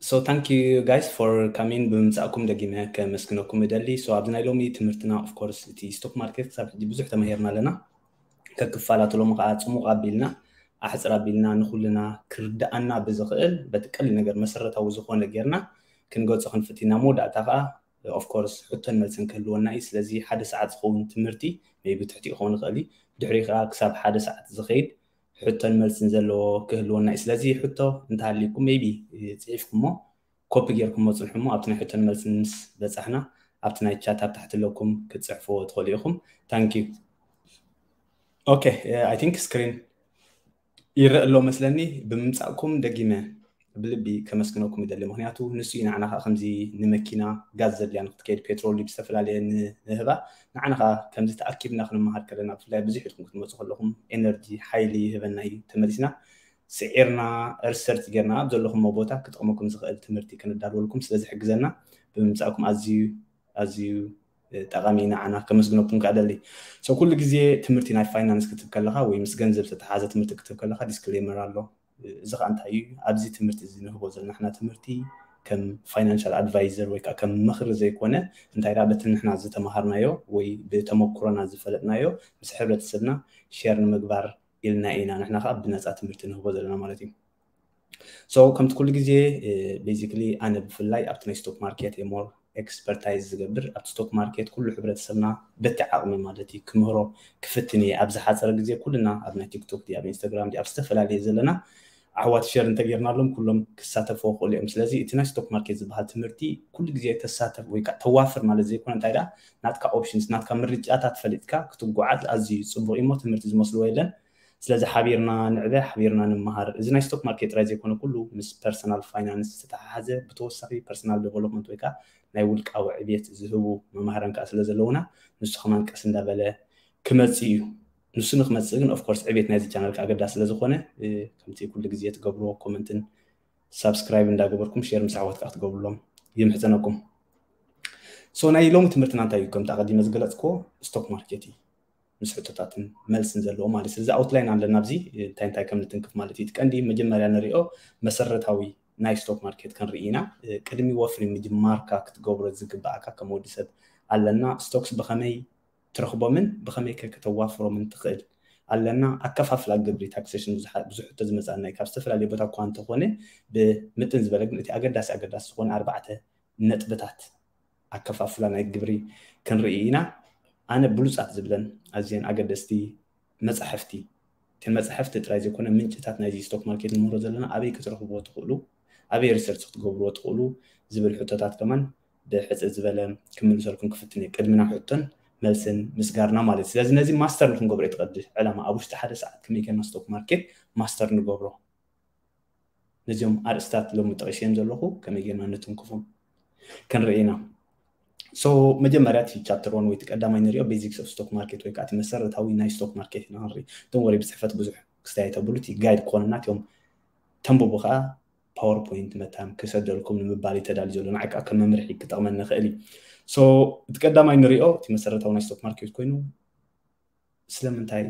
So thank you guys for coming። ብምምጻእኩም ደጊመ ከመስግነኩም እደሊ። So ኣብዚ ናይ ሎሚ ትምህርትና of course እቲ stock market ክሳብ ሕጂ ብዙሕ ተማሂርና ኣለና። ከክፋላቱ ሎሚ ከዓ ጽሙቕ ኣቢልና ኣሕጽር ኣቢልና ንኹልና ክርድኣና ብዝኽእል በቲ ቀሊል ነገር መሰረታዊ ዝኾነ ጌርና ክንገልጾ ክንፍትና። መወዳእታ ከዓ of course ሕቶን መልስን ክህልወና እዩ። ስለዚ ሓደ ሰዓት ዝኸውን ትምህርቲ maybe ትሕቲ ክኸውን ይኽእል እዩ። ድሕሪ ከዓ ክሳብ ሓደ ሰዓት ዝኸይድ ሕቶን መልስን ዘለዎ ክህልወና እዩ። ስለዚ ሕቶ እንተሃልይኩም maybe ጽሒፍኩሞ ኮፒ ጌርኩሞ ጽንሑሞ ኣብቲ ናይ ሕቶን መልስን ምስ በጻሕና ኣብቲ ናይ ቻት ኣብ ታሕቲ ኣለኩም ክትጽሕፍዎ ትኽእሉ ኢኹም። Thank you። Okay, I think screen ይረእ ኣሎ መስለኒ። ብምምጻእኩም ደጊመ ብልቢ ከመስግነኩም ይደሊ። ምክንያቱ ንሱ እዩ ንዓና ከዓ ከምዚ ንመኪና ጋዝ ዘድልያ ንክትከይድ ፔትሮል ድዩ ዝተፈላለየ ንህባ ንዓና ከዓ ከምዚ ተኣኪብና ክንመሃር ከለና ብፍላይ ብዙሕ ኢልኩም ክትመፁ ከለኹም ኤነርጂ ሓይሊ ይህበና እዩ። ተመሊስና ስዒርና ሪሰርች ጌርና ኣብ ዘለኹሞ ቦታ ክጠቕመኩም ዝኽእል ትምህርቲ ክንዳልወልኩም ስለዝሕግዘና ብምምፃእኩም ኣዝዩ ኣዝዩ ጠቃሚ ኢና። ኣና ከመስግነኩም ከኣ ደሊ። So ኩሉ ግዜ ትምህርቲ ናይ ፋይናንስ ክትብ ከለካ ወይ ምስ ገንዘብ ዝተተሓዘ ትምህርቲ ክትብ ከለካ ዲስክሌመር ኣሎ። እዚ ከዓ እንታይ እዩ? ኣብዚ ትምህርቲ እዚ ንህቦ ዘለና ንሕና ትምህርቲ ከም ፋይናንሻል ኣድቫይዘር ወይ ከዓ ከም ምኽሪ ዘይኮነ እንታይ ደኣ በቲ ንሕና ዝተምሃርናዮ ወይ ብተመኩሮና ዝፈለጥናዮ ምስ ሕብረተሰብና ሸር ንምግባር ኢልና ኢና ንሕና ከዓ ብነፃ ትምህርቲ ንህቦ ዘለና ማለት እዩ። So ከምቲ ኩሉ ግዜ basically ኣነ ብፍላይ ኣብቲ ናይ ስቶክ ማርኬት እየ more ኤክስፐርታይዝ ዝገብር ኣብቲ ስቶክ ማርኬት ኩሉ ሕብረተሰብና በቲ ዓቕሚ ማለት እዩ ክምህሮ ክፍትን እየ ኣብ ዝሓፀረ ግዜ ኩልና ኣብ ናይ ቲክቶክ ድዩ ኣብ ኢንስታግራም ድዩ ኣብ ዝተፈላለየ ዘለና ኣሕዋት ሸር እንተጌርናሎም ኩሎም ክሳተፍዎ ክኽእሉ እዮም። ስለዚ እቲ ናይ ስቶክ ማርኬት ዝበሃል ትምህርቲ ኩሉ ግዜ ተሳተፍ ወይ ከዓ ተዋፍር ማለት ዘይኮነ እንታይ ደኣ ናትካ ኦፕሽንስ ናትካ ምርጫታት ፈሊጥካ ክትጓዓዝ ኣዝዩ ፅቡቅ እሞ ትምህርቲ ዝመስልዎ የለን። ስለዚ ሓቢርና ንዕበ ሓቢርና ንመሃር። እዚ ናይ ስቶክ ማርኬት ጥራይ ዘይኮነ ኩሉ ምስ ፐርሰናል ፋይናንስ ዝተተሓሓዘ ብተወሳኺ ፐርሰናል ዴቨሎፕመንት ወይ ከዓ ናይ ውልቃዊ ዕብየት ዝህቡ መማህራን ከዓ ስለ ዘለውና ንሱ ከማን ቀስ እንዳበለ ክመፅእ እዩ። ንሱ ንክመፅእ ግን ኦፍኮርስ ዕብየት ናይዚ ቻናል ከዓ ኣገዳሲ ስለ ዝኾነ ከምቲ ኩሉ ግዜ ትገብርዎ ኮመንትን ሳብስክራይብ እንዳገበርኩም ሼር ምስ ኣሕዋት ከዓ ክትገብርሎም ይምሕፀነኩም። So ናይ ሎሚ ትምህርትና እንታይ እዩ? ከምቲ ኣቐዲመ ዝገለፅክዎ ስቶክ ማርኬት እዩ። ምስ ሕቶታትን መልስን ዘለዎ ማለት እዚ ኣውትላይን ኣለና ኣብዚ እንታይ እንታይ ከም ንትንክፍ ማለት እዩ። እቲ ቀንዲ መጀመርያ ንሪኦ መሰረታዊ ናይ ስቶክ ማርኬት ክንርኢ ኢና። ቅድሚ ወፍሪ ምጅማርካ ክትገብሮ ዝግባኣካ ከም ወዲ ሰብ ኣለና። ስቶክስ ብኸመይ ትረኽቦምን ብኸመይ ከ ከተዋፍሮምን ትኽእል ኣለና። ኣከፋፍላ ግብሪ ታክሴሽን ብዙሕ ሕቶ ዝመፅኣና እዩ። ካብ ዝተፈላለየ ቦታ እኳ እንተኾነ ብምጥን ዝበለ ግን እቲ ኣገዳሲ ኣገዳሲ ዝኾነ ኣርባዕተ ነጥብታት ኣከፋፍላ ናይ ግብሪ ክንርኢ ኢና። ኣነ ብሉፃት ዝብለን ኣዝየን ኣገደስቲ መፃሕፍቲ እተን መፃሕፍቲ ጥራይ ዘይኮነ ምንጭታት ናይዚ ስቶክ ማርኬት ንምህሮ ዘለና ኣበይ ክትረኽብዎ ትኽእሉ ኣበይ ሪሰርች ክትገብርዎ ትኽእሉ ዝብል ሕቶታት ከማን ብሕፅር ዝበለ ክምልሰልኩም ክፍትን እየ ቅድሚ ናብ ሕቶን መልስን ምስጋርና ማለት እዩ። ስለዚ ነዚ ማስተር ንክንገብሮ እዩ ትቐዲ ዕላማ ኣብ ውሽጢ ሓደ ሰዓት ከመይ ጌርና ስቶክ ማርኬት ማስተር ንገብሮ ነዚኦም ኣርእስታት ሎሚ ጠቂሰዮም ዘለኹ ከመይ ጌርና ንትንክፎም ክንርኢ ኢና። So መጀመርያ እቲ ቻፕተር ዋን ወይ እቲ ቀዳማይ ንሪኦ ቤዚክስ ኦፍ ስቶክ ማርኬት ወይ ከዓ እቲ መሰረታዊ ናይ ስቶክ ማርኬት ኢና ክንርኢ። እቶም ወረ ብፅሕፈት ብዙሕ ክስታይ ተብሉ እቲ ጋይድ ክኾነና እቲኦም ተንብቡ ከዓ ፓወርፖይንት መታን ክሰደልኩም ንምባል እዩ ተዳልዩ ዘሎ ንዓይ ከዓ ከም መምርሒ ክጠቕመኒ ይኽእል እዩ። So እቲ ቀዳማይ ንሪኦ እቲ መሰረታዊ ናይ ስቶክ ማርኬት ኮይኑ ስለምንታይ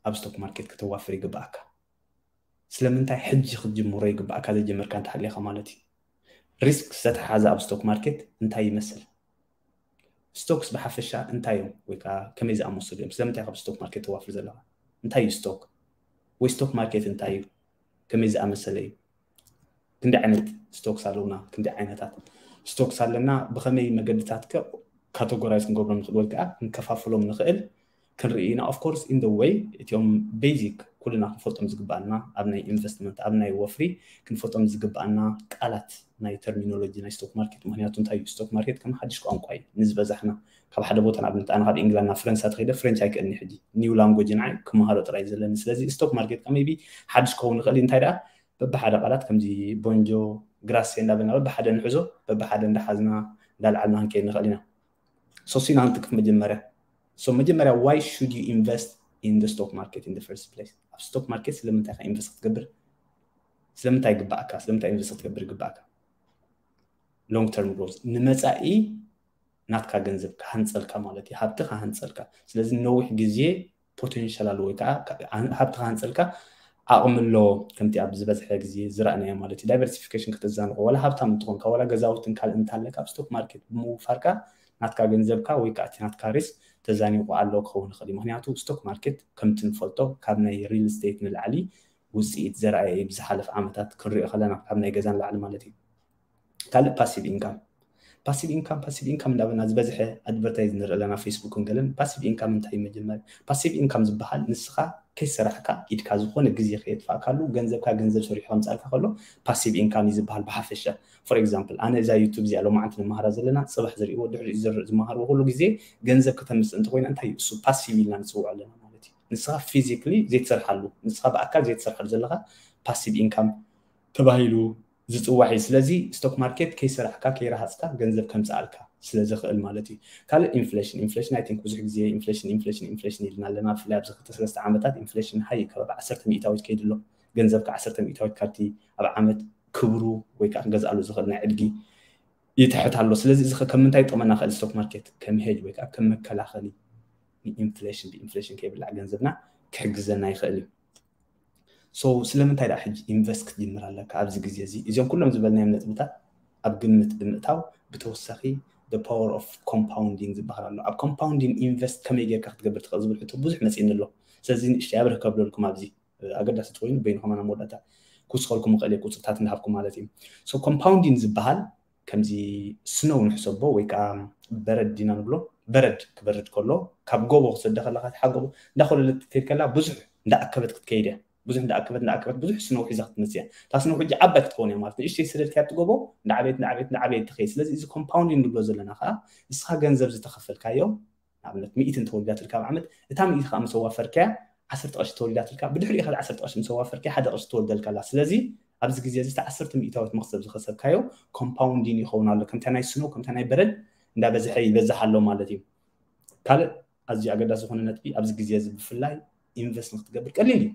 ኣብ ስቶክ ማርኬት ከተዋፍር ይግባኣካ? ስለምንታይ ሕጂ ክትጅምሮ ይግባኣካ? ዘይጀመርካ እንተሃሊኻ ማለት እዩ። ሪስክ ዝተተሓሓዘ ኣብ ስቶክ ማርኬት እንታይ ይመስል? ስቶክስ ብሓፈሻ እንታይ እዮም ወይ ከዓ ከመይ ዝኣመሰሉ እዮም? ስለምንታይ ካብ ስቶክ ማርኬት ተዋፍር ዘለኻ? እንታይ እዩ ስቶክ? ወይ ስቶክ ማርኬት እንታይ እዩ? ከመይ ዝኣመሰለ እዩ? ክንደይ ዓይነት ስቶክስ ኣለውና? ክንደይ ዓይነታት ስቶክስ ኣለና? ብኸመይ መገድታት ከ ካተጎራይዝ ክንገብሮም ንኽእል ወይ ከዓ ክንከፋፍሎም ንኽእል ክንርኢ ኢና። Of course in the way እቲኦም ቤዚክ ኩልና ክንፈልጦም ዝግባኣና ኣብ ናይ ኢንቨስትመንት ኣብ ናይ ወፍሪ ክንፈልጦም ዝግባኣና ቃላት ናይ ተርሚኖሎጂ ናይ ስቶክ ማርኬት ምክንያቱ እንታይ እዩ ስቶክ ማርኬት ከም ሓድሽ ቋንቋ እዩ ንዝበዛሕና ካብ ሓደ ቦታ ንኣብነት ኣነ ካብ ኢንግላንድ ናብ ፈረንሳ ተኸይደ ፍሬንች ኣይክእልኒ ሕጂ ኒው ላንጎጅ ንዓይ ክመሃሮ ጥራይ ዘለኒ ስለዚ ስቶክ ማርኬት ከመይቢ ሓድሽ ክኸውን ይኽእል እንታይ ደኣ በብሓደ ቃላት ከምዚ ቦንጆ ግራሴ እንዳበልና በብሓደ ንሕዞ በብሓደ እንዳሓዝና እንዳልዓልና ክንከይድ ንኽእል ኢና። ሶሲና ክንትክፍ መጀመርያ so መጀመርያ why should you invest in the stock market in the first place ኣብ ስቶክ ማርኬት ስለምንታይ ኢኻ ኢንቨስት ክትገብር ስለምንታይ ይግባኣካ ስለምንታይ ኢንቨስት ክትገብር ይግባኣካ long term growth ንመፃኢ ናትካ ገንዘብ ክሃንፀልካ ማለት እዩ ሃብቲ ክሃንፀልካ ስለዚ ነዊሕ ግዜ ፖቴንሻል ኣለዎ ወይ ከዓ ሃብቲ ክሃንፀልካ ዓቕሚ ኣሎ። ከምቲ ኣብ ዝበዝሐ ግዜ ዝረኣናዮ ማለት እዩ። ዳይቨርሲፊኬሽን ከተዛንቆ፣ ዋላ ሃብታም እንትኾንካ፣ ዋላ ገዛውትን ካልእ እንተሃለካ፣ ኣብ ስቶክ ማርኬት ብምውፋርካ ናትካ ገንዘብካ ወይ ከዓ እቲ ናትካ ሪስክ ተዛኒቑ ኣሎ ክኸውን ይኽእል እዩ። ምክንያቱ ስቶክ ማርኬት ከምቲ ንፈልጦ ካብ ናይ ሪል ስቴት ንላዕሊ ውፅኢት ዘርኣየ እዩ። ብዝሓለፈ ዓመታት ክንሪኦ ከለና ካብ ናይ ገዛ ንላዕሊ ማለት እዩ። ካልእ ፓሲቭ ኢንካም፣ ፓሲቭ ኢንካም፣ ፓሲቭ ኢንካም እንዳበልና ዝበዝሐ ኣድቨርታይዝ ንርኢ ኣለና፣ ፌስቡክን ገለን። ፓሲቭ ኢንካም እንታይ እዩ? መጀመርያ ፓሲቭ ኢንካም ዝበሃል ንስኻ ከይሰራሕካ ኢድካ ዝኾነ ግዜ ከየጥፋእካሉ ገንዘብካ ገንዘብ ሰሪሑ ከምፃልካ ከሎ ፓሲቭ ኢንካም እዩ ዝበሃል ብሓፈሻ። ፎር ኤግዛምፕል፣ ኣነ እዛ ዩቱብ እዚኣ ሎማዓንቲ ንመሃራ ዘለና፣ ፅባሕ ዝርእይዎ፣ ድሕሪ ዝር- ዝመሃርዎ ኩሉ ግዜ ገንዘብ ከተምፅእ እንተኮይና እንታይ እዩ እሱ? ፓሲቭ ኢልና ንፅውዖ ኣለና ማለት እዩ። ንስኻ ፊዚክሊ ዘይትሰርሓሉ፣ ንስኻ ብኣካል ዘይትሰርሓሉ ዘለካ ፓሲቭ ኢንካም ተባሂሉ ዝፅዋዕ እዩ። ስለዚ ስቶክ ማርኬት ከይሰራሕካ ከይረሃፅካ ገንዘብ ከምፅኣልካ ስለ ዝኽእል ማለት እዩ። ካልእ ኢንፍሌሽን፣ ኢንፍሌሽን ኣይ ቲንክ ብዙሕ ግዜ ኢንፍሌሽን ኢንፍሌሽን ኢንፍሌሽን ኢልና ኣለና። ብፍላይ ኣብዚ ክልተ ሰለስተ ዓመታት ኢንፍሌሽን ሃይ ከባቢ ዓሰርተ ሚእታዊት ከይድሎ፣ ገንዘብካ ዓሰርተ ሚእታዊት ካብቲ ኣብ ዓመት ክብሩ ወይ ከዓ ክገዝኣሉ ዝኽእል ናይ ዕድጊ ይትሕት ኣሎ። ስለዚ እዚ ከ- ከም ምንታይ ይጠቕመና ክእል? ስቶክ ማርኬት ከም ሄጅ ወይ ከዓ ከም መከላኸሊ ንኢንፍሌሽን፣ ብኢንፍሌሽን ከይብላዕ ገንዘብና ክሕግዘና ይኽእል እዩ። ሶ ስለምንታይ ደኣ ሕጂ ኢንቨስት ክትጅምር ኣለካ ኣብዚ ግዜ እዚ? እዚኦም ኩሎም ዝበልናዮም ነጥብታት ኣብ ግምት ብምእታው ብተወሳኺ the power of compounding ዝበሃል ኣሎ። ኣብ ኮምፓውንዲንግ ኢንቨስት ከመይ ጌርካ ክትገብር ትኽእል ዝብል ሕቶ ብዙሕ መፂእኒ ኣሎ። ስለዚ ንእሽተይ ኣብርህ ከብለልኩም ኣብዚ ኣገዳሲ ተኮይኑ በይንኹም ኣና መወዳእታ ክውስኸልኩም ይኽእል እየ፣ ቁፅርታት እንዳሃብኩም ማለት እዩ። ሶ ኮምፓውንዲንግ ዝበሃል ከምዚ ስኖው ንሕሰቦ ወይ ከዓ በረድ ዲና ንብሎ፣ በረድ ክበርድ ከሎ ካብ ጎቦ ክሰደ ከለካ እቲ ሓጎቦ እንዳኮለለት ክትከይድ ከላ ብዙሕ እንዳኣከበት ክትከይድ እያ። ብዙሕ እንዳኣከበት እንዳኣከበት ብዙሕ ስኖው ሒዛ ክትመፅእ እያ። እታ ስኖው ሕጂ ዓባይ ክትከውን እያ ማለት ንእሽተይ ሰደድካያ ኣብቲ ጎቦ እንዳዓበየት እንዳዓበየት እንዳዓበየት ትኸይድ። ስለዚ እዚ ኮምፓውንዲንግ ንብሎ ዘለና ከዓ ንስኻ ገንዘብ ዝተኸፈልካዮ ንኣብነት ሚእቲ እንተወሊዳትልካ ኣብ ዓመት እታ ሚእቲ ከዓ ምስ ኣዋፈርካያ ዓሰርተ ቅርሺ ተወሊዳትልካ ብድሕሪኡ ከ ዓሰርተ ቅርሺ ምስ ኣዋፈርካያ ሓደ ቅርሺ ትወልደልካ ኣላ። ስለዚ ኣብዚ ግዜ እዚ እቲ ዓሰርተ ሚእታዊት መክሰብ ዝኸሰብካዮ ኮምፓውንዲን ይኸውን ኣሎ። ከምታ ናይ ስኖው ከምታ ናይ በረድ እንዳበዝሐ ይበዝሕ ኣሎ ማለት እዩ። ካልእ ኣዝዩ ኣገዳሲ ዝኾነ ነጥቢ ኣብዚ ግዜ እዚ ብፍላይ ኢንቨስት ንክትገብር ቀሊል እዩ።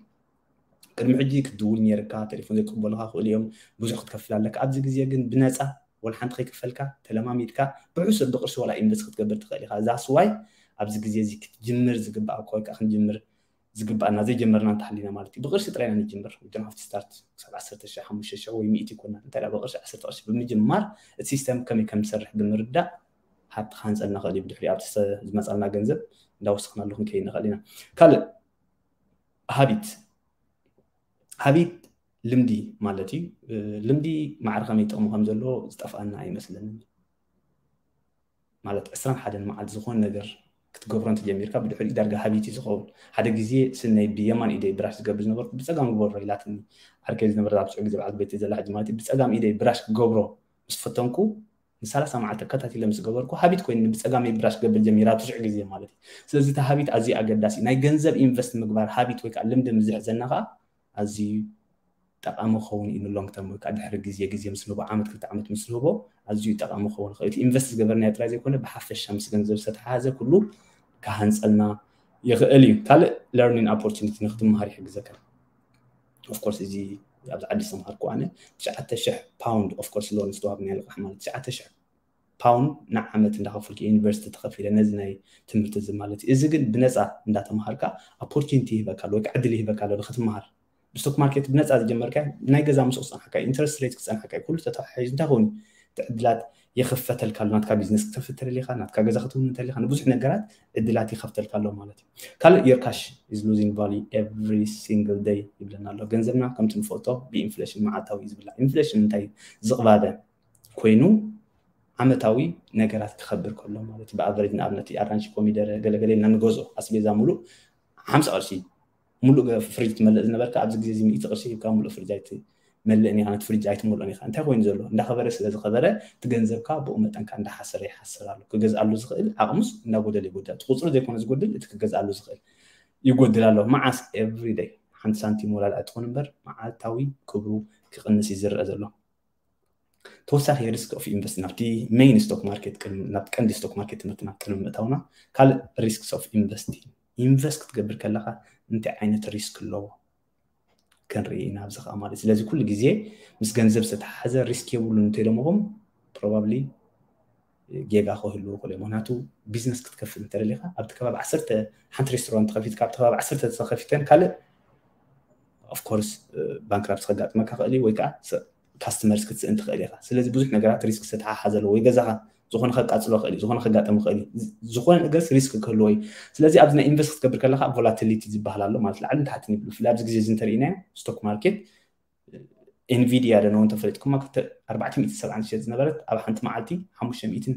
ቅድሚ ሕጂ ክትድውል ነይርካ ቴሌፎን ዘይቅበሉካ ክእሉ እዮም፣ ብዙሕ ክትከፍል ኣለካ። ኣብዚ ግዜ ግን ብነፃ ወላ ሓንቲ ከይከፈልካ ተለማሚድካ ብሕሱር ብቅርሺ ዋላ ኢንቨስት ክትገብር ትኽእል ኢኻ። ዛስ ዋይ ኣብዚ ግዜ እዚ ክትጅምር ዝግባእ እኮ ወይ ከዓ ክንጅምር ዝግባኣና ዘይጀመርና እንተሃሊና ማለት እዩ። ብቅርሺ ጥራይና ንጅምር። We don't have to start ክሳብ ዓሰርተ ሺሕ፣ ሓሙሽተ ሺሕ ወይ ሚእቲ ይኮና እንታይ ደኣ ብቅርሺ ዓሰርተ ቅርሺ ብምጅማር እቲ ሲስተም ከመይ ከም ዝሰርሕ ብምርዳእ ሃብቲ ካንፀልና ክእል እዩ። ብድሕሪ ኣብቲ ዝመፃልና ገንዘብ እንዳወሰኽናሉ ክንከይድ ንኽእል ኢና። ካልእ ሃቢት፣ ሃቢት ልምዲ ማለት እዩ። ልምዲ ማዕረ ከመይ ጥቕሚ ከም ዘለዎ ዝጠፍኣና ኣይመስለንን። ማለት ዕስራን ሓደን መዓልቲ ዝኾነ ነገር ክትገብሮ እንተጀሚርካ ብድሕሪኡ ዳርጋ ሃቢት እዩ ዝኸውን። ሓደ ግዜ ስነይ ብየማን ኢደይ ብራሽ ዝገብር ዝነበርኩ ብፀጋም ግበሮ ኢላትኒ ዓርከይ ዝነበረት ኣብ ሽዑ ግዜ በዓልቲ ቤተይ ዘላ ሕጂ ማለት እዩ። ብፀጋም ኢደይ ብራሽ ክገብሮ ምስ ፈተንኩ ንሰላሳ መዓልቲ ተከታቲለ ምስ ገበርኩ ሃቢት ኮይኑኒ ብፀጋመይ ብራሽ ክገብር ጀሚረ ኣብ ሽዑ ግዜ ማለት እዩ። ስለዚ እቲ ሃቢት ኣዝዩ ኣገዳሲ እዩ። ናይ ገንዘብ ኢንቨስት ምግባር ሃቢት ወይ ከዓ ልምዲ ምስ ዝሕዘና ከዓ ኣዝዩ ጠቓሚ ክኸውን እዩ ንሎንግ ተርም ወይ ከዓ ድሕሪ ግዜ ግዜ ምስ ንህቦ ዓመት ክልተ ዓመት ምስ ንህቦ ኣዝዩ ጠቓሚ ክኸውን ይኽእል እዩ። ኢንቨስት ዝገበርናዮ ጥራይ ዘይኮነ ብሓፈሻ ምስ ገንዘብ ዝተተሓሓዘ ኩሉ ክሃንፀልና ይኽእል እዩ። ካልእ ለርኒንግ ኦፖርቹኒቲ ንክትመሃር ይሕግዘካ። ኦፍኮርስ እዚ ኣብዚ ዓዲ ዝተምሃርኩ ኣነ ትሽዓተ ሽሕ ፓውንድ ኦፍኮርስ ሎን ዝተዋሃብናዮ ልቓሕ ማለት ትሽዓተ ሽሕ ፓውንድ ንዓመት እንዳኸፈልኩ ዩኒቨርሲቲ ተኸፊለ ነዚ ናይ ትምህርቲ እዚ ማለት እዩ። እዚ ግን ብነፃ እንዳተምሃርካ ኦፖርቹኒቲ ይህበካ ኣሎ ወይ ከዓ ዕድል ይህበካ ኣሎ ንክትምሃር። ብስቶክ ማርኬት ብነፃ ዝጀመርካ ናይ ገዛ ምስኡ ክፀንሓካ ኢንትረስት ሬት ክፀንሓካ ኩሉ ተተሓሒዙ እንታይ ኮይኑ እቲ ዕድላት ይኽፈተልካ ኣሎ። ናትካ ቢዝነስ ክትከፍት ተደሊኻ ናትካ ገዛ ክትውን እንተሊኻ ንብዙሕ ነገራት ዕድላት ይኸፍተልካ ኣሎ ማለት እዩ። ካልእ your cash is losing value every single day ይብለና ኣሎ። ገንዘብና ከምቲ ንፈልጦ ብኢንፍሌሽን መዓልታዊ እዩ ዝብላዕ። ኢንፍሌሽን እንታይ ዝቕባበ ኮይኑ ዓመታዊ ነገራት ክኸብር ከሎ ማለት እዩ። ብኣቨሬጅ ንኣብነት ኣራንሺ ኮሚደረ ገለገለ ኢልና ንገዝኦ ኣስቤዛ ሙሉእ ሓምሳ ቅርሺ ሙሉእ ፍሪጅ ትመልእ ዝነበርካ ኣብዚ ግዜ እዚ ሚእቲ ቅርሺ ሂብካ ሙሉእ ፍሪጅ ኣይትመልእን ኢኻ፣ ነቲ ፍሪጅ ኣይትመልኦን ኢኻ። እንታይ ኮይኑ ዘሎ እንዳኸበረ ስለ ዝኸበረ እቲ ገንዘብካ ብኡ መጠንካ እንዳሓሰረ ይሓስር ኣሎ። ክገዝኣሉ ዝኽእል ዓቕሙስ እንዳጎደለ ይጎድል። እቲ ቁፅሩ ዘይኮነ ዝጎድል እቲ ክገዝኣሉ ዝኽእል ይጎድል ኣሎ። መዓስ ኤቭሪ ደይ ሓንቲ ሳንቲም ወላ ኣይትኾን እምበር መዓልታዊ ክብሩ ክቕንስ እዩ ዝረአ ዘሎ። ተወሳኺ ሪስክ ኦፍ ኢንቨስት ናብቲ ሜይን ስቶክ ማርኬት ናብቲ ቀንዲ ስቶክ ማርኬት ትምህርትና ቅድሚ ምእታውና ካልእ ሪስክስ ኦፍ ኢንቨስቲንግ ኢንቨስት ክትገብር ከለካ እንታይ ዓይነት ሪስክ ኣለዎ ክንርኢ ኢና ኣብዚ ከዓ ማለት ስለዚ ኩሉ ግዜ ምስ ገንዘብ ዝተተሓሓዘ ሪስክ የብሉን እንተኢሎምኹም ፕሮባብሊ ጌጋ ክህልዎ ይኽእሉ እዮም ምክንያቱ ቢዝነስ ክትከፍት እንተደሊካ ኣብቲ ከባቢ ዓሰርተ ሓንቲ ሬስቶራንት ተኸፊትካ ኣብቲ ከባቢ ዓሰርተ ተኸፊተን ካልእ of course bankrupt ከጋጥመካ ክእል ወይ ከዓ customers ክትስእን ትኽእል ኢኻ። ስለዚ ብዙሕ ነገራት risk ዝተሓሓዘ ኣለዎ። ወይ ገዛኻ ዝኾነ ከቃፅሎ ክእል፣ ዝኾነ ከጋጥም ክእል፣ ዝኾነ ነገር risk ክህልዎ እዩ። ስለዚ ኣብዚ ናይ invest ክትገብር ከለካ volatility ዝበሃል ኣሎ ማለት ላዕልን ታሕትን ይብሉ። ብፍላይ ኣብዚ ግዜ እዚ እንተርኢናዮ stock market Nvidia ዶ ነው እንተፈለጥኩማ ኣርባዕተ ሚእቲ ሰብዓን ዝሸጥ ዝነበረት ኣብ ሓንቲ መዓልቲ ሓሙሽተ ሚእትን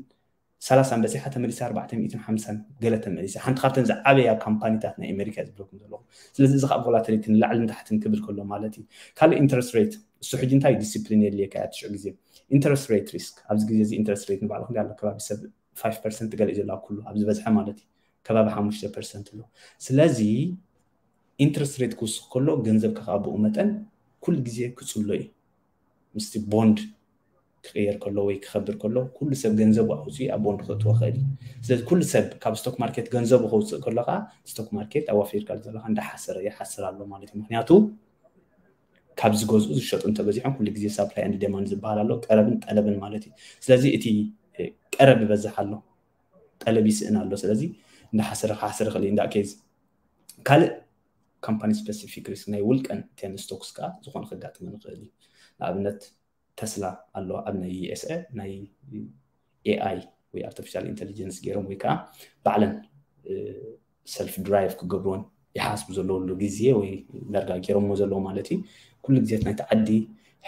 ሰላሳን በፂሓ ተመሊሳ ኣርባዕተ ሚእትን ሓምሳን ገለ ተመሊሳ ሓንቲ ካብተን ዝዓበያ ካምፓኒታት ናይ ኣሜሪካ ዝብለኩም ዘለኹ። ስለዚ እዚ ከዓ volatility ንላዕሊ ንታሕትን ክብል ከሎ ማለት እዩ። ካልእ interest rate እሱ ሕጂ እንታይ discipline የድልየካ እያ ትሽዑ ግዜ interest rate risk ኣብዚ ግዜ እዚ interest rate ንባዕሉ ክንዲ ኣሎ ከባቢ ሰብ five percent ገለ እዩ ዘለዋ ኩሉ ኣብ ዝበዝሐ ማለት እዩ ከባቢ ሓሙሽተ percent ኣሎ። ስለዚ interest rate ክውስኽ ከሎ ገንዘብ ከካብኡ መጠን ኩሉ ግዜ ክፅሎ እዩ። ምስቲ bond ክቅየር ከሎ ወይ ክኸብር ከሎ ኩሉ ሰብ ገንዘቡ ኣውፅኡ ኣብ bond ክእትዎ ክእል እዩ። ስለዚ ኩሉ ሰብ ካብ stock market ገንዘቡ ከውፅእ ከሎ ከዓ stock market ኣዋፊርካ ዘለካ እንዳሓሰረ ይሓስር ኣሎ ማለት እዩ። ምክንያቱ ካብ ዝገዝኡ ዝሸጡ እንተበዚሖም ኩሉ ግዜ supply and demand ዝበሃል ኣሎ፣ ቀረብን ጠለብን ማለት እዩ። ስለዚ እቲ ቀረብ ይበዝሕ ኣሎ፣ ጠለብ ይስእን ኣሎ። ስለዚ እንዳሓሰረ ክሓስር ክእል እዩ። እንዳ case ካልእ company specific risk ናይ ውልቀን ten stocks ከዓ ዝኾነ ከጋጥመን ይኽእል እዩ። ንኣብነት ተስላ ኣሎ ኣብ ናይ USA ናይ AI ወይ artificial intelligence ገይሮም ወይ ከዓ ባዕለን self drive ክገብርዎን ይሓስቡ ዘለውሉ ግዜ ወይ ዳርጋ ገይሮምዎ ዘለዉ ማለት እዩ። ኩሉ ግዜ ናይቲ ዓዲ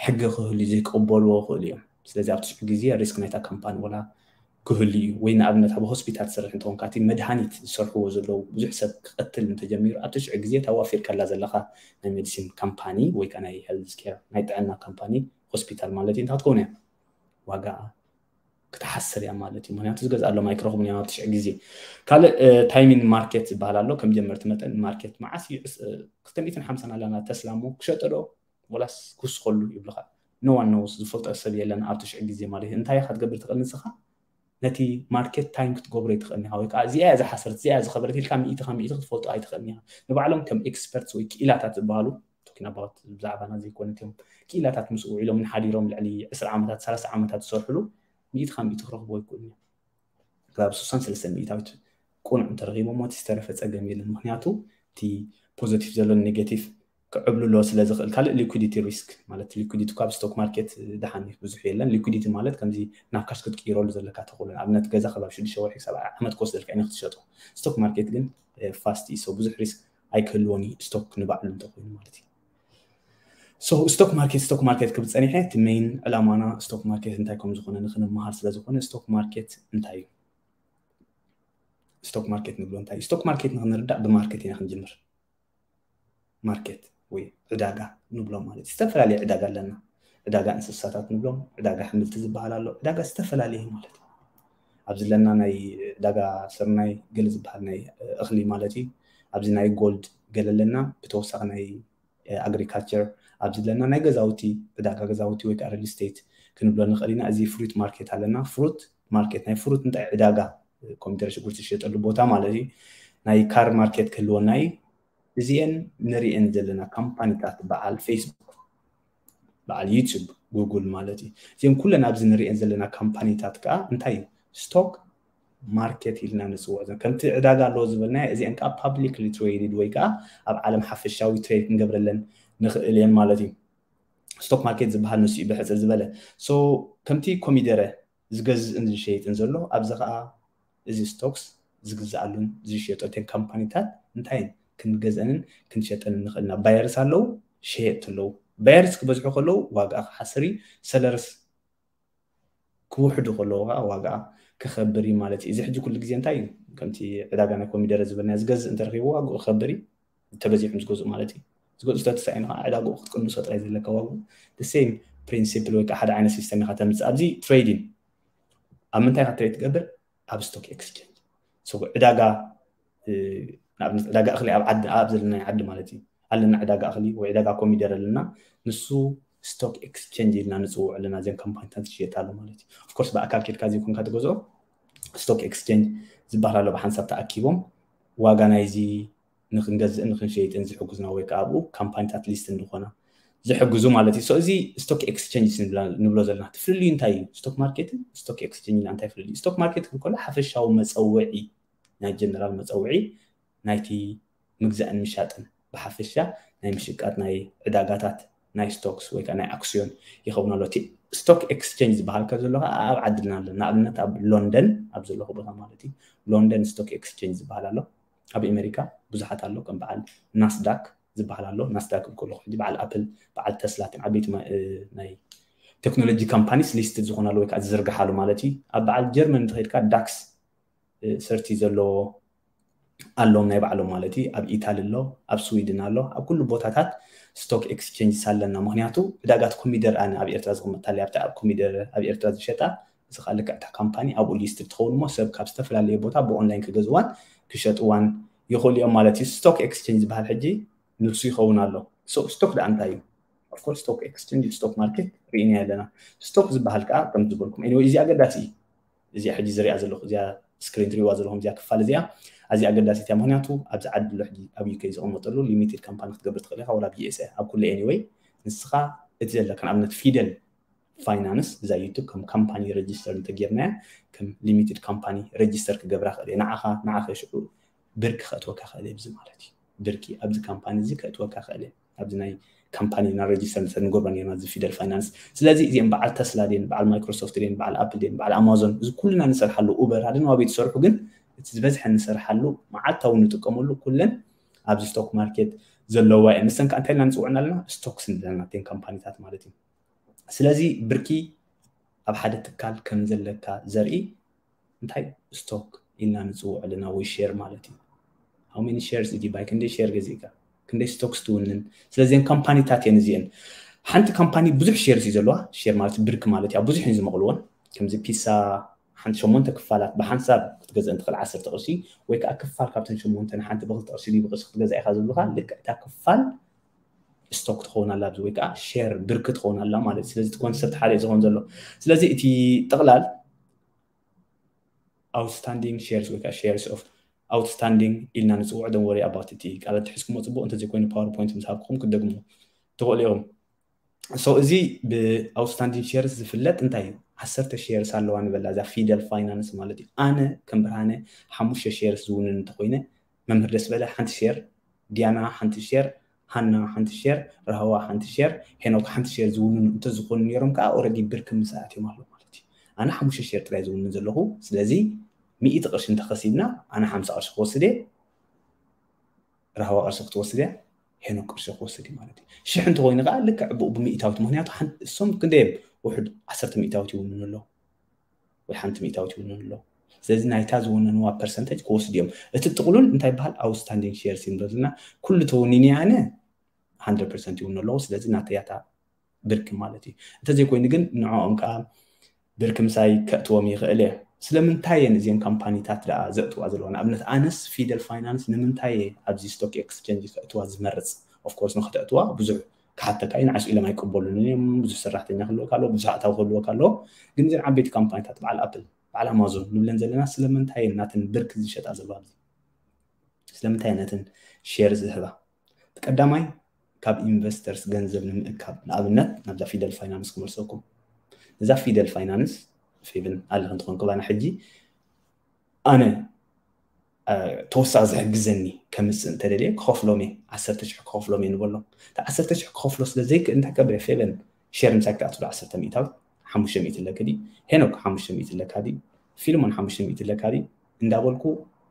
ሕጊ ክህሉ ዘይቀበልዎ ክእሉ እዮም። ስለዚ ኣብ ትሽዑ ግዜ risk ናይታ ካምፓኒ ወላ ክህሉ እዩ። ወይ ንኣብነት ኣብ ሆስፒታል ትሰርሕ እንተኾንካ እቲ መድሃኒት ዝሰርሕዎ ዘለዉ ብዙሕ ሰብ ክቐትል እንተጀሚሩ ኣብ ትሽዑ ግዜ ታዋፊርካላ ዘለኻ ናይ ሜዲሲን ካምፓኒ ወይ ከዓ ናይ health care ናይ ጥዕና ካምፓኒ ሆስፒታል ማለት እዩ እንታይ ክትከውን እያ ዋጋ ክትሓስር እያ ማለት እዩ። ምክንያቱ ዝገዝእ ኣሎ ማይክሮፎን እዮም ኣብ ትሽዑ ግዜ። ካልእ timing market ዝበሃል ኣሎ። ከም ጀመርቲ መጠን ማርኬት መዓስ እዩ ክልተ ሚእትን ሓምሳን ኣለና ተስላ እሞ ክሸጦ ዶ ወላስ ክውስኸሉ ይብልኻ። No one knows ዝፈልጦ ሰብ የለን ኣብ ትሽዑ ግዜ ማለት እዩ። እንታይ ኢኻ ክትገብር ትኽእል ንስኻ ነቲ ማርኬት ታይም ክትገብሮ ይትኽእል ኢኻ ወይ ከዓ እዚኣ እያ ዝሓሰረት እዚኣ እያ ዝኸበረት ኢልካ ሚእቲ ካብ ሚእቲ ክትፈልጦ ኣይትኽእልን ኢኻ። ንባዕሎም ከም experts ወይ ክኢላታት ዝበሃሉ talking about ብዛዕባና ዘይኮነ እቶም ክኢላታት ምስ ውዒሎም ሓዲሮም ልዕሊ ዕስራ ዓመታት ሰላሳ ዓመታት ዝሰርሕሉ ሚእቲ ካብ ሚእቲ ክረኽቦ ኣይክእሉን እዮም። ካብ ስሳን ሰለስተን ሚእታዊት ቁኑዕ እንተረኺቦም እቲ ዝተረፈ ፀገም የለን። ምክንያቱ እቲ positive ዘሎ negative ክዕብልሎ ስለ ዝኽእል። ካልእ liquidity risk ማለት liquidity ካብ stock market ደሓን ብዙሕ የለን። Liquidity ማለት ከምዚ ናብ ካሽ ክትቅይረሉ ዘለካ ተኽእሎ ንኣብነት ገዛ ከባቢ ሽዱሽተ ወርሒ ክሳብ ዓመት ክወስደልካ እዩ ክትሸጦ። Stock market ግን fast እዩ። So ብዙሕ risk ኣይክህልዎን እዩ stock ንባዕሉ እንተኮይኑ ማለት እዩ። So stock market stock market ክብል ፀኒሐ እቲ main ዕላማና stock market እንታይ ከም ዝኾነ ንክንመሃር ስለ ዝኾነ stock market እንታይ እዩ? Stock market ንብሎ እንታይ እዩ? Stock market ንክንርዳእ ብ market ኢና ክንጅምር። ማርኬት ወይ ዕዳጋ ንብሎ ማለት ዝተፈላለዩ ዕዳጋ ኣለና። ዕዳጋ እንስሳታት ንብሎም ዕዳጋ ኣሕምልቲ ዝበሃል ኣሎ። ዕዳጋ ዝተፈላለየ ማለት እዩ። ኣብዚ ኣለና ናይ ዕዳጋ ስርናይ ገለ ዝበሃል ናይ እኽሊ ማለት እዩ። ኣብዚ ናይ ጎልድ ገለ ኣለና። ብተወሳኺ ናይ agriculture ኣብዚ ኣለና ናይ ገዛውቲ ዕዳጋ ገዛውቲ ወይ ከዓ real estate ክንብሎ ንኽእል ኢና። እዚ fruit market ኣለና። Fruit market ናይ fruit እንታይ ዕዳጋ ኮምፒተር ሽጉርቲ ዝሸጠሉ ቦታ ማለት እዩ። ናይ car market ክህልወና እዩ። እዚአን ንሪአን ዘለና ካምፓኒታት በዓል Facebook በዓል YouTube Google ማለት እዩ። እዚአን ኩለን ኣብዚ ንሪአን ዘለና ካምፓኒታት ከዓ እንታይ እዩ stock market ኢልና ንፅውዖ ዘን ከምቲ ዕዳጋ ኣለዎ ዝበልናዮ እዚአን ከዓ publicly traded ወይ ከዓ ኣብ ዓለም ሓፈሻዊ trade ክንገብረለን ንኽእል እየን ማለት እዩ። Stock market ዝበሃል ንሱ እዩ ብሕፅር ዝበለ። So ከምቲ ኮሚደረ ዝገዝእን ዝሸይጥን ዘሎ ኣብዚ ከዓ እዚ stocks ዝግዝኣሉን ዝሸየጦ እተን ካምፓኒታት እንታይ ክንገዝአንን ክንሸጠንን ንኽእል ኢና። Buyers ኣለዉ፣ ሸየጥቲ ኣለዉ። Buyers ክበዝሑ ከለዉ ዋጋ ክሓስር እዩ። Sellers ክውሕዱ ከለዉ ከዓ ዋጋ ክኸብር እዩ ማለት እዩ። እዚ ሕጂ ኩሉ ግዜ እንታይ እዩ ከምቲ ዕዳጋ ናይ ኮሚደረ ዝበልና ዝገዝእ እንተረኪቡ ዋግኡ ክኸብር እዩ። ተበዚሑ ምስ ገዝኡ ማለት እዩ። ዝገዝኡ ተተሳኢኑ ከዓ ዕዳግኡ ክትቅንሶ ጥራይ ዘለካ ዋግኡ the same principle ወይ ከዓ ሓደ ዓይነት system ኢኻ ተምፅእ። ኣብዚ trading ኣብ ምንታይ ኢኻ trade ትገብር? ኣብ stock exchange። So ዕዳጋ ንኣብነት ዕዳጋ እኽሊ ኣብ ዓዲ ኣብ ዘለና ዓዲ ማለት እዩ ኣለና ዕዳጋ እኽሊ ወይ ዕዳጋ ኮሚደረ ኣለና። ንሱ stock exchange ኢልና ንፅውዖ ኣለና። እዘን ካምፓኒታት ዝሽየጣሉ ማለት እዩ። Of course ብኣካል ኬድካ ዘይኮንካ ትገዝኦ stock exchange ዝበሃል ኣሎ። ብሓንሳብ ተኣኪቦም ዋጋ ናይዚ ንክንገዝእን ንክንሸይጥን ዝሕግዙና ወይ ከዓ ኣብኡ ካምፓኒታት list እንድኾና ዝሕግዙ ማለት እዩ። So እዚ stock exchange ንብሎ ዘለና እቲ ፍልልዩ እንታይ እዩ? Stock market ን stock exchange ን እንታይ ፍልልዩ? Stock market ክብል ከሎ ሓፈሻዊ መፀውዒ ናይ ጀነራል መፀውዒ ናይቲ ምግዛእን ምሻጥን ብሓፈሻ ናይ ምሽቃጥ ናይ ዕዳጋታት ናይ ስቶክስ ወይ ከዓ ናይ ኣክሲዮን ይኸውን ኣሎ። እቲ ስቶክ ኤክስቼንጅ ዝበሃል ካብ ዘሎ ከዓ ኣብ ዓድና ኣሎ። ንኣብነት ኣብ ሎንደን ኣብ ዘለኹ ቦታ ማለት እዩ። ሎንደን ስቶክ ኤክስቼንጅ ዝበሃል ኣሎ። ኣብ ኣሜሪካ ብዙሓት ኣሎ፣ ከም በዓል ናስዳክ ዝበሃል ኣሎ። ናስዳክ ክብለኩ ሕጂ በዓል ኣፕል፣ በዓል ተስላ፣ እተን ዓበይቲ ማ- እ፣ ናይ ቴክኖሎጂ ካምፓኒስ ሊስትድ ዝኾናሉ ወይ ከዓ ዝዝርግሓሉ ማለት እዩ። ኣብ በዓል ጀርመን እንተኸድካ ዳክስ ሰርቲ ዘለዎ ኣሎም ናይ ባዕሎም ማለት እዩ። ኣብ ኢታሊ ኣሎ፣ ኣብ ስዊድን ኣሎ፣ ኣብ ኩሉ ቦታታት ስቶክ ኤክስቼንጅ ኣለና። ምክንያቱ ዕዳጋት ኮሚደር ኣነ ኣብ ኤርትራ ዝቕመጣለ ኣብታ ኣብ ኮሚደር ኣብ ኤርትራ ዝሸጣ እዚ ከዓ ልክዕታ ካምፓኒ ኣብኡ ሊስትድ ትኸውን እሞ ሰብ ካብ ዝተፈላለየ ቦታ ብኦንላይን ክገዝዋን ክሸጥዋን ይኽእሉ እዮም ማለት እዩ። ስቶክ ኤክስቼንጅ ዝበሃል ሕጂ ንሱ ይኸውን ኣሎ። ስቶክ ደኣ እንታይ እዩ? ኦፍኮርስ ስቶክ ኤክስቼንጅ ስቶክ ማርኬት ርኢና ኣለና። ስቶክ ዝበሃል ከዓ ከም ዝበልኩም ኤኒወይ እዚ ኣገዳሲ እዩ። እዚኣ ሕጂ ዝሪኣ ዘለኹ እዚኣ ስክሪን ትሪዋ ዘለኹም እዚኣ ክፋል እዚኣ ኣዚ ኣገዳሲት እያ። ምክንያቱ ኣብዚ ዓዲ ኣሎ ሕጂ ኣብ ዩኬ ዝቕመጠሉ ሊሚትድ ካምፓኒ ክትገብር ትኽእል ኢኻ ወላ ኣብ ዩኤስኤ ኣብ ኩሉ ኤኒወይ ንስኻ እቲ ዘለካ ንኣብነት ፊደል ፋይናንስ እዛ ዩቱብ ከም ካምፓኒ ረጅስተር እንተጌርናያ ከም ሊሚትድ ካምፓኒ ረጅስተር ክገብራ ክእል እየ። ንዓኻ ንዓኸ ሽዑ ብርኪ ከእትወካ ክእል እየ ብዚ ማለት እዩ። ብርኪ ኣብዚ ካምፓኒ እዚ ከእትወካ ክእል እየ። ኣብዚ ናይ ካምፓኒ ና ረጅስተር እንተ ንገብሮ ነርና እዚ ፊደል ፋይናንስ። ስለዚ እዚኦም በዓል ተስላ ድን በዓል ማይክሮሶፍት ድን በዓል ኣፕል ድን በዓል ኣማዞን እዚ ኩልና ንሰርሓሉ ኡበር ኣደን ዋቤ ትሰርሑ ግን እቲ ዝበዝሐ ንሰርሓሉ መዓልታዊ ንጥቀመሉ ኩለን ኣብዚ ስቶክ ማርኬት ዘለዋ እየን። ንሰን ከዓ እንታይ ኢልና ንፅውዕና ኣለና? ስቶክስ ንብለና እተን ካምፓኒታት ማለት እዩ። ስለዚ ብርኪ ኣብ ሓደ ትካል ከም ዘለካ ዘርኢ እንታይ ስቶክ ኢልና ንፅውዕ ኣለና ወይ ሼር ማለት እዩ። How many shares did you buy? ክንደይ ሼር ገዚእካ? ክንደይ ስቶክስ ትውንን? ስለዚን ካምፓኒታት እየን እዚአን። ሓንቲ ካምፓኒ ብዙሕ ሼርስ እዩ ዘለዋ። ሼር ማለት ብርኪ ማለት እዩ። ኣብ ብዙሕ እዩ ዝመቕልዎን ከምዚ ፒሳ ሓንቲ ሸሞንተ ክፋላት ብሓንሳብ ክትገዝእ እንትኽእል ዓሰርተ ቅርሺ ወይ ከዓ ክፋል ካብተን ሸሞንተ ንሓንቲ ብክልተ ቅርሺ ድዩ ብቅርሺ ክትገዝእ ኢኻ ዝብሉካ ልክዕ እታ ክፋል ስቶክ ትኸውን ኣላ ኣብዚ ወይ ከዓ ሼር ብርኪ ትኸውን ኣላ ማለት እዩ። ስለዚ እቲ ኮንሰፕት ሓደ እዩ ዝኸውን ዘሎ። ስለዚ እቲ ጥቕላል outstanding shares ወይ ከዓ shares of outstanding ኢልና ንፅውዖ። Don't worry about it። ቃላት ትሒዝኩሞ ፅቡቅ እንተዘይኮይኑ ፓወርፖይንት ምስ ሃብኩም ክትደግሙ ትኽእሉ ኢኹም። So እዚ ብ outstanding shares ዝፍለጥ እንታይ እዩ? ዓሰርተ ሼርስ ኣለዋ ንበላ እዛ ፊደል ፋይናንስ ማለት እዩ። ኣነ ከም ብርሃነ ሓሙሽተ ሼርስ ዝውንን እንተኮይነ መምህር ደስ በለ ሓንቲ ሼር፣ ዲያና ሓንቲ ሼር፣ ሃና ሓንቲ ሼር፣ ራህዋ ሓንቲ ሼር፣ ሄኖክ ሓንቲ ሼር ዝውንኑ እንተዝኾኑ ነይሮም ከዓ ኦረዲ ብርኪ ምስ ኣትዮም ኣሎ ማለት እዩ። ኣነ ሓሙሽተ ሼር ጥራይ ዝውንን ዘለኹ። ስለዚ ሚእቲ ቅርሺ እንተኸሲብና ኣነ ሓምሳ ቅርሺ ክወስድ እየ፣ ራህዋ ቅርሺ ክትወስድ እያ፣ ሄኖክ ቅርሺ ክወስድ እዩ ማለት እዩ። ሽሕ እንተኮይኑ ከዓ ልክዕ ብኡ ብሚእታዊት ምክንያቱ ሓንቲ እሶም ክንደይ እዮም ውሑድ ዓሰርተ ሚእታዊት ይውንኑ ኣለዉ ወይ ሓንቲ ሚእታዊት ይውንኑ ኣለዉ። ስለዚ ናይታ ዝወነንዋ ፐርሰንተጅ ክወስድ እዮም። እቲ ጥቕሉል እንታይ ይበሃል? Outstanding shares እዩ ንብለና። ኩሉ ተወኒኒ ኣነ ሓንድረድ ፐርሰንት ይውኑ ኣለዉ። ስለዚ ናተያታ ብርኪ ማለት እዩ። እንተዘይኮይኑ ግን ንዕኦም ከዓ ብርኪ ምሳይ ከእትዎም ይኽእል እየ። ስለምንታይ እየን እዚን ካምፓኒታት ደኣ ዘእትዋ ዘለዋ? ንኣብነት ኣነስ ፊደል ፋይናንስ ንምንታይ እየ ኣብዚ ስቶክ ኤክስቸንጅ ከእትዋ ዝመርፅ? ኦፍኮርስ ንክተእትዋ ብዙሕ ክሓተካ እዩ። ንዓስ ኢሎም ኣይቀበሉን እዮም። ብዙሕ ሰራሕተኛ ክህልወካ ኣለዎ፣ ብዙሕ ኣታዊ ክህልወካ ኣለዎ። ግን እዘን ዓበይቲ ካምፓኒታት በዓል ኣፕል በዓል ኣማዞን ንብለን ዘለና ስለምንታይ እየን ናተን ብርኪ ዝሸጣ ዘለዋ? ኣብዚ ስለምንታይ እየን ነተን ሼር ዝህባ? ቀዳማይ ካብ ኢንቨስተርስ ገንዘብ ንምእካብ፣ ንኣብነት ናብዛ ፊደል ፋይናንስ ክመልሰኩም። እዛ ፊደል ፋይናንስ ፌብን ኣለክ እንትኾን ክባና ሕጂ ኣነ ተወሳኺ ዝሕግዘኒ ከምፅእ እንተደልየ ክኸፍሎም እየ። ዓሰርተ ሽሕ ክኸፍሎም እየ ንበሎም። እቲ ዓሰርተ ሽሕ ክኸፍሎ ስለ ዘይክእል እንታይ ከብር እየ? ፌበን ሼር ምሳይ ክትኣትሉ ዓሰርተ ሚእታዊት ሓሙሽተ ሚእቲ ኣለኪ ድዩ? ሄኖክ ሓሙሽተ ሚእቲ ኣለካ ድዩ? ፊልሞን ሓሙሽተ ሚእቲ ኣለካ ድዩ? እንዳበልኩ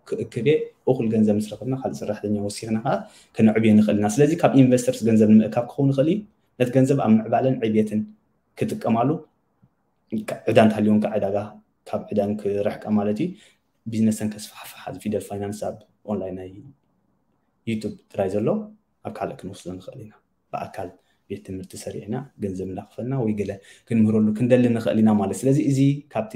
ክእክብ እየ። እኹል ገንዘብ ምስ ረኸብና ካልእ ሰራሕተኛ ወሲኽና ከዓ ከነዕብዮ ንኽእል ኢና። ስለዚ ካብ ኢንቨስተርስ ገንዘብ ንምእካብ ክኸውን ይኽእል እዩ። ነቲ ገንዘብ ኣብ ምዕባለን ዕብየትን ክጥቀማሉ ዕዳ እንተሃልዮም ከዓ ዕዳጋ ካብ ዕዳን ክርሕቃ ማለት እዩ። ቢዝነሰን ከስፋሕፍሓ ፊደል ፋይናንስ ኣብ ኦንላይን ናይ ዩቱብ ጥራይ ዘሎ ኣብ ካልእ ክንወስዶ ንኽእል ኢና። ብኣካል ቤት ትምህርቲ ሰሪዕና ገንዘብ እንዳኽፈልና ወይ ገለ ክንምህረሉ ክንደሊ ንኽእል ኢና ማለት። ስለዚ እዚ ካብቲ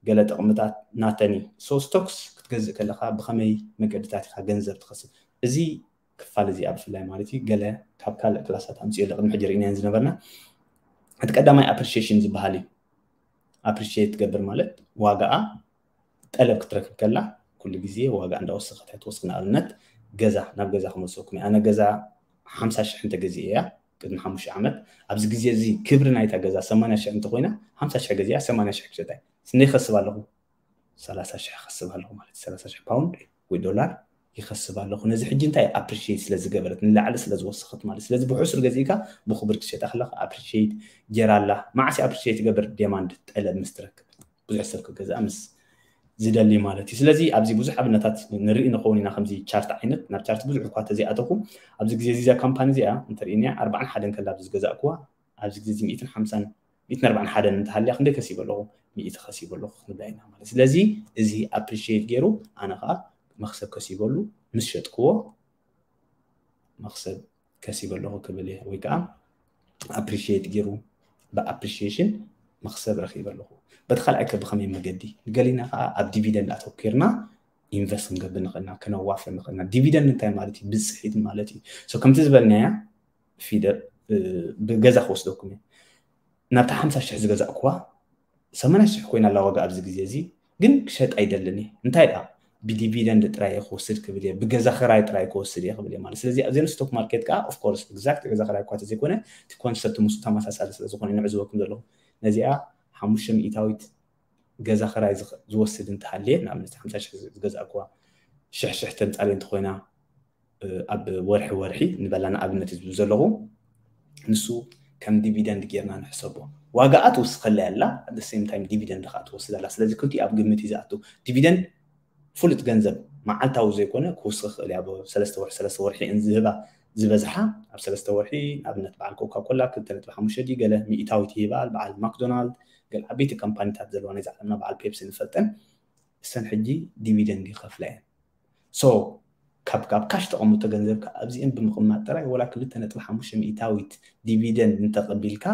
ገለ ጥቕምታት ናተን እዩ። So ስቶክስ ክትገዝእ ከለኻ ብኸመይ መገድታት ኢኻ ገንዘብ ትኸስብ? እዚ ክፋል እዚኣ ብፍላይ ማለት እዩ ገለ ካብ ካልእ ክላሳት ኣምፅኦ ለቅድሚ ሕጂ ርኢናየን ዝነበርና እቲ ቀዳማይ ኣፕሪሺሽን ዝበሃል እዩ። ኣፕሪሺት ትገብር ማለት ዋጋኣ ጠለብ ክትረክብ ከላ ኩሉ ግዜ ዋጋ እንዳወሰኸት ትወስኽ። ንኣብነት ገዛ ናብ ገዛ ክመልሰኩም እየ። ኣነ ገዛ ሓምሳ ሽሕ እንተገዚአ እያ ቅድሚ ሓሙሽተ ዓመት፣ ኣብዚ ግዜ እዚ ክብሪ ናይታ ገዛ ሰማንያ ሽሕ እንተኮይና ሓምሳ ሽሕ ገዚኣ ሰማንያ ሽሕ ክሸጣ እየ። ስንደይ ከስብ ኣለኹ? ሰላሳ ሽሕ ከስብ ኣለኹ ማለት እዩ። ሰላሳ ሽሕ ፓውንድ ወይ ዶላር ይኸስብ ኣለኹ። ነዚ ሕጂ እንታይ appreciate ስለ ዝገበረት ንላዕሊ ስለ ዝወሰኸት ማለት። ስለዚ ብሕሱር ገዚእካ ብኽቡር ክትሸጣ ከለኻ appreciate ጌራ ኣላ። መዓስ appreciate ይገብር? Demand፣ ጠለብ ምስ ትረክብ፣ ብዙሕ ሰብ ክገዝኣ ምስ ዝደሊ ማለት እዩ። ስለዚ ኣብዚ ብዙሕ ኣብነታት ንርኢ ንኸውን ኢና፣ ከምዚ ቻርት ዓይነት። ናብ ቻርት ብዙሕ እኳ ተዘይኣተኹ፣ ኣብዚ ግዜ እዚ እዛ ካምፓኒ እዚኣ እንተርእይናያ ኣርባዓን ሓደን ከላ ኣብዚ ዝገዛእኩዋ፣ ኣብዚ ግዜ እዚ ሚእትን ሓምሳን ሚእትን ኣርባዓን ሓደን እንተሃልያ ክንደይ ከሲበ ኣለኹ? ሚእቲ ከሲበ ኣለኹ ክንብላ ኢና ማለት። ስለዚ እዚ appreciate ገይሩ ኣነ ከዓ መክሰብ ከሲበሉ ምስ ሸጥክዎ መክሰብ ከሲበ ኣለኹ ክብል እየ። ወይ ከዓ appreciate ገይሩ ብ appreciation መክሰብ ረኺበ ኣለኹ። በቲ ካልኣይ ከ ብኸመይ መገዲ? ገሊና ከዓ ኣብ dividend ኣተኪርና invest ክንገብር ንኽእልና፣ ክነዋፍር ንኽእልና። Dividend እንታይ ማለት እዩ? ብፅሒት ማለት እዩ። So ከምቲ ዝበልናያ ፊደል ብገዛ ክወስደኩም እየ። ናብታ ሓምሳ ሽሕ ዝገዛእኩዋ ሰማንያ ሽሕ ኮይና ኣላ ዋጋ ኣብዚ ግዜ እዚ፣ ግን ክሸጥ ኣይደልን እየ። እንታይ ደኣ ብዲቪደንድ ጥራይ እየ ክወስድ ክብል እየ፣ ብገዛ ክራይ ጥራይ ክወስድ እየ ክብል እየ ማለት። ስለዚ ኣብዚን ስቶክ ማርኬት ከዓ of course exact ገዛ ክራይ እኳ ተዘይኮነ እቲ ኮንሰፕት ምስኡ ተመሳሳሊ ስለ ዝኾነ ንዕዝበኩም ዘለኹ። ነዚኣ ሓሙሽተ ሚእታዊት ገዛ ክራይ ዝወስድ እንተሃልየ፣ ንኣብነት ሓምሳ ሽሕ ዝገዛእኩዋ ሽሕ ሽሕ ተምጻለይ እንተኾይና ኣብ ወርሒ ወርሒ ንበላ ንኣብነት እዩ ዝብል ዘለኹ፣ ንሱ ከም ዲቪደንድ ጌርና ንሕሰቦ። ዋጋኣ ትውስኸላ ኣላ፣ at the same time ዲቪደንድ ከዓ ትወስድ ኣላ። ስለዚ ክልቲኡ ኣብ ግምት እዩ ዝኣቱ። ዲቪደንድ ፍሉጥ ገንዘብ መዓልታዊ ዘይኮነ ክውስኽ ይኽእል እዩ። ኣብ ሰለስተ ወርሒ ሰለስተ ወርሒ እን ዝህባ ዝበዝሓ ኣብ ሰለስተ ወርሒ ንኣብነት በዓል ኮካ ኮላ ክልተ ነጥቢ ሓሙሽተ ድዩ ገለ ሚእታዊት ይህባ፣ በዓል ማክዶናልድ ገለ ዓበይቲ ካምፓኒታት ዘለዋ ናይዚ ዓለምና በዓል ፔፕሲ ንፈልጠን እሰን ሕጂ ዲቪደንድ ይኸፍላ እየን። So ካብ ካብ ካሽ ተቐምጦ ገንዘብካ ኣብዚአን ብምቕማጥ ጥራይ ወላ ክልተ ነጥቢ ሓሙሽተ ሚእታዊት ዲቪደንድ እንተቐቢልካ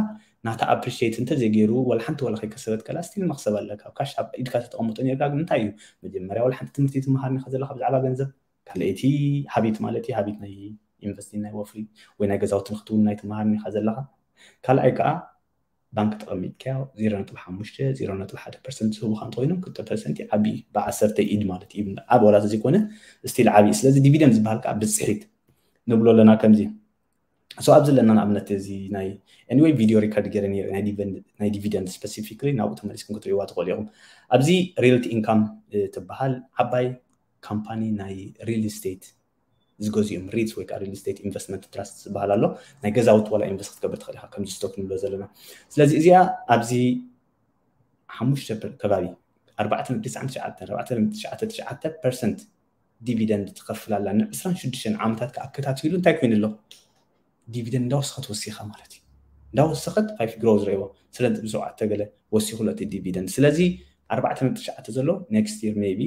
ናታ appreciate እንተዘይገይሩ ወላ ሓንቲ ወላ ከይከሰበት ከላ ስቲል መኽሰብ ኣለካ። ኣብ ካሽ ኣብ ኢድካ ተተቐምጦ ነርካ ግን እንታይ እዩ መጀመርያ ወላ ሓንቲ ትምህርቲ ትመሃር ኒኻ ዘለኻ ብዛዕባ ገንዘብ፣ ካልኣይቲ ሃቢት ማለት እዩ ሃቢት ናይ ኢንቨስቲንግ ናይ ወፍሪ ወይ ናይ ገዛውቲ ንክትውን ናይ ትመሃር ኒኻ ዘለኻ። ካልኣይ ከዓ ባንክ ተቐሚጥካዮ ዜሮ ነጥቢ ሓሙሽተ ዜሮ ነጥቢ ሓደ ፐርሰንት ዝህቡኻ እንተኮይኖም ክልተ ፐርሰንት ዓቢ ብዓሰርተ ኢድ ማለት እዩ። ኣብ ወላ ዘይኮነ ስቲል ዓቢ። ስለዚ ዲቪደንድ ዝበሃል ከዓ ብፅሒት ንብሎ ኣለና ከምዚ። So ኣብዚ ኣለና ንኣብነት እዚ ናይ anyway ቪድዮ ሪከርድ ገይረ ነይረ ናይ ዲቪደንድ specifically ናብኡ ተመሊስኩም ክትሪእዋ ትኽእሉ ኢኹም። ኣብዚ ሪልቲ ኢንካም ትበሃል ዓባይ ካምፓኒ ናይ ሪል ስቴት ዝገዝኦም ሪትስ ወይ ከዓ ሪል ስቴት ኢንቨስትመንት ትራስት ዝበሃል ኣሎ። ናይ ገዛውቲ ዋላ ኢንቨስት ክትገብር ትኽእል ኢኻ ከምዚ ስቶክ ንብሎ ዘለና። ስለዚ እዚኣ ኣብዚ ሓሙሽተ ከባቢ ኣርባዕተ ነጥቢ ትሽዓተ ትሽዓተ ፐርሰንት ዲቪደንድ ትኸፍል ኣላ። ንዕስራን ሽዱሽተን ዓመታት ከኣከታቲሉ እንታይ ኮይኑ ኣሎ? ዲቪደንድ እንዳወሰኸት ወሲኻ ማለት እዩ። እንዳወሰኸት ፋይፍ ግሮዝ ረይዎ ስለ ነጥቢ ሸውዓተ ገለ ወሲኹ ለቲ ዲቪደንድ። ስለዚ ኣርባዕተ ነጥቢ ትሽዓተ ዘሎ ኔክስት ይር ሜቢ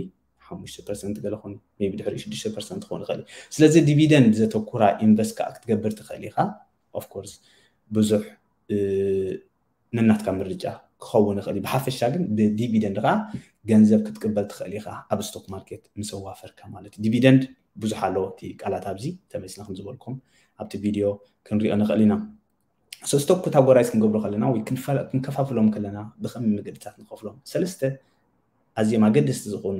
ሓሙሽተ ፐርሰንት ገለ ኾኑ ሜቢ ድሕሪ ሽዱሽተ ፐርሰንት ክኾን ይኽእል እዩ። ስለዚ ዲቪደንድ ዘተኩራ ኢንቨስት ከዓ ክትገብር ትኽእል ኢኻ። Of course ብዙሕ ነናትካ ምርጫ ክኸውን ይኽእል እዩ። ብሓፈሻ ግን ብዲቪደንድ ከዓ ገንዘብ ክትቅበል ትኽእል ኢኻ ኣብ ስቶክ ማርኬት ምስ ኣዋፈርካ ማለት እዩ። ዲቪደንድ ብዙሕ ኣለዎ እቲ ቃላት ኣብዚ ተመሊስና ከም ዝበልኩም ኣብቲ ቪድዮ ክንሪኦ ንኽእል ኢና። So ስቶክ ካተጎራይዝ ክንገብሮ ከለና ወይ ክንከፋፍሎም ከለና ብኸመይ መገድታት ንኸፍሎም ሰለስተ ኣዝዮም ኣገደስቲ ዝኾኑ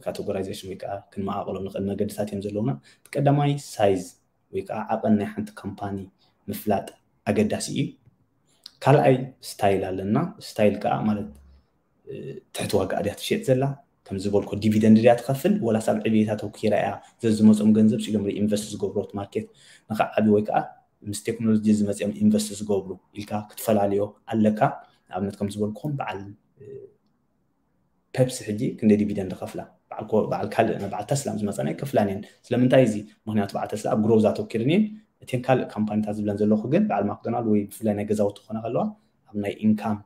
ካተጎራይዜሽን ወይ ከዓ ክንመቓቐሎም ንኽእል መገድታት እዮም ዘለውና። ቀዳማይ ሳይዝ ወይ ከዓ ዓቐን ናይ ሓንቲ ካምፓኒ ምፍላጥ ኣገዳሲ እዩ። ካልኣይ ስታይል ኣለና። ስታይል ከዓ ማለት ትሕቲ ዋጋ ድያ ትሸጥ ዘላ ከም ዝበልኮ ዲቪደንድ ድያ ትኸፍል ወላስ ኣብ ዕብየታ ተውኪራ እያ ዘዝመፆም ገንዘብ ሲሎም ኢንቨስት ዝገብሮት ማርኬት ንክዓቢ ወይ ከዓ ምስ ቴክኖሎጂ ዝመፅኦም ኢንቨስት ዝገብሩ ኢልካ ክትፈላልዮ ኣለካ። ንኣብነት ከም ዝበልኩም በዓል ፔፕሲ ሕጂ ክንደይ ዲቪደንድ ከፍላ በዓል ካልእ በዓል ተስላ ምስ መፀና ኣይከፍላን እየን። ስለምንታይ እዚ ምክንያቱ በዓል ተስላ ኣብ ግሮዝ ኣተኪርን እየን። እተን ካልእ ካምፓኒታት ዝብለን ዘለኹ ግን በዓል ማክዶናልድ ወይ ብፍላይ ናይ ገዛውቲ ክኾና ከለዋ ኣብ ናይ ኢንካም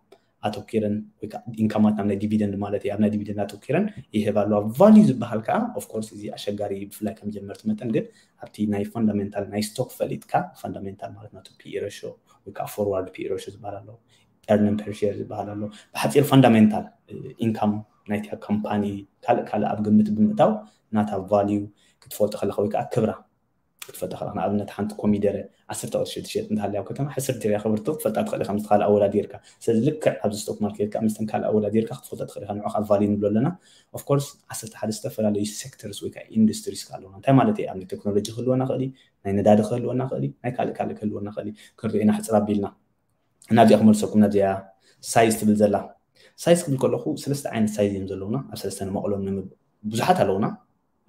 ኣተኪረን ወይ ኢንካማት ናብ ናይ ዲቪደንድ ማለት ኣብ ናይ ዲቪደንድ ኣተኪረን ይህብ ኣለዋ። ቫልዩ ዝበሃል ከዓ ኦፍኮርስ እዚ ኣሸጋሪ ብፍላይ ከም ጀመርቲ መጠን ግን ኣብቲ ናይ ፋንዳሜንታል ናይ ስቶክ ፈሊጥካ ፋንዳሜንታል ማለት ናቱ ፒኢ ሬሾ ወይ ከዓ ፎርዋርድ ፒኢ ሬሾ ዝበሃል ኣሎ፣ ኤርኒንግ ፐር ሼር ዝበሃል ኣሎ። ብሓፂር ፋንዳሜንታል ኢንካም ናይቲ ካምፓኒ ካልእ ካልእ ኣብ ግምት ብምእታው ናታ ቫልዩ ክትፈልጦ ከለካ ወይ ከዓ ክብራ ክትፈልጣ ከለካ ንኣብነት ሓንቲ ኮሚደረ ዓሰርተ ቅርሺ ትሸጥ እንተሃልያ ኣብ ከተማ ዓሰርተ ሪያ ክብርቲ ክትፈልጣ ትኽእል ኢኻ ምስቲ ካልእ ኣወዳዲርካ። ስለዚ ልክዕ ኣብዚ ስቶክ ማርኬት ከዓ ምስተን ካልእ ኣወዳዲርካ ክትፈልጣ ትኽእል ኢኻ። ንዑ ከዓ ቫልዩ ንብሎ ኣለና። ኦፍኮርስ ዓሰርተ ሓደ ዝተፈላለዩ ሴክተርስ ወይ ከዓ ኢንዱስትሪስ ከዓ ኣለውና። እንታይ ማለት እዩ? ኣብ ናይ ቴክኖሎጂ ክህልወና ክእል እዩ፣ ናይ ነዳዲ ክህልወና ክእል እዩ፣ ናይ ካልእ ካልእ ክህልወና ክእል እዩ። ክንሪኦ ኢና ሕፅር ኣቢልና ናብዚኣ ክመልሰኩም ናብዚኣ ሳይዝ ትብል ዘላ። ሳይዝ ክብል ከለኹ ሰለስተ ዓይነት ሳይዝ እዮም ዘለውና። ኣብ ሰለስተ ንመቕሎም ብዙሓት ኣለውና።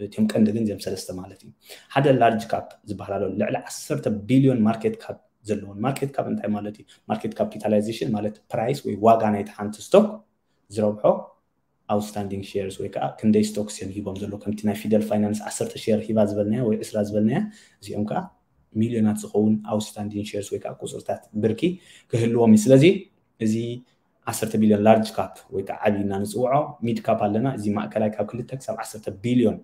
እቲኦም ቀንዲ ግን እዚኦም ሰለስተ ማለት እዩ። ሓደ large cap ዝበሃል ኣሎ፣ ልዕሊ ዓሰርተ ቢልዮን market cap ዘለዎን። Market cap እንታይ ማለት እዩ? Market capitalization ማለት price ወይ ዋጋ ናይቲ ሓንቲ stock ዝረብሖ outstanding shares ወይ ከዓ ክንደይ stocks እዮም ሂቦም ዘለዉ። ከምቲ ናይ Fidel Finance ዓሰርተ share ሂባ ዝበልናያ ወይ ዕስራ ዝበልናያ፣ እዚኦም ከዓ ሚልዮናት ዝኸውን outstanding shares ወይ ከዓ ቁፅርታት ብርኪ ክህልዎም እዩ። ስለዚ እዚ ዓሰርተ ቢልዮን large cap ወይ ከዓ ዓብዪ እና ንፅውዖ፣ mid cap ኣለና። እዚ ማእከላይ ካብ ክልተ ክሳብ ዓሰርተ ቢልዮን፣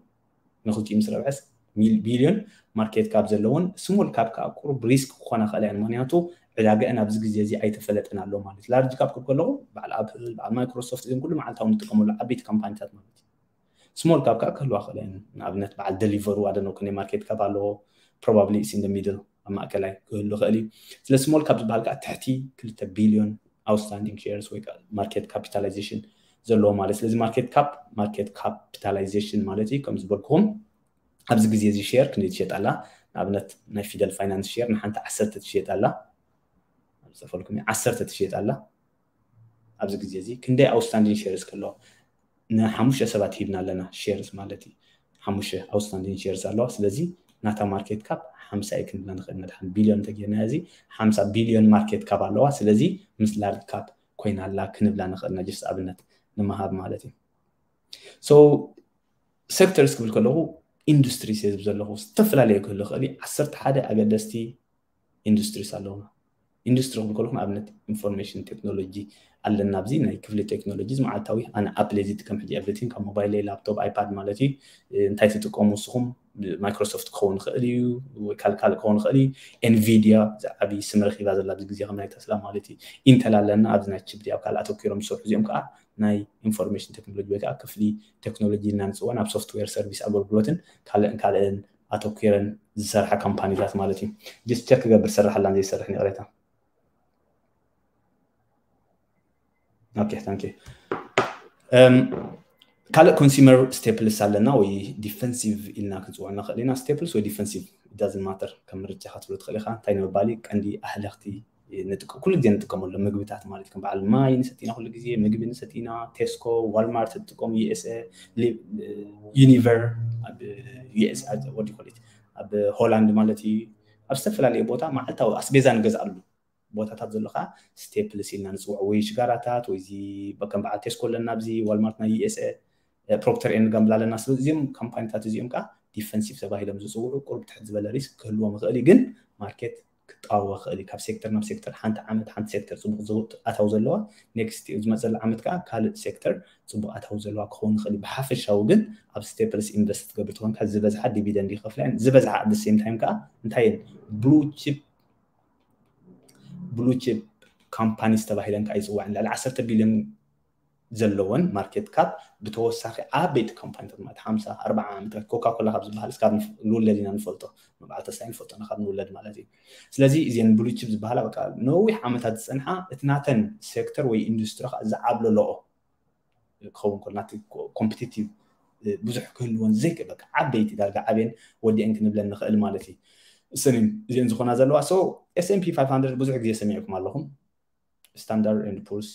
ንክልቲኡ ምስ ረብሐስ ሚል- ቢልዮን market cap ዘለውን፣ small cap ከዓ ቁሩብ risk ክኾና ክእላ እየን። ምክንያቱ ዕዳገአን ኣብዚ ግዜ እዚ ኣይተፈለጠን ኣሎ ማለት እዩ። Large cap ክብል ከለኹ በዓል Apple፣ በዓል Microsoft፣ እዚም ኩሉ መዓልታዊ ንጥቀመሉ ዓበይቲ ካምፓኒታት ማለት እዩ። Small cap ከዓ ክህልዋ ክእላ እየን። ንኣብነት በዓል Deliveroo ኣደነው ክንደይ market cap ኣለዎ፣ probably is in the middle፣ ኣብ ማእከላይ ክህሉ ክእል እዩ። ስለ small cap ዝበሃል ከዓ ትሕቲ ክልተ ቢልዮን outstanding shares ወይ ከዓ market capitalization ዘለዎ ማለት። ስለዚ market cap፣ market capitalization ማለት እዩ። ከም ዝበልኩኹም ኣብዚ ግዜ እዚ share ክንደይ ትሸጥ ኣላ? ንኣብነት ናይ Fidel Finance share ንሓንቲ ዓሰርተ ትሸጥ ኣላ። ኣብ ዝፈልኩም ዓሰርተ ትሸጥ ኣላ። ኣብዚ ግዜ እዚ ክንደይ outstanding shares ከሎ ንሓሙሽተ ሰባት ሂብና ኣለና፣ shares ማለት እዩ። ሓሙሽተ outstanding shares ኣለዋ። ስለዚ ናታ market cap ሓምሳ እዩ ክንብላ ንኽእል ኢና። ድሓን ቢልዮን እንተጌርና እዚ ሓምሳ ቢልዮን market cap ኣለዋ። ስለዚ ምስ large cap ኮይና ኣላ ክንብላ ንኽእል ኢና፣ just ኣብነት ንምሃብ ማለት እዩ። So sectors ክብል ከለኹ industries እየ ዝብል ዘለኹ፣ ዝተፈላለየ ክህሉ ይኽእል እዩ። ዓሰርተ ሓደ ኣገደስቲ industries ኣለውና። Industry ክብል ከለኹ ንኣብነት information technology ኣለና፣ ኣብዚ ናይ ክፍሊ ቴክኖሎጂ መዓልታዊ። ኣነ Apple እየ ዝጥቀም ሕጂ፣ everything ካብ mobile፣ laptop፣ iPad ማለት እዩ። እንታይ ትጥቀሙ ንስኹም? Microsoft ክኸውን ይኽእል እዩ፣ ወይ ካልእ ካልእ ክኸውን ይኽእል እዩ። Nvidia ዝዓቢ ስም ረኺባ ዘላ ኣብዚ ግዜ ከም ናይ Tesla ማለት እዩ። Intel ኣለና፣ ኣብዚ ናይ chip ድያብ ካልእ ኣተኪሮም ዝሰርሑ፣ እዚኦም ከዓ ናይ information technology ወይ ከዓ ክፍሊ ቴክኖሎጂ ኢልና ንፅውዖ፣ ናብ software service ኣገልግሎትን ካልእን ካልእን ኣተኪረን ዝሰርሓ ካምፓኒታት ማለት እዩ። Just check ክገብር ዝሰርሕ ኣላን ዘይሰርሕን፣ ይቕሬታ። Okay, thank you። ካልእ consumer staples ኣለና ወይ defensive ኢልና ክንፅውዖ ንኽእል ኢና። Staples ወይ defensive፣ it doesn't matter፣ ከም ምርጫኻ ክትብሎ ትኽእል ኢኻ። እንታይ ንምባል እዩ? ቀንዲ ኣህለኽቲ ንጥቀ- ኩሉ ግዜ ንጥቀመሎም ምግብታት ማለት እዩ። ከም በዓል ማይ ንሰቲና፣ ኩሉ ግዜ ምግቢ ንሰቲና፣ Tesco፣ Walmart ትጥቀሙ፣ USA፣ Unilever ኣብ US፣ what do you call it፣ ኣብ ሆላንድ ማለት እዩ። ኣብ ዝተፈላለየ ቦታ መዓልታዊ ኣስቤዛ ንገዝኣሉ ቦታታት ዘሎ ከዓ staples ኢልና ንፅውዖ፣ ወይ ሽጋራታት፣ ወይ እዚ ከም በዓል Tesco ኣለና ኣብዚ፣ Walmart ናይ USA፣ Procter and Gamble ኣለና። ስለዚ እዚኦም ካምፓኒታት እዚኦም ከዓ defensive ተባሂሎም ዝፅውዑ፣ ቁሩብ ትሕት ዝበለ risk ክህልዎም ይኽእል እዩ፣ ግን market ክጣወ ይኽእል እዩ። ካብ sector ናብ sector፣ ሓንቲ ዓመት ሓንቲ sector ፅቡቕ ዝው- ኣታዊ ዘለዋ፣ next ዝመፅእ ዘሎ ዓመት ከዓ ካልእ sector ፅቡቕ ኣታዊ ዘለዋ ክኸውን ይኽእል እዩ። ብሓፈሻዊ ግን ኣብ staples invest ትገብር ተኾንካ፣ ዝበዝሓ dividend ይኸፍላ እየን። ዝበዝሓ at the same time ከዓ እንታይ እየን? Blue chip፣ blue chip companies ተባሂለን ከዓ ይፅዋዕን። ልዕሊ ዓሰርተ ቢልዮን ዘለወን market cap፣ ብተወሳኺ ዓበይቲ ካምፓኒታት ማለት ሓምሳ ኣርባዓ ዓመታት፣ ኮካ ኮላ ካብ ዝበሃል እስካብ ንፍ- ንውለድ ኢና ንፈልጦ፣ ንበዓል ተስፋይ ንፈልጦ ኢና ካብ ንውለድ ማለት እዩ። ስለዚ እዚን blue chip ዝበሃላ በቃ ነዊሕ ዓመታት ዝፀንሓ፣ እቲ ናተን sector ወይ industry ከዓ ዝዓብለለኦ ክኸውን ከሎ፣ ናቲ ኮምፒቲቲቭ ብዙሕ ክህልወን ዘይክ በቃ ዓበይቲ ዳርጋ ዓብየን ወዲአን ክንብለን ንኽእል ማለት እዩ። እሰን እዚአን ዝኾና ዘለዋ። So S and P five hundred ብዙሕ ግዜ ሰሚዕኩም ኣለኹም። Standard and Poor's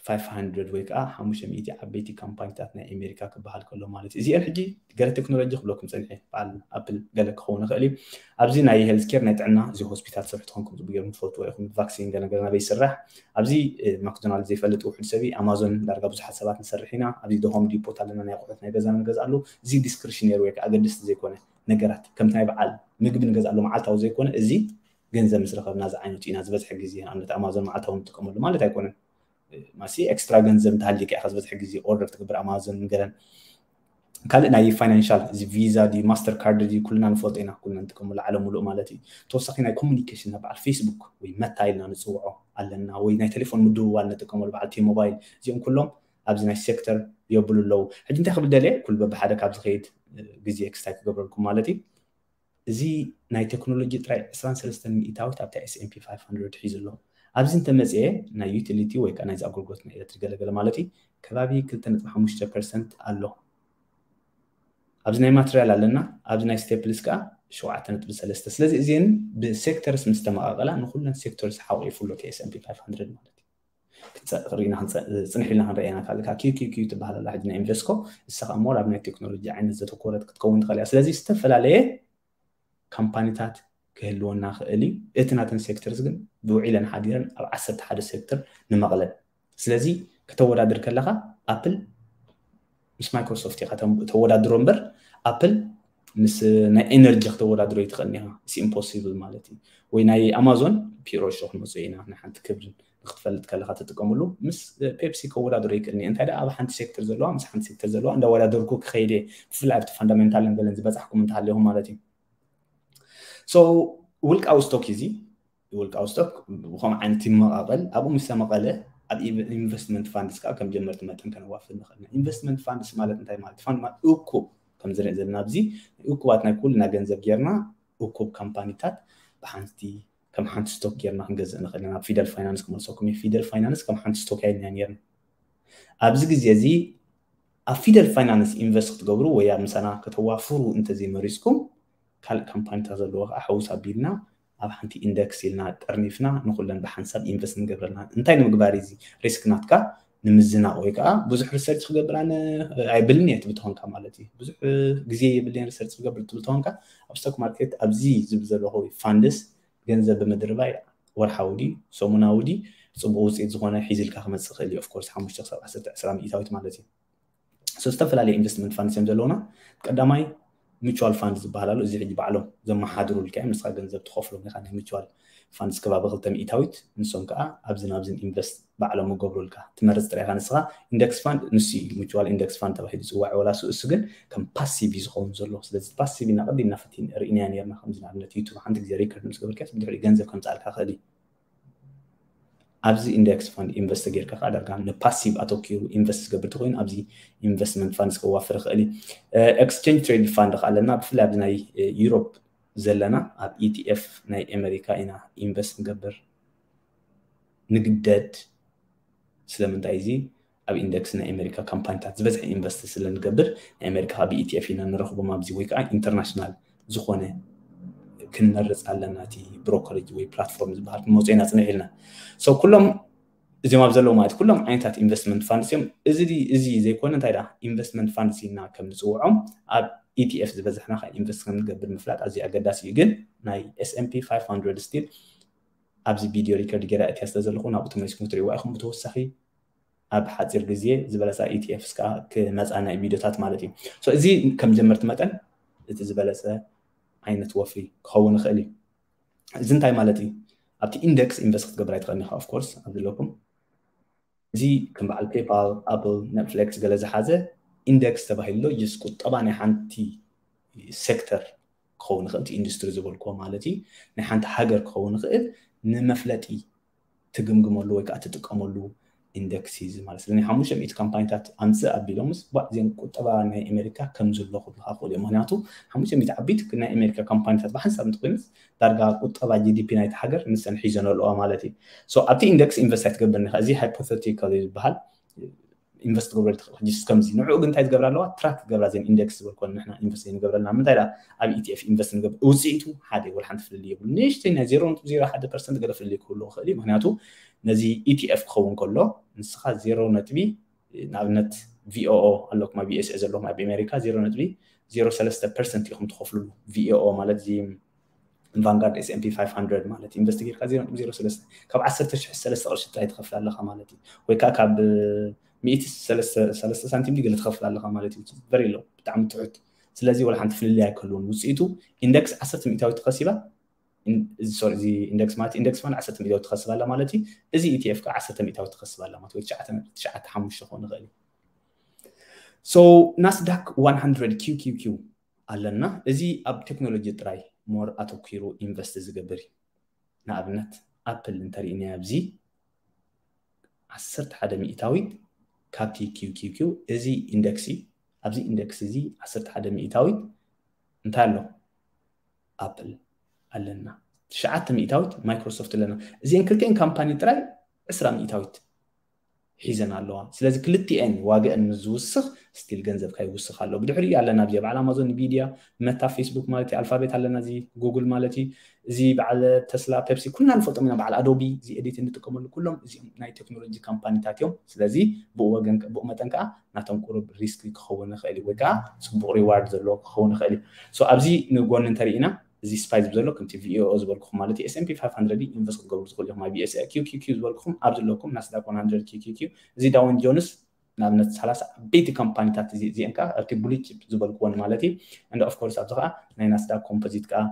five hundred ወይ ከዓ ሓሙሽተ ሚእቲ ዓበይቲ ካምፓኒታት ናይ ኣሜሪካ ክበሃል ከሎ ማለት እዩ። እዚአን ሕጂ ገለ ቴክኖሎጂ ክብለኩም ፀኒሐ፣ በዓል ኣፕል ገለ ክኸውን ይኽእል እዩ። ኣብዚ ናይ healthcare፣ ናይ ጥዕና፣ እዚ ሆስፒታል ስርሑ ተኾንኩም ፅቡቅ ገይርኩም ትፈልጥዎ ኢኹም። ቫክሲን ገለ ገለ ናበይ ይስራሕ? ኣብዚ ማክዶናልድ ዘይፈልጥ ውሑድ ሰብ እዩ። ኣማዞን ዳርጋ ብዙሓት ሰባት ንሰርሕ ኢና። ኣብዚ The Home Depot ኣለና፣ ናይ ኣቑሑት ናይ ገዛና ንገዝኣሉ። እዚ discretionary ወይ ከዓ ኣገደስቲ ዘይኮነ ነገራት፣ ከምቲ ናይ በዓል ምግቢ ንገዝኣሉ መዓልታዊ ዘይኮነ፣ እዚ ገንዘብ ምስ ረኸብና ዝዓይነቱ ኢና ዝበዝሐ ግዜ። ንኣብነት ኣማዞን መዓልታዊ ንጥቀመሉ ማለት ኣይኮነን። ማሲ extra ገንዘብ እንተሃልዩካ ኢኻ ዝበዝሐ ግዜ order ትገብር ኣማዞን ገለን። ካልእ ናይ ፋይናንሻል፣ እዚ ቪዛ ድዩ ማስተር ካርድ ድዩ ኩልና ንፈልጦ ኢና፣ ኩልና ንጥቀመሉ ዓለም ሙሉእ ማለት እዩ። ተወሳኺ ናይ ኮሚኒኬሽን፣ ናብ በዓል ፌስቡክ ወይ መታ ኢልና ንፅውዖ ኣለና፣ ወይ ናይ ቴሌፎን ምድውዋል ንጥቀመሉ በዓል ቲ ሞባይል፣ እዚኦም ኩሎም ኣብዚ ናይ ሴክተር የብሉ ኣለዉ። ሕጂ እንታይ ክብል ደልየ፣ ኩሉ በብሓደ ካብ ዝኸይድ ግዜ ክስታይ ክገብረልኩም ማለት እዩ። እዚ ናይ ቴክኖሎጂ ጥራይ ዕስራን ሰለስተን ሚእታዊት ኣብታ S and P five hundred ሒዙ ኣሎ። ኣብዚ እንተመፅአ ናይ ዩቲሊቲ ወይ ከዓ ናይዚ ኣገልግሎት ናይ ኤሌክትሪክ ገለገለ ማለት እዩ ከባቢ ክልተ ነጥቢ ሓሙሽተ ፐርሰንት ኣሎ። ኣብዚ ናይ ማትሪያል ኣለና፣ ኣብዚ ናይ ስቴፕልስ ከዓ ሸውዓተ ነጥቢ ሰለስተ። ስለዚ እዚን ብሴክተርስ ምስ ተመቃቀላ ንኩለን ሴክተርስ ሓቂፉ ኣሎ እቲ S and P five hundred ማለት እዩ። ርኢና ክንፅንሕ ኢልና ክንረእየና ካልካ ኪው ኪው ኪው ትበሃል ኣላ ሕጂ ናይ ኢንቨስኮ። እሳ ከዓ ሞር ኣብ ናይ ቴክኖሎጂ ዓይነት ዘተኮረት ክትከውን ትኽእል እያ። ስለዚ ዝተፈላለየ ካምፓኒታት ክህልወና ክእል እዩ። እቲ ናተን ሴክተርስ ግን ብውዒለን ሓዲረን ኣብ ዓሰርተ ሓደ ሴክተር ንመቕለን። ስለዚ ከተወዳድር ከለኻ ኣፕል ምስ ማይክሮሶፍት ኢኻ ተወዳድሮ እምበር ኣፕል ምስ ናይ ኤነርጂ ክተወዳድሮ ይትኽእል ኒኻ። ኢምፖሲብል ማለት እዩ። ወይ ናይ ኣማዞን ፒሮ ሾ ክንመፅኦ ኢና ናይ ሓንቲ ክብርን ንክትፈልጥ ከለካ ትጥቀምሉ ምስ ፔፕሲ ከወዳድሮ ይክእል። እንታይ ደኣ ኣብ ሓንቲ ሴክተር ዘለዋ ምስ ሓንቲ ሴክተር ዘለዋ እንዳወዳደርኩ ክኸይድ እየ። ብፍላይ ኣብቲ ፋንዳሜንታልን ገለን ዝበፃሕኩም እንተሃሊኹም ማለት እዩ። So ውልቃዊ ስቶክ እዚ ውልቃዊ ስቶክ ብከም ዓይነት ይመቃቀል። ኣብኡ ምስ ተመቀለ ኣብ ኢንቨስትመንት ፋንድስ ከዓ ከም ጀመርቲ መጠን ከነዋፍር ንኽእል ኢና። ኢንቨስትመንት ፋንድስ ማለት እንታይ ማለት? ፋንድ ማለት እኩብ ከም ዝርእ ዘለና ኣብዚ እኩባት ናይ ኩልና ገንዘብ ጌርና እኩብ ካምፓኒታት ብሓንቲ ከም ሓንቲ ስቶክ ጌርና ክንገዝእ ንኽእል ኢና። ኣብ ፊደል ፋይናንስ ክመልሰኩም እየ። ፊደል ፋይናንስ ከም ሓንቲ ስቶክ እያ ኢልና ኔርና። ኣብዚ ግዜ እዚ ኣብ ፊደል ፋይናንስ ኢንቨስት ክትገብሩ ወይ ኣብ ምሳና ከተዋፍሩ እንተዘይመሪስኩም ካልእ ካምፓኒታት ዘለዎ ከዓ ሕውስ ኣቢልና ኣብ ሓንቲ ኢንደክስ ኢልና ጠርኒፍና ንኩለን ብሓንሳብ ኢንቨስት ንገብረልና። እንታይ ንምግባር እዚ ሪስክ ናትካ ንምዝናቕ ወይ ከዓ ብዙሕ ሪሰርች ክገብር ኣነ ኣይብልን እየ ትብል ተኾንካ ማለት እዩ። ብዙሕ ግዜ የብልን ሪሰርች ክገብር ትብል ተኾንካ ኣብ ስቶክ ማርኬት ኣብዚ ዝብል ዘለኹ ፋንድስ ገንዘብ ብምድርባይ ወርሓዊ ድዩ ሰሙናዊ ድዩ ፅቡቅ ውፅኢት ዝኾነ ሒዝልካ ክመፅእ ክእል እዩ። ኦፍኮርስ ሓሙሽተ ክሳብ ዓሰርተ ዕስራ ሚእታዊት ማለት እዩ። So ዝተፈላለዩ ኢንቨስትመንት ፋንድስ እዮም ዘለውና። ቀዳማይ ሚቹዋል ፋንድ ዝበሃል ኣሎ። እዚ ሕጂ ባዕሎም ዘመሓድሩልካ እዮም። ንስኻ ገንዘብ ትኸፍሎም ኢኻ ናይ ሚቹዋል ፋንድስ ከባቢ ክልተ ሚእታዊት። ንሶም ከዓ ኣብዝን ኣብዝን ኢንቨስት ባዕሎም ይገብሩልካ። ትመርፅ ጥራይ ኢኻ ንስኻ። ኢንደክስ ፋንድ ንሱ እዩ ሚቹዋል ኢንደክስ ፋንድ ተባሂሉ ዝፅዋዕ ወላ እሱ እሱ ግን ከም ፓሲቭ እዩ ዝኸውን ዘሎ። ስለዚ ፓሲቭ ኢና ቅድም ኢና ፈቲን ርኢናዮ ነርና። ከምዚ ንኣብነት ዩቱብ ሓንቲ ግዜ ሪከርድ ምስ ገበርካስ ብድሕሪኡ ገንዘብ ከምፅኣልካ ክእል እዩ። ኣብዚ ኢንደክስ ፋንድ ኢንቨስት ጌርካ ከዓ ዳርጋ ንፓሲቭ ኣተኪሩ ኢንቨስት ዝገብር ተኮይኑ ኣብዚ ኢንቨስትመንት ፋንድ ከዋፍር ይኽእል እዩ። ኤክስቼንጅ ትሬድ ፋንድ ከዓ ኣለና። ብፍላይ ኣብዚ ናይ ዩሮፕ ዘለና ኣብ ኢቲኤፍ ናይ ኣሜሪካ ኢና ኢንቨስት ንገብር ንግደድ። ስለምንታይ እዚ ኣብ ኢንደክስ ናይ ኣሜሪካ ካምፓኒታት ዝበዝሐ ኢንቨስት ስለ ንገብር ናይ ኣሜሪካ ካብ ኢቲኤፍ ኢና ንረኽቦም ኣብዚ ወይ ከዓ ኢንተርናሽናል ዝኾነ ክንመርፅ ኣለና። እቲ ብሮከሬጅ ወይ ፕላትፎርም ዝበሃል ክንመፁ ኢና ፅንሕ ኢልና። So ኩሎም እዚኦም ኣብ ዘለዉ ማለት ኩሎም ዓይነታት ኢንቨስትመንት ፋንድስ እዮም። እዚ ድዩ- እዚ ዘይኮነ እንታይ ደኣ ኢንቨስትመንት ፋንድስ ኢልና ከም ንፅውዖም ኣብ ኢቲኤፍ ዝበዝሕና ካብ ኢንቨስት ከም ንገብር ምፍላጥ ኣዝዩ ኣገዳሲ እዩ። ግን ናይ ኤስኤምፒ ፋይቭ ሃንድረድ ስቲል ኣብዚ ቪድዮ ሪከርድ ገይረ እትያ ስለ ዘለኹ ናብኡ ተመሊስኩም ክትሪእዋ ኢኹም። ብተወሳኺ ኣብ ሓፂር ግዜ ዝበለፃ ኢቲኤፍስ ከዓ ክመፃና እዩ ቪድዮታት ማለት እዩ። So እዚ ከም ጀመርቲ መጠን እቲ ዝበለፀ ዓይነት ወፍሪ ክኸውን ይኽእል እዩ። እዚ እንታይ ማለት እዩ? ኣብቲ ኢንደክስ ኢንቨስት ክትገብር ኣይትኽእልን ኢኻ። ኦፍኮርስ ኣብ ዘለኩም እዚ ከም በዓል ፔፓል፣ ኣፕል፣ ኔትፍሊክስ ገለ ዝሓዘ ኢንደክስ ተባሂሉ ኣሎ። ጅስ ቁጠባ ናይ ሓንቲ ሴክተር ክኸውን ይኽእል፣ እቲ ኢንዱስትሪ ዝበልክዎ ማለት እዩ። ናይ ሓንቲ ሃገር ክኸውን ይኽእል። ንመፍለጢ ትግምግመሉ ወይ ከዓ ትጥቀመሉ ኢንደክስ እዩ ማለት። ስለዚ ሓሙሽተ ሚእቲ ካምፓኒታት ኣምፅእ ኣቢሎምስ ቧዕ እዚኦም ቁጠባ ናይ ኣሜሪካ ከም ዘሎ ክብልካ ክኽእሉ እዮም። ምክንያቱ ሓሙሽተ ሚእቲ ዓበይቲ ናይ ኣሜሪካ ካምፓኒታት ብሓንሳብ እንተኮይኑስ ዳርጋ ቁጠባ ጂዲፒ ናይቲ ሃገር ንሰን ሒዘን ኣለዋ ማለት እዩ። So ኣብቲ ኢንደክስ ኢንቨስት ኣይትገብርን ኢኻ። እዚ ሃይፖቴቲካል ዝበሃል ኢንቨስት ትገብረሉ ትኽእል ሕጂ ከምዚ ንዕኡ ግን እንታይ ዝገብራ ኣለዋ ትራክ ዝገብራ ዘን ኢንደክስ ዝበልኮን ንሕና ኢንቨስት ዘይንገብረልና ምንታይ ደኣ ኣብ ኢቲኤፍ ኢንቨስት ንገብር ውፅኢቱ ሓደ ወላ ሓንቲ ፍልልይ የብሉ። ንእሽተይ ናይ ዜሮ ነጥቢ ዜሮ ሓደ ፐርሰንት ገለ ፍልልይ ክህሉ ይኽእል እዩ። ምክንያቱ ነዚ ኢቲኤፍ ክኸውን ከሎ ንስኻ ዜሮ ነጥቢ ንኣብነት ቪኦኦ ኣለኩም ኣብ ዩኤስኤ ዘለኹም ኣብ ኣሜሪካ ዜሮ ነጥቢ ዜሮ ሰለስተ ፐርሰንት ኢኹም ትኸፍልሉ። ቪኦኦ ማለት እዚ ቫንጋርድ ኤስኤምፒ ፋይቭ ሃንድረድ ማለት ኢንቨስት ጌርካ ዜሮ ነጥቢ ዜሮ ሰለስተ ካብ ዓሰርተ ሽሕ ሰለስተ ቅርሺ ጥራይ ትኸፍል ኣለኻ ማለት እዩ። ወይ ከዓ ካብ ሚእቲ ሰለስተ ሳንቲም ገለ ትኸፍል ኣለኻ ማለት እዩ። ቨሪ ሎ ብጣዕሚ ትሑት። ስለዚ ወላ ሓንቲ ፍልልይ ኣይከልውን። ውፅኢቱ ኢንደክስ ዓሰርተ ሚእታዊት ተኸሲባ ሶሪ እዚ ኢንደክስ ማለት ኢንደክስ ፋንድ ዓሰርተ ሚእታዊት ትኸስብ ኣላ ማለት እዩ። እዚ ኢቲኤፍ ከዓ ዓሰርተ ሚእታዊት ትኸስብ ኣላ ማለት ወይ ትሽዓተ ነጥቢ ትሽዓተ ሓሙሽተ ክኾን ይኽእል እዩ። So ናስዳክ ዋን ሃንድረድ ኪው ኪው ኪው ኣለና። እዚ ኣብ ቴክኖሎጂ ጥራይ ሞር ኣተኪሩ ኢንቨስት ዝገብር እዩ። ንኣብነት ኣፕል እንተሪእናዮ ኣብዚ ዓሰርተ ሓደ ሚእታዊት ካብቲ ኪው ኪው ኪው እዚ ኢንደክስ እዩ። ኣብዚ ኢንደክስ እዚ ዓሰርተ ሓደ ሚእታዊት እንታይ ኣሎ? ኣፕል ኣለና። ትሽዓተ ሚእታዊት ማይክሮሶፍት ኣለና። እዚአን ክልቲአን ካምፓኒ ጥራይ ዕስራ ሚእታዊት ሒዘን ኣለዋ። ስለዚ ክልቲኤን ዋጋኣን ምስ ዝውስኽ ስቲል ገንዘብካ ይውስኽ ኣሎ። ብድሕሪኡ ኣለና ኣብዚ በዓል ኣማዞን፣ ኒቪድያ፣ መታ፣ ፌስቡክ ማለት እዩ፣ ኣልፋቤት ኣለና፣ እዚ ጉግል ማለት እዩ። እዚ በዓል ተስላ፣ ፔፕሲ፣ ኩልና ንፈልጦም ኢና። በዓል ኣዶቢ፣ እዚ ኤዲት እንጥቀመሉ ኩሎም እዚኦም ናይ ቴክኖሎጂ ካምፓኒታት እዮም። ስለዚ ብኡ ወገን ብኡ መጠን ከዓ ናቶም ቁሩብ ሪስክ ክኸውን ይኽእል እዩ፣ ወይ ከዓ ፅቡቕ ሪዋርድ ዘለዎ ክኸውን ይኽእል እዩ። ሶ ኣብዚ ንጎኒ እንተሪኢና እዚ ስፓይ ዝብል ዘሎ ከምቲ ቪኦኦ ዝበልኩኹም ማለት እዩ፣ S and P five hundred ኢንቨስት ክትገብሩ ትኽእሉ ኢኹም። ኣብ S Q Q Q ዝበልኩኹም ኣብ ዘለኩም ናስዳክ one hundred Q Q Q፣ እዚ ዳውን ጆንስ ንኣብነት ሰላሳ ዓበይቲ ካምፓኒታት እዚ- እዚአን ከዓ ኣብቲ ብሉ ቺፕ ዝበልክዎን ማለት እዩ። And of course ኣብዚ ከዓ ናይ ናስዳክ ኮምፖዚት ከዓ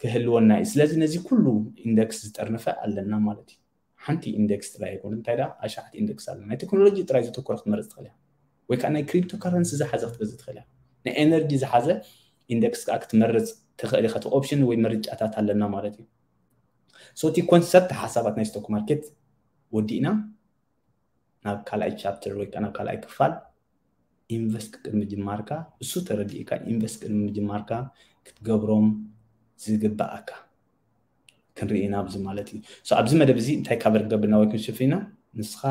ክህልወና እዩ። ስለዚ ነዚ ኩሉ ኢንደክስ ዝጠርነፈ ኣለና ማለት እዩ። ሓንቲ ኢንደክስ ጥራይ ኣይኮነ፣ እንታይ ደኣ ኣሽሓት ኢንደክስ ኣለና። ናይ ቴክኖሎጂ ጥራይ ዘተኮረ ክትመርፅ ትኽእል እያ፣ ወይ ከዓ ናይ ክሪፕቶ ካረንሲ ዝሓዘ ክትገዝእ ትኽእል እያ። ናይ ኤነርጂ ዝሓዘ ኢንደክስ ከዓ ክትመርፅ ትኽእል ኢኻ። እቲ ኦፕሽን ወይ ምርጫታት ኣለና ማለት እዩ። So እቲ ኮንሰፕት ሓሳባት ናይ ስቶክ ማርኬት ወዲእና ናብ ካልኣይ ቻፕተር ወይ ከዓ ናብ ካልኣይ ክፋል ኢንቨስት ቅድሚ ምጅማርካ፣ እሱ ተረዲእካ ኢንቨስት ቅድሚ ምጅማርካ ክትገብሮም ዝግባኣካ ክንርኢ ኢና ኣብዚ ማለት እዩ። So ኣብዚ መደብ እዚ እንታይ ካቨር ክገብር ኢና ወይ ክንሽፍን ኢና? ንስኻ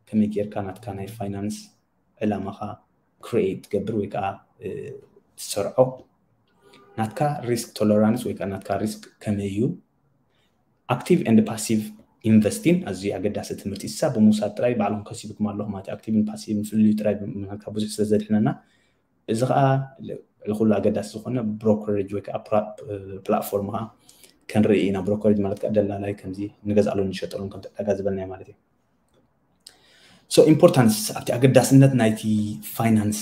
ከመይ ጌርካ ናትካ ናይ ፋይናንስ ዕላማኻ ክሪኤት ትገብር ወይ ከዓ እ፣ ትሰርዖ፣ ናትካ ሪስክ ቶለራንስ ወይ ከዓ ናትካ ሪስክ ከመይ እዩ፣ ኣክቲቭ ኤንድ ፓሲቭ ኢንቨስቲንግ ኣዝዩ ኣገዳሲ ትምህርቲ። እሳ ብምውሳድ ጥራይ ባዕልኹም ከሲብኩም ኣለኹም ማለት እዩ። ኣክቲቭን ፓሲቭን ፍልልዩ ጥራይ ብምናልካ ብዙሕ ስለ ዘድሕነና፣ እዚ ከዓ ልዕሊ ኩሉ ኣገዳሲ ዝኾነ ብሮከሬጅ ወይ ከዓ ፕላትፎርም ከዓ ክንርኢ ኢና። ብሮከሬጅ ማለት ከዓ ደላላይ ከምዚ ንገዝኣሉ ንሸጠሉን ከም ዕዳጋ ዝበልናዮ ማለት እዩ። So ኢምፖርታንስ ኣብቲ ኣገዳስነት ናይቲ ፋይናንስ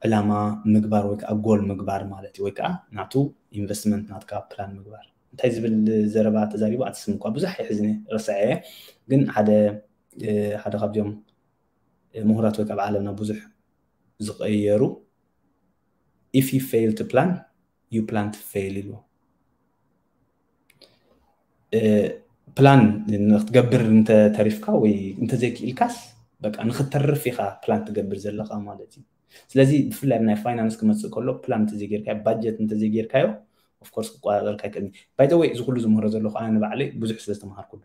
ዕላማ ምግባር ወይ ከዓ ጎል ምግባር ማለት እዩ፣ ወይ ከዓ ናቱ ኢንቨስትመንት ናትካ ፕላን ምግባር። እንታይ ዝብል ዘረባ ተዛሪቡ ኣቲ ስም እኳ ብዙሕ ይሕዝኒ ረሳዐ እየ፣ ግን ሓደ እ፣ ሓደ ካብዚኦም እ፣ ምሁራት ወይ ከዓ ዓለምና ብዙሕ ዝቀየሩ if you fail to plan you plan to fail ኢሉ ፕላን ንክትገብር እንተተሪፍካ ወይ እንተዘይክኢልካስ በቃ ንክተርፍ ኢካ ፕላን ትገብር ዘለካ ማለት እዩ። ስለዚ ብፍላይ ናይ ፋይናንስ ክመፅእ ከሎ ፕላን እንተዘይጌርካዮ ባጀት እንተዘይጌርካዮ ኦፍኮርስ ክቆፃፀርካ ይክእል። ባይዘወይ እዚ ኩሉ ዝምህሮ ዘለኩ ኣነ ንባዕለይ ብዙሕ ስለ ዝተምሃርኩሉ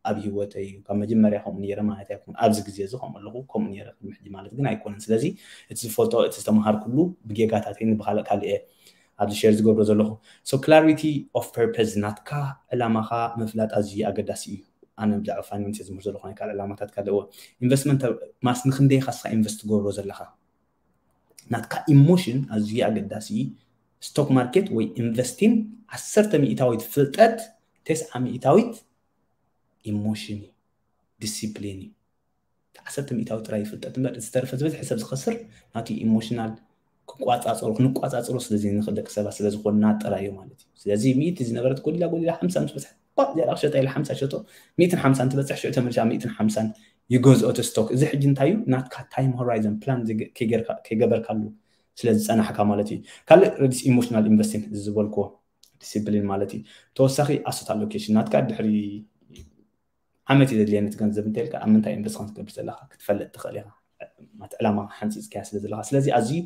ኣብ ህይወተይ ካብ መጀመርያ ከምኡ ነይረ ማለት ኣይኮን ኣብዚ ግዜ እዚ ከምኡ ኣለኹ ከምኡ ነይረ ቅድሚ ሕጂ ማለት ግን ኣይኮነን። ስለዚ እቲ ዝፈልጦ እቲ ዝተምሃርኩሉ ብጌጋታተይ ንብካልእ ካልእ እየ ኣብዚ ሸር ዝገብሮ ዘለኹ። So clarity of purpose ናትካ ዕላማኻ ምፍላጥ ኣዝዩ ኣገዳሲ እዩ። ኣነ ብዛዕባ ፋይናንስ ዝምህር ዘለኹ ናይ ካልእ ዕላማታት ካልእ እወ ኢንቨስትመንት ማስ ንክንደይ ኢኻ ንስኻ ኢንቨስት ትገብሮ ዘለኻ ናትካ ኢሞሽን ኣዝዩ ኣገዳሲ እዩ። ስቶክ ማርኬት ወይ ኢንቨስቲን ዓሰርተ ሚእታዊት ፍልጠት ተስዓ ሚእታዊት ኢሞሽን እዩ፣ ዲሲፕሊን እዩ። ዓሰርተ ሚእታዊ ጥራይ ፍልጠት እምበር ዝተረፈ ዝበዝሐ ሰብ ዝኸስር ናቱ ኢሞሽናል ክቋፃፀሩ ክንቋፃፀሩ ስለዚ ንኽእል ደቂ ሰባት ስለ ዝኾንና ጥራይ እዩ ማለት እዩ። ስለዚ ሚእቲ ዝነበረት ጎዲላ ጎዲላ ሓምሳ ምስ በፅሐ ቋ ዝያዳ ክሸጣ ኢለ ሓምሳ ሸጦ ሚእትን ሓምሳን ትበፅሕ ሽዑ ተመልሻ ሚእትን ሓምሳን ይገዝኦ እቲ ስቶክ። እዚ ሕጂ እንታይ እዩ ናትካ ታይም ሆራይዘን ፕላን ከይገበርካሉ ስለ ዝፀናሕካ ማለት እዩ። ካልእ ሪድስ ኢሞሽናል ኢንቨስቲንግ እዚ ዝበልክዎ ዲሲፕሊን ማለት እዩ። ተወሳኺ ኣሰት ኣሎኬሽን ናትካ ድሕሪ ዓመት እዩ ዘድልየኒ እቲ ገንዘብ እንተልካ ኣብ ምንታይ ኢንቨስት ከም ትገብር ዘለካ ክትፈልጥ ትኽእል ኢኻ። ማለት ዕላማ ሓንፂፅካያ ስለ ዘለካ ስለዚ ኣዝዩ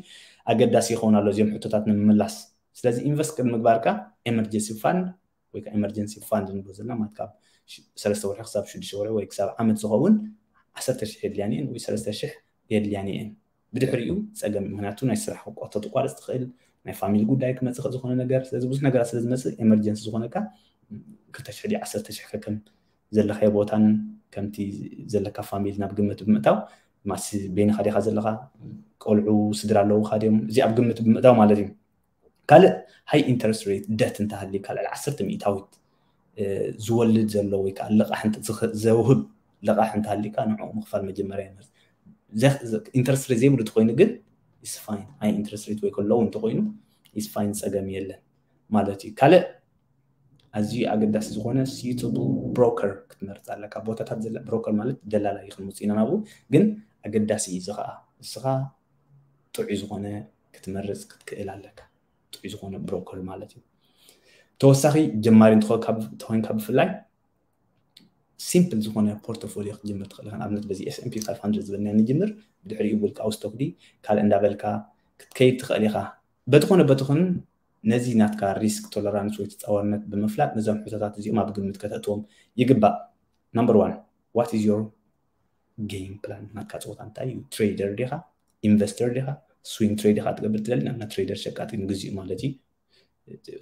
ኣገዳሲ ይኸውን ኣሎ እዚኦም ሕቶታት ንምምላስ። ስለዚ ኢንቨስት ቅድሚ ምግባርካ ኤመርጀንሲ ፋንድ ወይ ከዓ ኤመርጀንሲ ፋንድ ንብሎ ዘለና ማለት ካብ ሽ- ሰለስተ ወርሒ ክሳብ ሽዱሽተ ወርሒ ወይ ክሳብ ዓመት ዝኸውን ዓሰርተ ሽሕ የድልያኒ እየን ወይ ሰለስተ ሽሕ የድልያኒ እየን። ብድሕሪኡ ፀገም እዩ። ምክንያቱ ናይ ስራሕ ክቋ- ተቋርፅ ትኽእል ናይ ፋሚሊ ጉዳይ ክመፅእ ዝኽእል ዝኾነ ነገር ስለዚ ብዙሕ ነገራት ስለ ዝመፅእ ኤመርጀንሲ ዝኾነካ ክልተ ሽሕ ድዩ ዓሰርተ ሽሕ ከከም ዘለካዮ ቦታን ከምቲ ዘለካ ፋሚሊ ናብ ግምት ብምእታው ማሲ በይንኻ ዲኻ ዘለኻ ቆልዑ ስድራ ኣለውካ ድዮም እዚ ኣብ ግምት ብምእታው ማለት እዩ። ካልእ ሃይ ኢንተረስት ሬት ደት እንተሃልዩ ካልዕ ዓሰርተ ሚእታዊት እ፣ ዝወልድ ዘሎ ወይ ከዓ ልቃሕ እንተ- ዝኸ- ዘውህብ ልቃሕ እንተሃሊካ ንዕኡ ምኽፋል መጀመርያ ይመርፅ። ዘ- ዘ- ኢንተረስት ሬት ዘይብሉ እንተኮይኑ ግን is fine high interest rate ወይ ከለዉ እንተኮይኑ is fine ፀገም የለን ማለት እዩ። ካልእ ኣዝዩ ኣገዳሲ ዝኾነ ሲዩትብል ብሮከር ክትመርፅ ኣለካ። ቦታታት ዘለ ብሮከር ማለት ደላላ እዩ ክንምፅ ኢና ናብኡ ግን ኣገዳሲ እዩ እዚ ከዓ እስኻ ጥዑይ ዝኾነ ክትመርፅ ክትክእል ኣለካ። ጥዑይ ዝኾነ ብሮከር ማለት እዩ። ተወሳኺ ጀማሪ እንተኾ- ካብ- እንተኾይንካ ብፍላይ ሲምፕል ዝኾነ ፖርቶፎሊዮ ክትጅምር ትኽእል ኢኻ። ንኣብነት በዚ S and P five hundred ዝበልና ንጅምር፣ ብድሕሪኡ ውልቃዊ ስቶክ ዲ ካልእ እንዳበልካ ክትከይድ ትኽእል ኢኻ። በቲ ኾነ በቲ ኾነ ነዚ ናትካ ሪስክ ቶለራንስ ወይ ተፃዋርነት ብምፍላጥ ነዞም ሕቶታት እዚኦም ኣብ ግምት ከተእትዎም ይግባእ። Number one, what is your game plan ናትካ ፀወታ እንታይ እዩ? ትሬደር ዲኻ? ኢንቨስተር ዲኻ? ስዊንግ ትሬድ ዲኻ ትገብር ትደሊ? ናብ ትሬደር ሸቃጢ ንግዚኡ ማለት እዩ።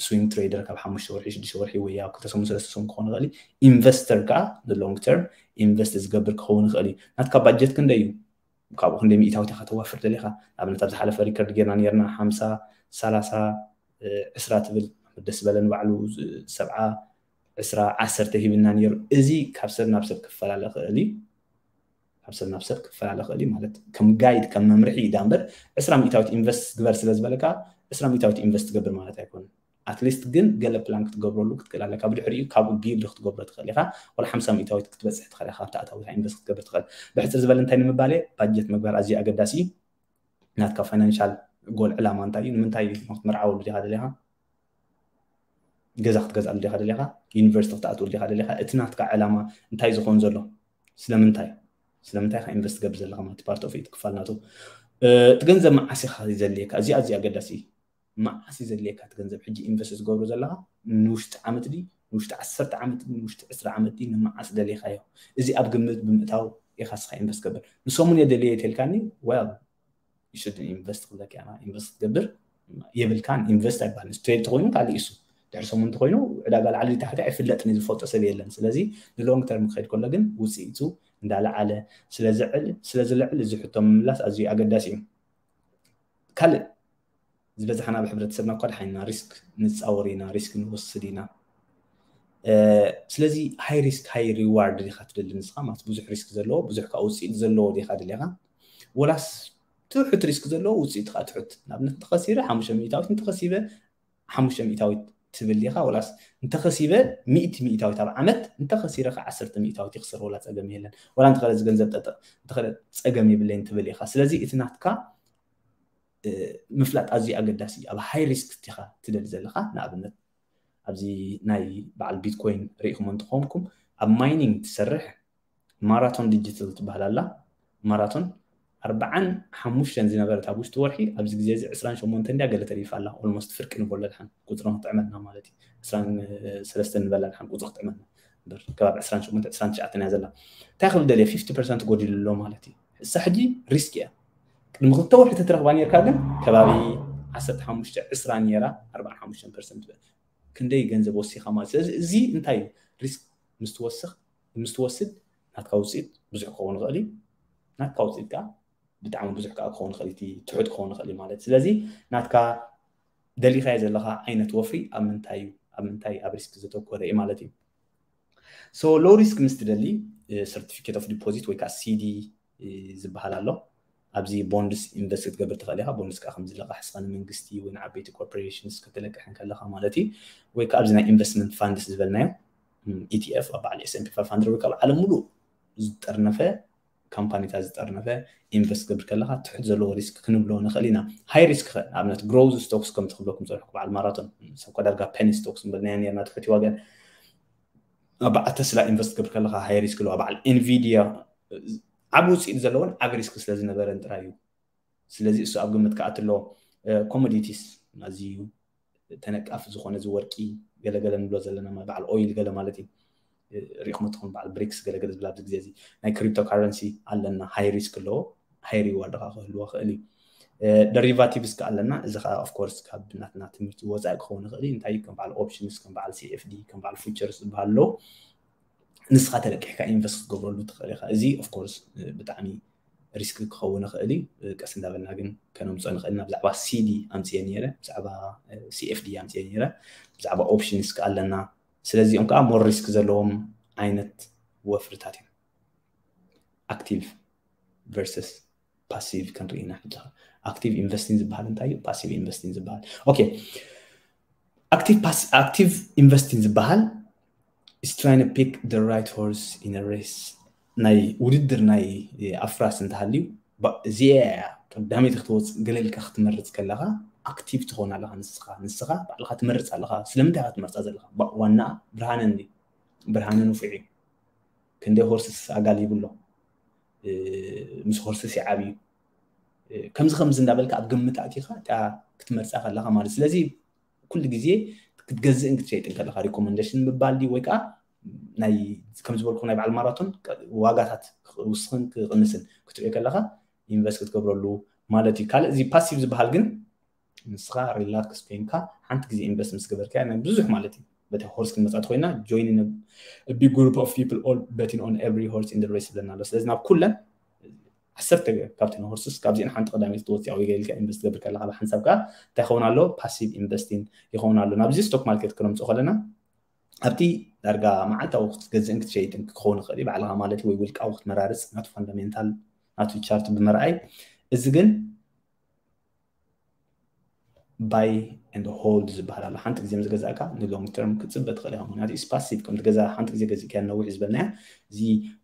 ስዊንግ ትሬደር ካብ ሓሙሽተ ወርሒ ሽዱሽተ ወርሒ ወይ ኣብ ክልተ ሰሙን ሰለስተ ሰሙን ክኸውን ይኽእል እዩ። ኢንቨስተር ከዓ ሎንግ ተርም ኢንቨስት ዝገብር ክኸውን ይኽእል እዩ። ናትካ ባጀት ክንደይ እዩ? ካብኡ ክንደይ ሚእታዊት ኢኻ ተዋፍር ደሊኻ? ንኣብነት ኣብ ዝሓለፈ ሪከርድ ጌርና ነርና ሓምሳ ሰላሳ ዕስራ ትብል ደስ በለ ንባዕሉ ሰብዓ ዕስራ ዓሰርተ ሂብና ነይሩ። እዚ ካብ ሰብ ናብ ሰብ ክፈላለ ይኽእል እዩ። ካብ ሰብ ናብ ሰብ ክፈላለ ይኽእል እዩ ማለት ከም ጋይድ ከም መምርሒ እዩ ዳ እምበር ዕስራ ሚእታዊት ኢንቨስት ግበር ስለ ዝበለካ ዕስራ ሚእታዊት ኢንቨስት ትገብር ማለት ኣይኮነን። ኣትሊስት ግን ገለ ፕላን ክትገብረሉ ክትክእል ኣለካ። ብድሕሪኡ ካብኡ ቢልድ ክትገብሮ ትኽእል ኢኻ። ወላ ሓምሳ ሚእታዊት ክትበፅሕ ትኽእል ኢኻ። ካብቲ ኣታዊት ኢንቨስት ክትገብር ትኽእል። ብሕፅር ዝበለ እንታይ ንምባል እየ ባጀት ምግባር ኣዝዩ ኣገዳሲ እዩ። ናትካ ፋይናንሻል ጎል ዕላማ እንታይ እዩ? ንምንታይ እዩ ክትመርዓወሉ ዲኻ ደሊኻ? ገዛ ክትገዝኣሉ ዲኻ ደሊኻ? ዩኒቨርሲቲ ክትኣትወሉ ዲኻ ደሊኻ? እቲ ናትካ ዕላማ እንታይ ዝኸውን ዘሎ? ስለምንታይ ስለምንታይ ኢኻ ኢንቨስት ትገብር ዘለኻ ማለት ፓርት ኦፍ ኢት ክፋል ናቱ እቲ ገንዘብ መዓስ ኢኻ ዘድልየካ? እዚ ኣዝዩ ኣገዳሲ እዩ። መዓስ እዩ ዘድልየካ እቲ ገንዘብ? ሕጂ ኢንቨስት ዝገብሮ ዘለኻ ንውሽጢ ዓመት ድዩ ንውሽጢ ዓሰርተ ዓመት ድዩ ንውሽጢ ዕስራ ዓመት ድዩ ንመዓስ ደሊኻዮ? እዚ ኣብ ግምት ብምእታው ኢኻ ስኻ ኢንቨስት ገብር። ንሰሙን እየ ደልየ ተልካኒ well you should invest ክብለካ ኢና። ኢንቨስት ክትገብር የብልካን። ኢንቨስት ኣይባል ስትሬት ተኮይኑ ካልእ እሱ ድሕሪ ሰሙን ተኮይኑ ዕዳጋ ላዕሊ ታሕቲ ኣይፍለጥን ዝፈልጦ ሰብ የለን። ስለዚ ንሎንግ ተርም ክኸድ ከሎ ግን ውፅኢቱ እንዳለዓለ ስለዝልዕል እዚ ሕቶ ምምላስ ኣዝዩ ኣገዳሲ እዩ። ካልእ ዝበዝሓና ኣብ ሕብረተሰብና እኳ ድሓን ኢና ሪስክ ንፃወር ኢና፣ ሪስክ ንወስድ ኢና። ስለዚ ሃይ ሪስክ ሃይ ሪዋርድ ዲኻ ትደሊ ንስኻ ማለት ብዙሕ ሪስክ ዘለዎ ብዙሕ ከዓ ውፅኢት ዘለዎ ዲኻ ድሌኻ ወላስ ትሑት ሪስክ ዘለዎ ውፅኢት ከዓ ትሑት? ንኣብነት እንተኸሲረ ሓሙሽተ ሚእታዊት እንተኸሲበ ሓሙሽተ ሚእታዊት ትብል ዲኻ ወላስ እንተኸሲበ ሚእቲ ሚእታዊት ኣብ ዓመት እንተኸሲረ ከዓ ዓሰርተ ሚእታዊት ይኽሰር ወላ ፀገም የለን። ወላ እንተኸለ እዚ ገንዘብ ጠጠ እንተኸለ ፀገም የብለይን ትብል ኢኻ። ስለዚ እቲ ናትካ ምፍላጥ ኣዝዩ ኣገዳሲ እዩ። ኣብ ሃይ ሪስክ ዲኻ ትደሊ ዘለኻ ንኣብነት ኣብዚ ናይ በዓል ቢትኮይን ርኢኹም እንትኾንኩም ኣብ ማይኒንግ ትሰርሕ ማራቶን ዲጂታል ትበሃል ኣላ። ማራቶን ኣርባዓን ሓሙሽተን ዝነበረት ኣብ ውሽጢ ወርሒ ኣብዚ ግዜ እዚ ዕስራን ሸሞንተን እንድያ ገለ ተሪፋ ኣላ። ኦልሞስት ፍርቂ ንበሎ ድሓን ቁፅሪ ክጥዕመልና ማለት እዩ። ዕስራን ሰለስተን ንበላ ድሓን ቁፅሪ ክጥዕመልና እምበር ከባቢ ዕስራን ሸሞንተ ዕስራን ትሽዓተን እያ ዘላ። እንታይ ክብል ደልየ ፊፍቲ ፐርሰንት ጎዲሉ ኣሎ ማለት እዩ። እሳ ሕጂ ሪስክ እያ። ቅድሚ ክልተ ወርሒ ተትረኽባ ነርካ ግን ከባቢ ዓሰርተ ሓሙሽተ ዕስራ ነራ ኣርባዓን ሓሙሽተን ፐርሰንት ክንደይ ገንዘብ ወሲኻ ማለት ስለዚ እዚ እንታይ እዩ ሪስክ ምስትወስኽ ምስትወስድ ናትካ ውፅኢት ብዙሕ ክኸውን ይኽእል እዩ። ናትካ ውፅኢት ከዓ ብጣዕሚ ብዙሕ ከዓ ክኸውን ይኽእል እቲ ትሑት ክኸውን ይኽእል እዩ ማለት ስለዚ ናትካ ደሊኻዮ ዘለኻ ዓይነት ወፍሪ ኣብ ምንታይ እዩ ኣብ ምንታይ ኣብ ሪስክ ዘተኮረ እዩ ማለት እዩ። So low risk ምስ ትደሊ certificate of deposit ወይ ከዓ ሲዲ ዝበሃል ኣሎ። ኣብዚ ቦንድስ ኢንቨስት ክትገብር ትኽእል ኢኻ። ቦንድስ ከዓ ከምዚ ልቓሕ ስኻ ንመንግስቲ ወይ ንዓበይቲ ኮርፖሬሽንስ ከተለቅሕ እንከለኻ ማለት እዩ። ወይ ከዓ ኣብዚ ናይ ኢንቨስትመንት ፋንድስ ዝበልናዮ ኢቲኤፍ ኣብ በዓል ኤስኤንፒ ፋይቭ ሃንድረድ ወይ ከዓ ዓለም ሙሉእ ዝጠርነፈ ካምፓኒታት ዝጠርነፈ ኢንቨስት ክገብር ከለካ ትሕት ዘለዎ ሪስክ ክንብሎ ንኽእል ኢና። ሃይ ሪስክ ከ ንኣብነት ግሮዝ ስቶክስ ከም ትኽብለኩም ዝፀንሕኩ በዓል ማራቶን ሰብ ኮ ዳርጋ ፔኒ ስቶክስ ምበልናዮ ነርና ትሕት ዋገን ኣብ በዓል ተስላ ኢንቨስት ክገብር ከለካ ሃይ ሪስክ ኣለዋ። በዓል ኤንቪዲያ ዓብ ውፅኢት ዘለዎን ዓብ ሪስክ ስለዝነበረን ጥራይ እዩ። ስለዚ እሱ ኣብ ግምት ክኣት ኣለዎ። ኮሞዲቲስ ኣዝዩ ተነቃፊ ዝኾነ እዚ ወርቂ ገለገለ ንብሎ ዘለና በዓል ኦይል ገለ ማለት እዩ። ሪኢኹም ትኾን በዓል ብሪክስ ገለገለ ዝብል ኣብዚ ግዜ እዚ ናይ ክሪፕቶ ካረንሲ ኣለና። ሃይ ሪስክ ኣለዎ፣ ሃይ ሪዋርድ ከዓ ክህልዎ ክእል እዩ። ደሪቫቲቭስ ከዓ ኣለና። እዚ ከዓ ኦፍኮርስ ካብ ናትና ትምህርቲ ወፃኢ ክኸውን ይኽእል እዩ። እንታይ ከም በዓል ኦፕሽንስ፣ ከም በዓል ሲኤፍዲ፣ ከም በዓል ፊቸርስ ዝበሃል ኣለዎ። ንስኻ ተለቂሕካ ኢንቨስት ክትገብረሉ ትኽእል ኢኻ። እዚ ኦፍኮርስ ብጣዕሚ ሪስክ ክኸውን ይኽእል እዩ። ቀስ እንዳበልና ግን ከነምፅኦ ንኽእል ኢና። ብዛዕባ ሲዲ ኣምፅየ ነይረ፣ ብዛዕባ ሲኤፍዲ ኣምፅየ ነይረ፣ ብዛዕባ ኦፕሽንስ ከዓ ኣለና። ስለዚኦም ከዓ ሞር ሪስክ ዘለዎም ዓይነት ወፍርታት እዮም። ኣክቲቭ ቨርሰስ ፓሲቭ ክንርኢ ኢና። ሕጂ ኣክቲቭ ኢንቨስቲንግ ዝበሃል እንታይ እዩ? ፓሲቭ ኢንቨስቲንግ ዝበሃል ኦኬ። ኣክቲቭ ኢንቨስቲንግ ዝበሃል is trying to pick the right horse in a race ናይ ውድድር ናይ ኣፍራስ እንተሃልዩ እዚኣ እያ ቀዳመይቲ ክትወፅእ ገለ ኢልካ ክትመርፅ ከለካ ኣክቲቭ ትኾን ኣለካ ንስኻ ንስኻ ባዕልካ ትመርፅ ኣለካ። ስለምንታይ ኢካ ትመርፃ ዘለካ? ዋና ብርሃነ እንዲ ብርሃነ ንፉዕ እዩ። ክንደይ ሆርስስ ኣጋሊቡ ኣሎ፣ ምስ ሆርስስ ይዓብዩ። ከምዚ ከምዚ እንዳበልካ ኣብ ግምት ኣቲኻ ክትመርፃ ከለካ ማለት ስለዚ ኩሉ ግዜ ክትገዝእን ክትሸይጥን ከለካ ሪኮመንዴሽን ምባል ድዩ ወይ ከዓ ናይ ከም ዝበልኩ ናይ በዓል ማራቶን ዋጋታት ክውስኽን ክቕንስን ክትሪኦ ከለኻ ኢንቨስት ክትገብረሉ ማለት እዩ። ካልእ እዚ ፓሲቭ ዝበሃል ግን ንስኻ ሪላክስ ኮይንካ ሓንቲ ግዜ ኢንቨስት ምስ ገበርካ ናይ ብዙሕ ማለት እዩ። በቲ ሆርስ ክንመፃ ተኮይና joining a big group of people all betting on every horse in the race ዝብለና ኣሎ። ስለዚ ናብ ኩለን ዓሰርተ ካብተን ሆርስስ ካብዚአን ሓንቲ ቀዳመይቲ ትወፅያ ወይ ገይልካ ኢንቨስት ገብር ከለካ ብሓንሳብ ከዓ እንታይ ይኸውን ኣሎ? ፓሲቭ ኢንቨስቲንግ ይኸውን ኣሎ። ናብዚ ስቶክ ማርኬት ክነምፅኦ ከለና ኣብቲ ዳርጋ መዓልታዊ ክትገዝእን ክትሸይጥን ክኸውን ይኽእል እዩ። ባዕልኻ ማለት ወይ ውልቃዊ ክትመራርፅ ናቱ ፋንዳሜንታል ናቱ ቻርት ብምርኣይ። እዚ ግን buy and hold ዝበሃል ኣሎ። ሓንቲ ግዜ ምስ ገዛእካ ንሎንግ ተርም ክትፅበ ትኽእል ኢኻ። ምክንያቱ ኢስ ፓሲቭ ከም ትገዛ ሓንቲ ግዜ ገዚእካ ነዊሕ ዝበልናያ እዚ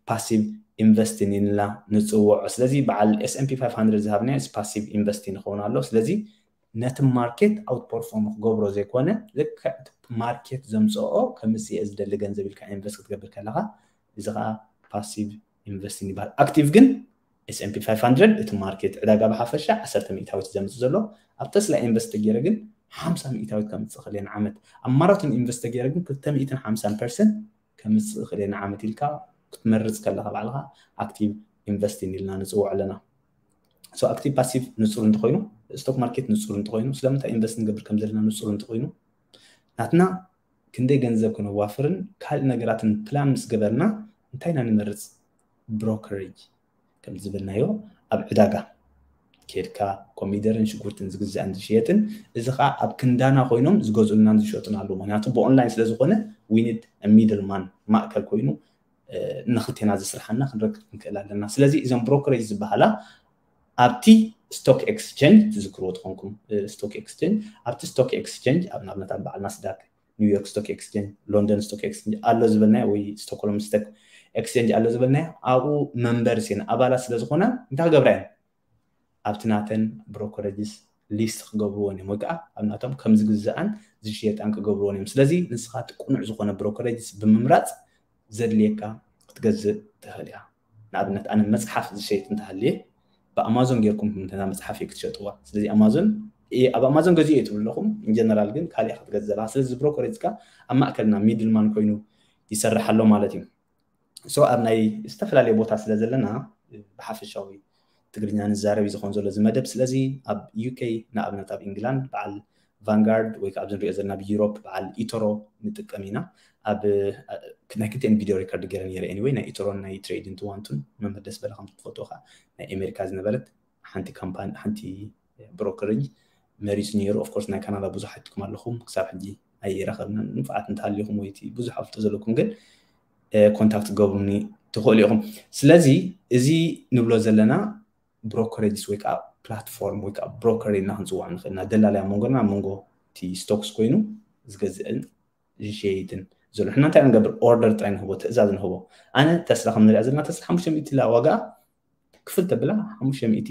ፓሲቭ ኢንቨስቲንግ ኢልና ንፅውዖ። ስለዚ በዓል S&P five hundred ዝሃብናዮ ፓሲቭ ኢንቨስቲንግ ይኸውን ኣሎ። ስለዚ ነቲ ማርኬት ኣውትፐርፎርም ክገብሮ ዘይኮነ ልክዕ ማርኬት ዘምፅኦ ከምፅእ እየ ዝደሊ ገንዘብ ኢልካ ኢንቨስት ክትገብር ከለካ እዚ ከዓ ፓሲቭ ኢንቨስቲንግ ይበሃል። ኣክቲቭ ግን S&P five hundred እቲ ማርኬት ዕዳጋ ብሓፈሻ ዓሰርተ ሚእታዊት ዘምፅእ ዘሎ ኣብ ተስላ ኢንቨስት ተገይረ ግን ሓምሳ ሚእታዊት ከምፅእ ክእል እየ ንዓመት። ኣብ ማራቶን ኢንቨስት ተገይረ ግን ክልተ ሚእትን ሓምሳን ፐርሰንት ከምፅእ ክእል እየ ንዓመት ኢልካ ክትመርፅ ከለካ ባዕልካ ኣክቲቭ ኢንቨስቲንግ ኢልና ንፅውዖ ኣለና። So ኣክቲቭ ፓሲቭ ንፁር እንተኮይኑ፣ ስቶክ ማርኬት ንፁር እንተኮይኑ፣ ስለምንታይ ኢንቨስት ንገብር ከም ዘለና ንፁር እንተኮይኑ፣ ናትና ክንደይ ገንዘብ ክነዋፍርን ካልእ ነገራትን ፕላን ምስ ገበርና እንታይ ኢና ንመርፅ? ብሮከሬጅ ከም ዝበልናዮ ኣብ ዕዳጋ ኬድካ ኮሚደርን ሽጉርትን ዝግዛእን ዝሽየጥን እዚ ከዓ ኣብ ክንዳና ኮይኖም ዝገዝኡልናን ዝሸጡን ኣለዉ። ምክንያቱ ብኦንላይን ስለዝኮነ we need a middleman ማእከል ኮይኑ ንክልቴና ዝስርሓና ክንረክብ ክንክእል ኣለና። ስለዚ እዞም ብሮከሬጅ ዝበሃላ ኣብቲ ስቶክ ኤክስቸንጅ ትዝክርዎ ትኾንኩም። ስቶክ ኤክስቸንጅ ኣብቲ ስቶክ ኤክስቸንጅ ኣብ ንኣብነት ኣብ በዓል ናስዳክ ኒውዮርክ ስቶክ ኤክስቸንጅ ሎንደን ስቶክ ኤክስቸንጅ ኣሎ ዝበልናዮ ወይ ስቶክሆልም ስቶክ ኤክስቸንጅ ኣሎ ዝበልናዮ ኣብኡ መንበርስ እየን ኣባላት ስለዝኾና እንታይ ክገብራ እየን ኣብቲ ናተን ብሮከረጅስ ሊስት ክገብርዎን እዮም ወይ ከዓ ኣብ ናቶም ከም ዝግዝኣን ዝሽየጣን ክገብርዎን እዮም። ስለዚ ንስኻ እቲ ቅኑዕ ዝኾነ ብሮከረጅስ ብምምራፅ ዘድልየካ ክትገዝእ ትኽእል ኢኻ። ንኣብነት ኣነ መፅሓፍ ዝሸይጥ እንተሃልየ ብኣማዞን ጌርኩም እንተና መፅሓፍ ክትሸጥዋ። ስለዚ ኣማዞን ኣብ ኣማዞን ገዚኡ እየ ትብሉ ኣለኹም ኢንጀነራል ግን ካሊእ ክትገዝእ ዘለካ። ስለዚ ብሮከረጅ ከዓ ኣብ ማእከልና ሚድልማን ኮይኑ ይሰርሕ ኣሎ ማለት እዩ። So ኣብ ናይ ዝተፈላለየ ቦታ ስለ ዘለና ብሓፈሻዊ ትግርኛ ንዛረብ እዩ ዝኾን ዘሎ እዚ መደብ። ስለዚ ኣብ UK ንኣብነት ኣብ ኢንግላንድ በዓል ቫንጋርድ ወይ ከዓ ኣብዚ ንሪኦ ዘለና ብዩሮፕ በዓል ኢቶሮ ንጥቀም ኢና። ኣብ ናይ ክልቲኤን ቪድዮ ሪከርድ ገይረ ነይረ። Anyway ናይ ኢቶሮን ናይ ትሬድን ትዋንቱን መመደስ በለ ከም ትፈትዎ ከዓ ናይ ኣሜሪካ ዝነበረት ሓንቲ ካምፓኒ ሓንቲ ብሮከሬጅ መሪፅ ነይሩ። Of course ናይ ካናዳ ብዙሕ ሓትኩም ኣለኹም ክሳብ ሕጂ ኣይረኸብናን። ንፉዓት እንተሃሊኹም ወይ እቲ ብዙሕ ኣፍልጦ ዘለኩም ግን ኮንታክት ትገብሩኒ ትኽእሉ ኢኹም። ስለዚ እዚ ንብሎ ዘለና ብሮከሬጅስ ወይ ከዓ ፕላትፎርም ወይ ከዓ ብሮከር ኢልና ክንፅዋዕ ንኽእል ኢና። ደላላይ ኣብ መንጎና ኣብ መንጎ እቲ ስቶክስ ኮይኑ ዝገዝእን ዝሸይጥን ዘሎ። ንሕና እንታይ ንገብር? ኦርደር ጥራይ ንህቦ፣ ትእዛዝ ንህቦ። ኣነ ተስላ ከም ንሪኣ ዘለና ተስላ ሓሙሽተ ሚእቲ ኢላ ዋጋ ክፍል ተብላ ሓሙሽተ ሚእቲ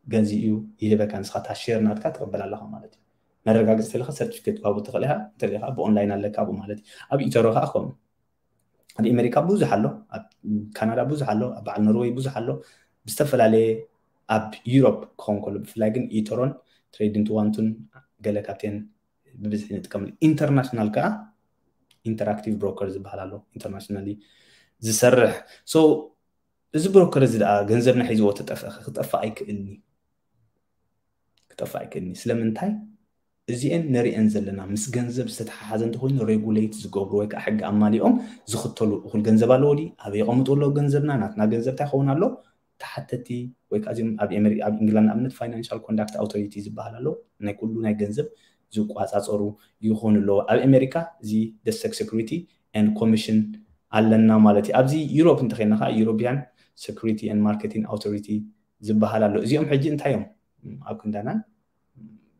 ገዚኡ ይህበካ። ንስኻ እታ ሼር ናትካ ትቕበል ኣለኻ ማለት እዩ። መረጋገፂ ተለካ ሰርቲፊኬት ክሃቡ ትኽእል ኢኻ። እንተሊኻ ብኦንላይን ኣለካ ኣብኡ ማለት እዩ። ኣብ ኢተሮ ከዓ ከምኡ ኣብ ኣሜሪካ ብዙሕ ኣሎ፣ ኣብ ካናዳ ብዙሕ ኣሎ፣ ኣብ በዓል ኖርወይ ብዙሕ ኣሎ። ብዝተፈላለየ ኣብ ዩሮፕ ክኸውን ከሎ ብፍላይ ግን ኢቶሮን ትሬድን ትዋንቱን ገለ ካብተን ብብዝሒ ንጥቀም። ኢንተርናሽናል ከዓ ኢንተራክቲቭ ብሮከር ዝበሃል ኣሎ ኢንተርናሽናሊ ዝሰርሕ። So እዚ ብሮከር እዚ ደኣ ገንዘብና ሒዝዎ ተጠፍአ ክጠፍእ ኣይክእልኒ ክጠፍእ ኣይክእልኒ። ስለምንታይ እዚአን ንሪአን ዘለና ምስ ገንዘብ ዝተተሓሓዘ እንተኮይኑ ሬጉሌት ዝገብሩ ወይ ከዓ ሕጊ ኣማሊኦም ዝኽተሉ እኹል ገንዘብ ኣለዎ ድዩ? ኣበይ የቐምጡ ኣለዉ ገንዘብና? ናትና ገንዘብ እንታይ ክኸውን ኣሎ? ተሓተቲ ወይ ከዓ እዚኦም ኣብ ኤመሪ ኣብ ኢንግላንድ ንኣብነት ፋይናንሻል ኮንዳክት ኣውቶሪቲ ዝበሃል ኣሎ። ናይ ኩሉ ናይ ገንዘብ ዝቋፃፀሩ ይኾኑ ኣለዉ። ኣብ ኣሜሪካ እዚ ደሰክ ሴኩሪቲ ኤንድ ኮሚሽን ኣለና ማለት እዩ። ኣብዚ ዩሮፕ እንተኸይና ከዓ ዩሮፒያን ሴኩሪቲ ኤንድ ማርኬቲንግ ኣውቶሪቲ ዝበሃል ኣሎ። እዚኦም ሕጂ እንታይ እዮም ኣብ ክንዳናን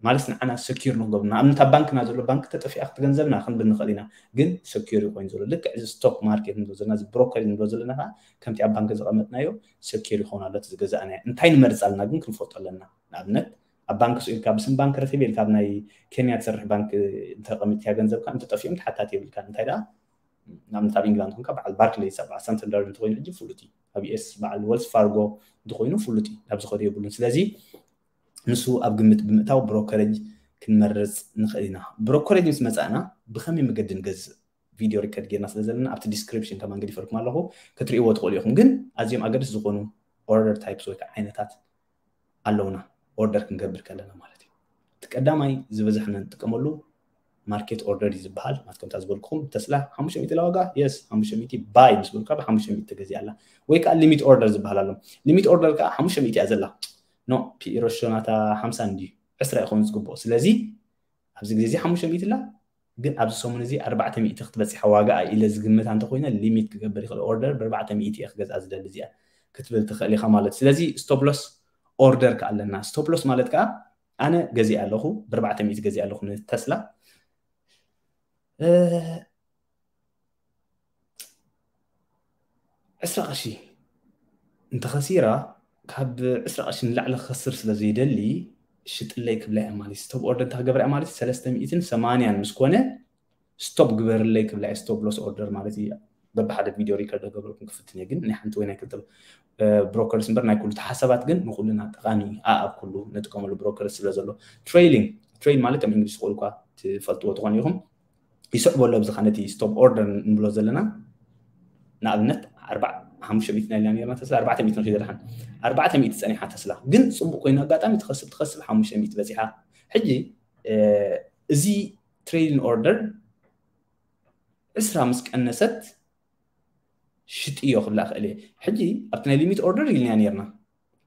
ማለት ንዓና ሰኪር ንክገብሩ ንኣብነት ኣብ ባንክና ዘሎ ባንክ ተጠፊኣ ክቲ ገንዘብና ክንብል ንኽእል ኢና። ግን ሰኪር ኮይኑ ዘሎ ልክዕ እዚ ስቶክ ማርኬት ንብሎ ዘለና እዚ ብሮከር ንብሎ ዘለና ከዓ ከምቲ ኣብ ባንክ ዝቐመጥናዮ ሰኪር ይኸውን ኣሎ እቲ ዝገዛእናዮ። እንታይ ንመርፅ ኣለና ግን ክንፈልጦ ኣለና። ንኣብነት ኣብ ባንክ ስኢልካ ብስም ባንክ ረቲብ ኢልካ ኣብ ናይ ኬንያ ትሰርሕ ባንክ እንተቐሚጥካ ገንዘብካ እንተጠፊኦም ተሓታቲ የብልካ። እንታይ ደኣ ንኣብነት ኣብ ኢንግላንድ ኮንካ በዓል ባርክሌይስ ኣብ በዓል ሳንተንደር እንተኮይኑ ሕጂ ፍሉጥ እዩ። ኣብ ዩኤስ በዓል ወልስ ፋርጎ እንተኮይኑ ፍሉጥ እዩ። ናብ ዝኸዱ የብሉን። ስለዚ ንሱ ኣብ ግምት ብምእታው ብሮከረጅ ክንመርፅ ንኽእል ኢና። ብሮከረጅ ምስ መፃእና ብኸመይ መገዲ ንገዝእ? ቪድዮ ሪከርድ ጌርና ስለ ዘለና ኣብቲ ዲስክሪፕሽን ከማን ገዲፈልኩም ኣለኹ ክትርእይዎ ትኽእሉ ኢኹም። ግን ኣዝዮም ኣገደስቲ ዝኾኑ ኦርደር ታይፕስ ወይ ከዓ ዓይነታት ኣለውና ኦርደር ክንገብር ከለና ማለት እዩ። እቲ ቀዳማይ ዝበዝሕና ንጥቀመሉ ማርኬት ኦርደር እዩ ዝበሃል። ማለት ከምታ ዝበልኩኹም ተስላ ሓሙሽተ ሚእቲ ዋጋ የስ ሓሙሽተ ሚእቲ ባይ ምስ በልካ ብ ሓሙሽተ ሚእቲ ተገዚኣ ኣላ ወይ ከዓ ሊሚት ኦርደር ዝበሃል ኣሎ። ሊሚት ኦርደር ከዓ ሓሙሽተ ሚእቲ እያ ዘላ። ኖ ፒኢ ሬሾ ናታ ሓምሳ እንድዩ ዕስራ ይኸውን ዝግብኦ። ስለዚ ኣብዚ ግዜ እዚ ሓሙሽተ ሚእቲ ኣላ ግን ኣብዚ ሰሙን እዚ ኣርባዕተ ሚእቲ ክትበፅሓ ዋጋ ኢለ ዝግምታ እንተኮይነ ሊሚት ክገብር ይኽእል ኦርደር ብኣርባዕተ ሚእቲ እየ ክገዝኣ ዝደሊ እዚኣ ክትብል ትኽእል ኢኻ ማለት። ስለዚ ስቶፕ ሎስ ኦርደር ከ ኣለና። ስቶፕ ሎስ ማለት ከዓ ኣነ ገዚኣ ኣለኹ ብኣርባዕተ ሚእቲ ገዚኣ ኣለኹ ንተስላ ዕስራ ቅርሺ እንተኸሲራ ካብ ዕስራ ቅርሺ ንላዕሊ ክኸስር ስለ ዘይደሊ ሽጥለይ ክብላ እያ ማለት። ስቶፕ ኦርደር እንተ ክገብራ እያ ማለት ሰለስተ ሚእትን ሰማንያን ምስ ኮነ ስቶፕ ግበርለይ ክብላ እየ። ስቶፕ ሎስ ኦርደር ማለት እዩ። በብሓደ ቪድዮ ሪከርድ ገብረኩም ክፍትን እየ ግን ናይ ሓንቲ ወይ ናይ ክልተ ብሮከርስ እምበር ናይ ኩሉ ተሓሳባት ግን ንኩልና ጠቃሚ እዩ። ኣብ ኩሉ ንጥቀመሉ ብሮከርስ ስለ ዘሎ ትሬይሊንግ ትሬይል ማለት ከም እንግሊዝ ትኽእሉ እኳ ትፈልጥዎ ትኾኑ ኢኹም። ይስዕቦ ኣሎ ኣብዚ ነቲ ስቶፕ ኦርደር ንብሎ ዘለና ንኣብነት ሓሙሽተ ሚእቲ ናይ ኔርና ተስላ ኣርባዕተ ሚእቲ ንክይ ዘለሓን ኣርባዕተ ሚእቲ ፀኒሓ ተስላ ግን ፅቡቅ ኮይኑ ኣጋጣሚ ትኸስብ ትኸስብ ሓሙሽተ ሚእቲ በፂሓ። ሕጂ እዚ ትሬይሊንግ ኦርደር ዕስራ ምስ ቀነሰት ሽጥዮ ክብላ ክእል እየ። ሕጂ ኣብቲ ናይ ሊሚት ኦርደር ኢልና ኔርና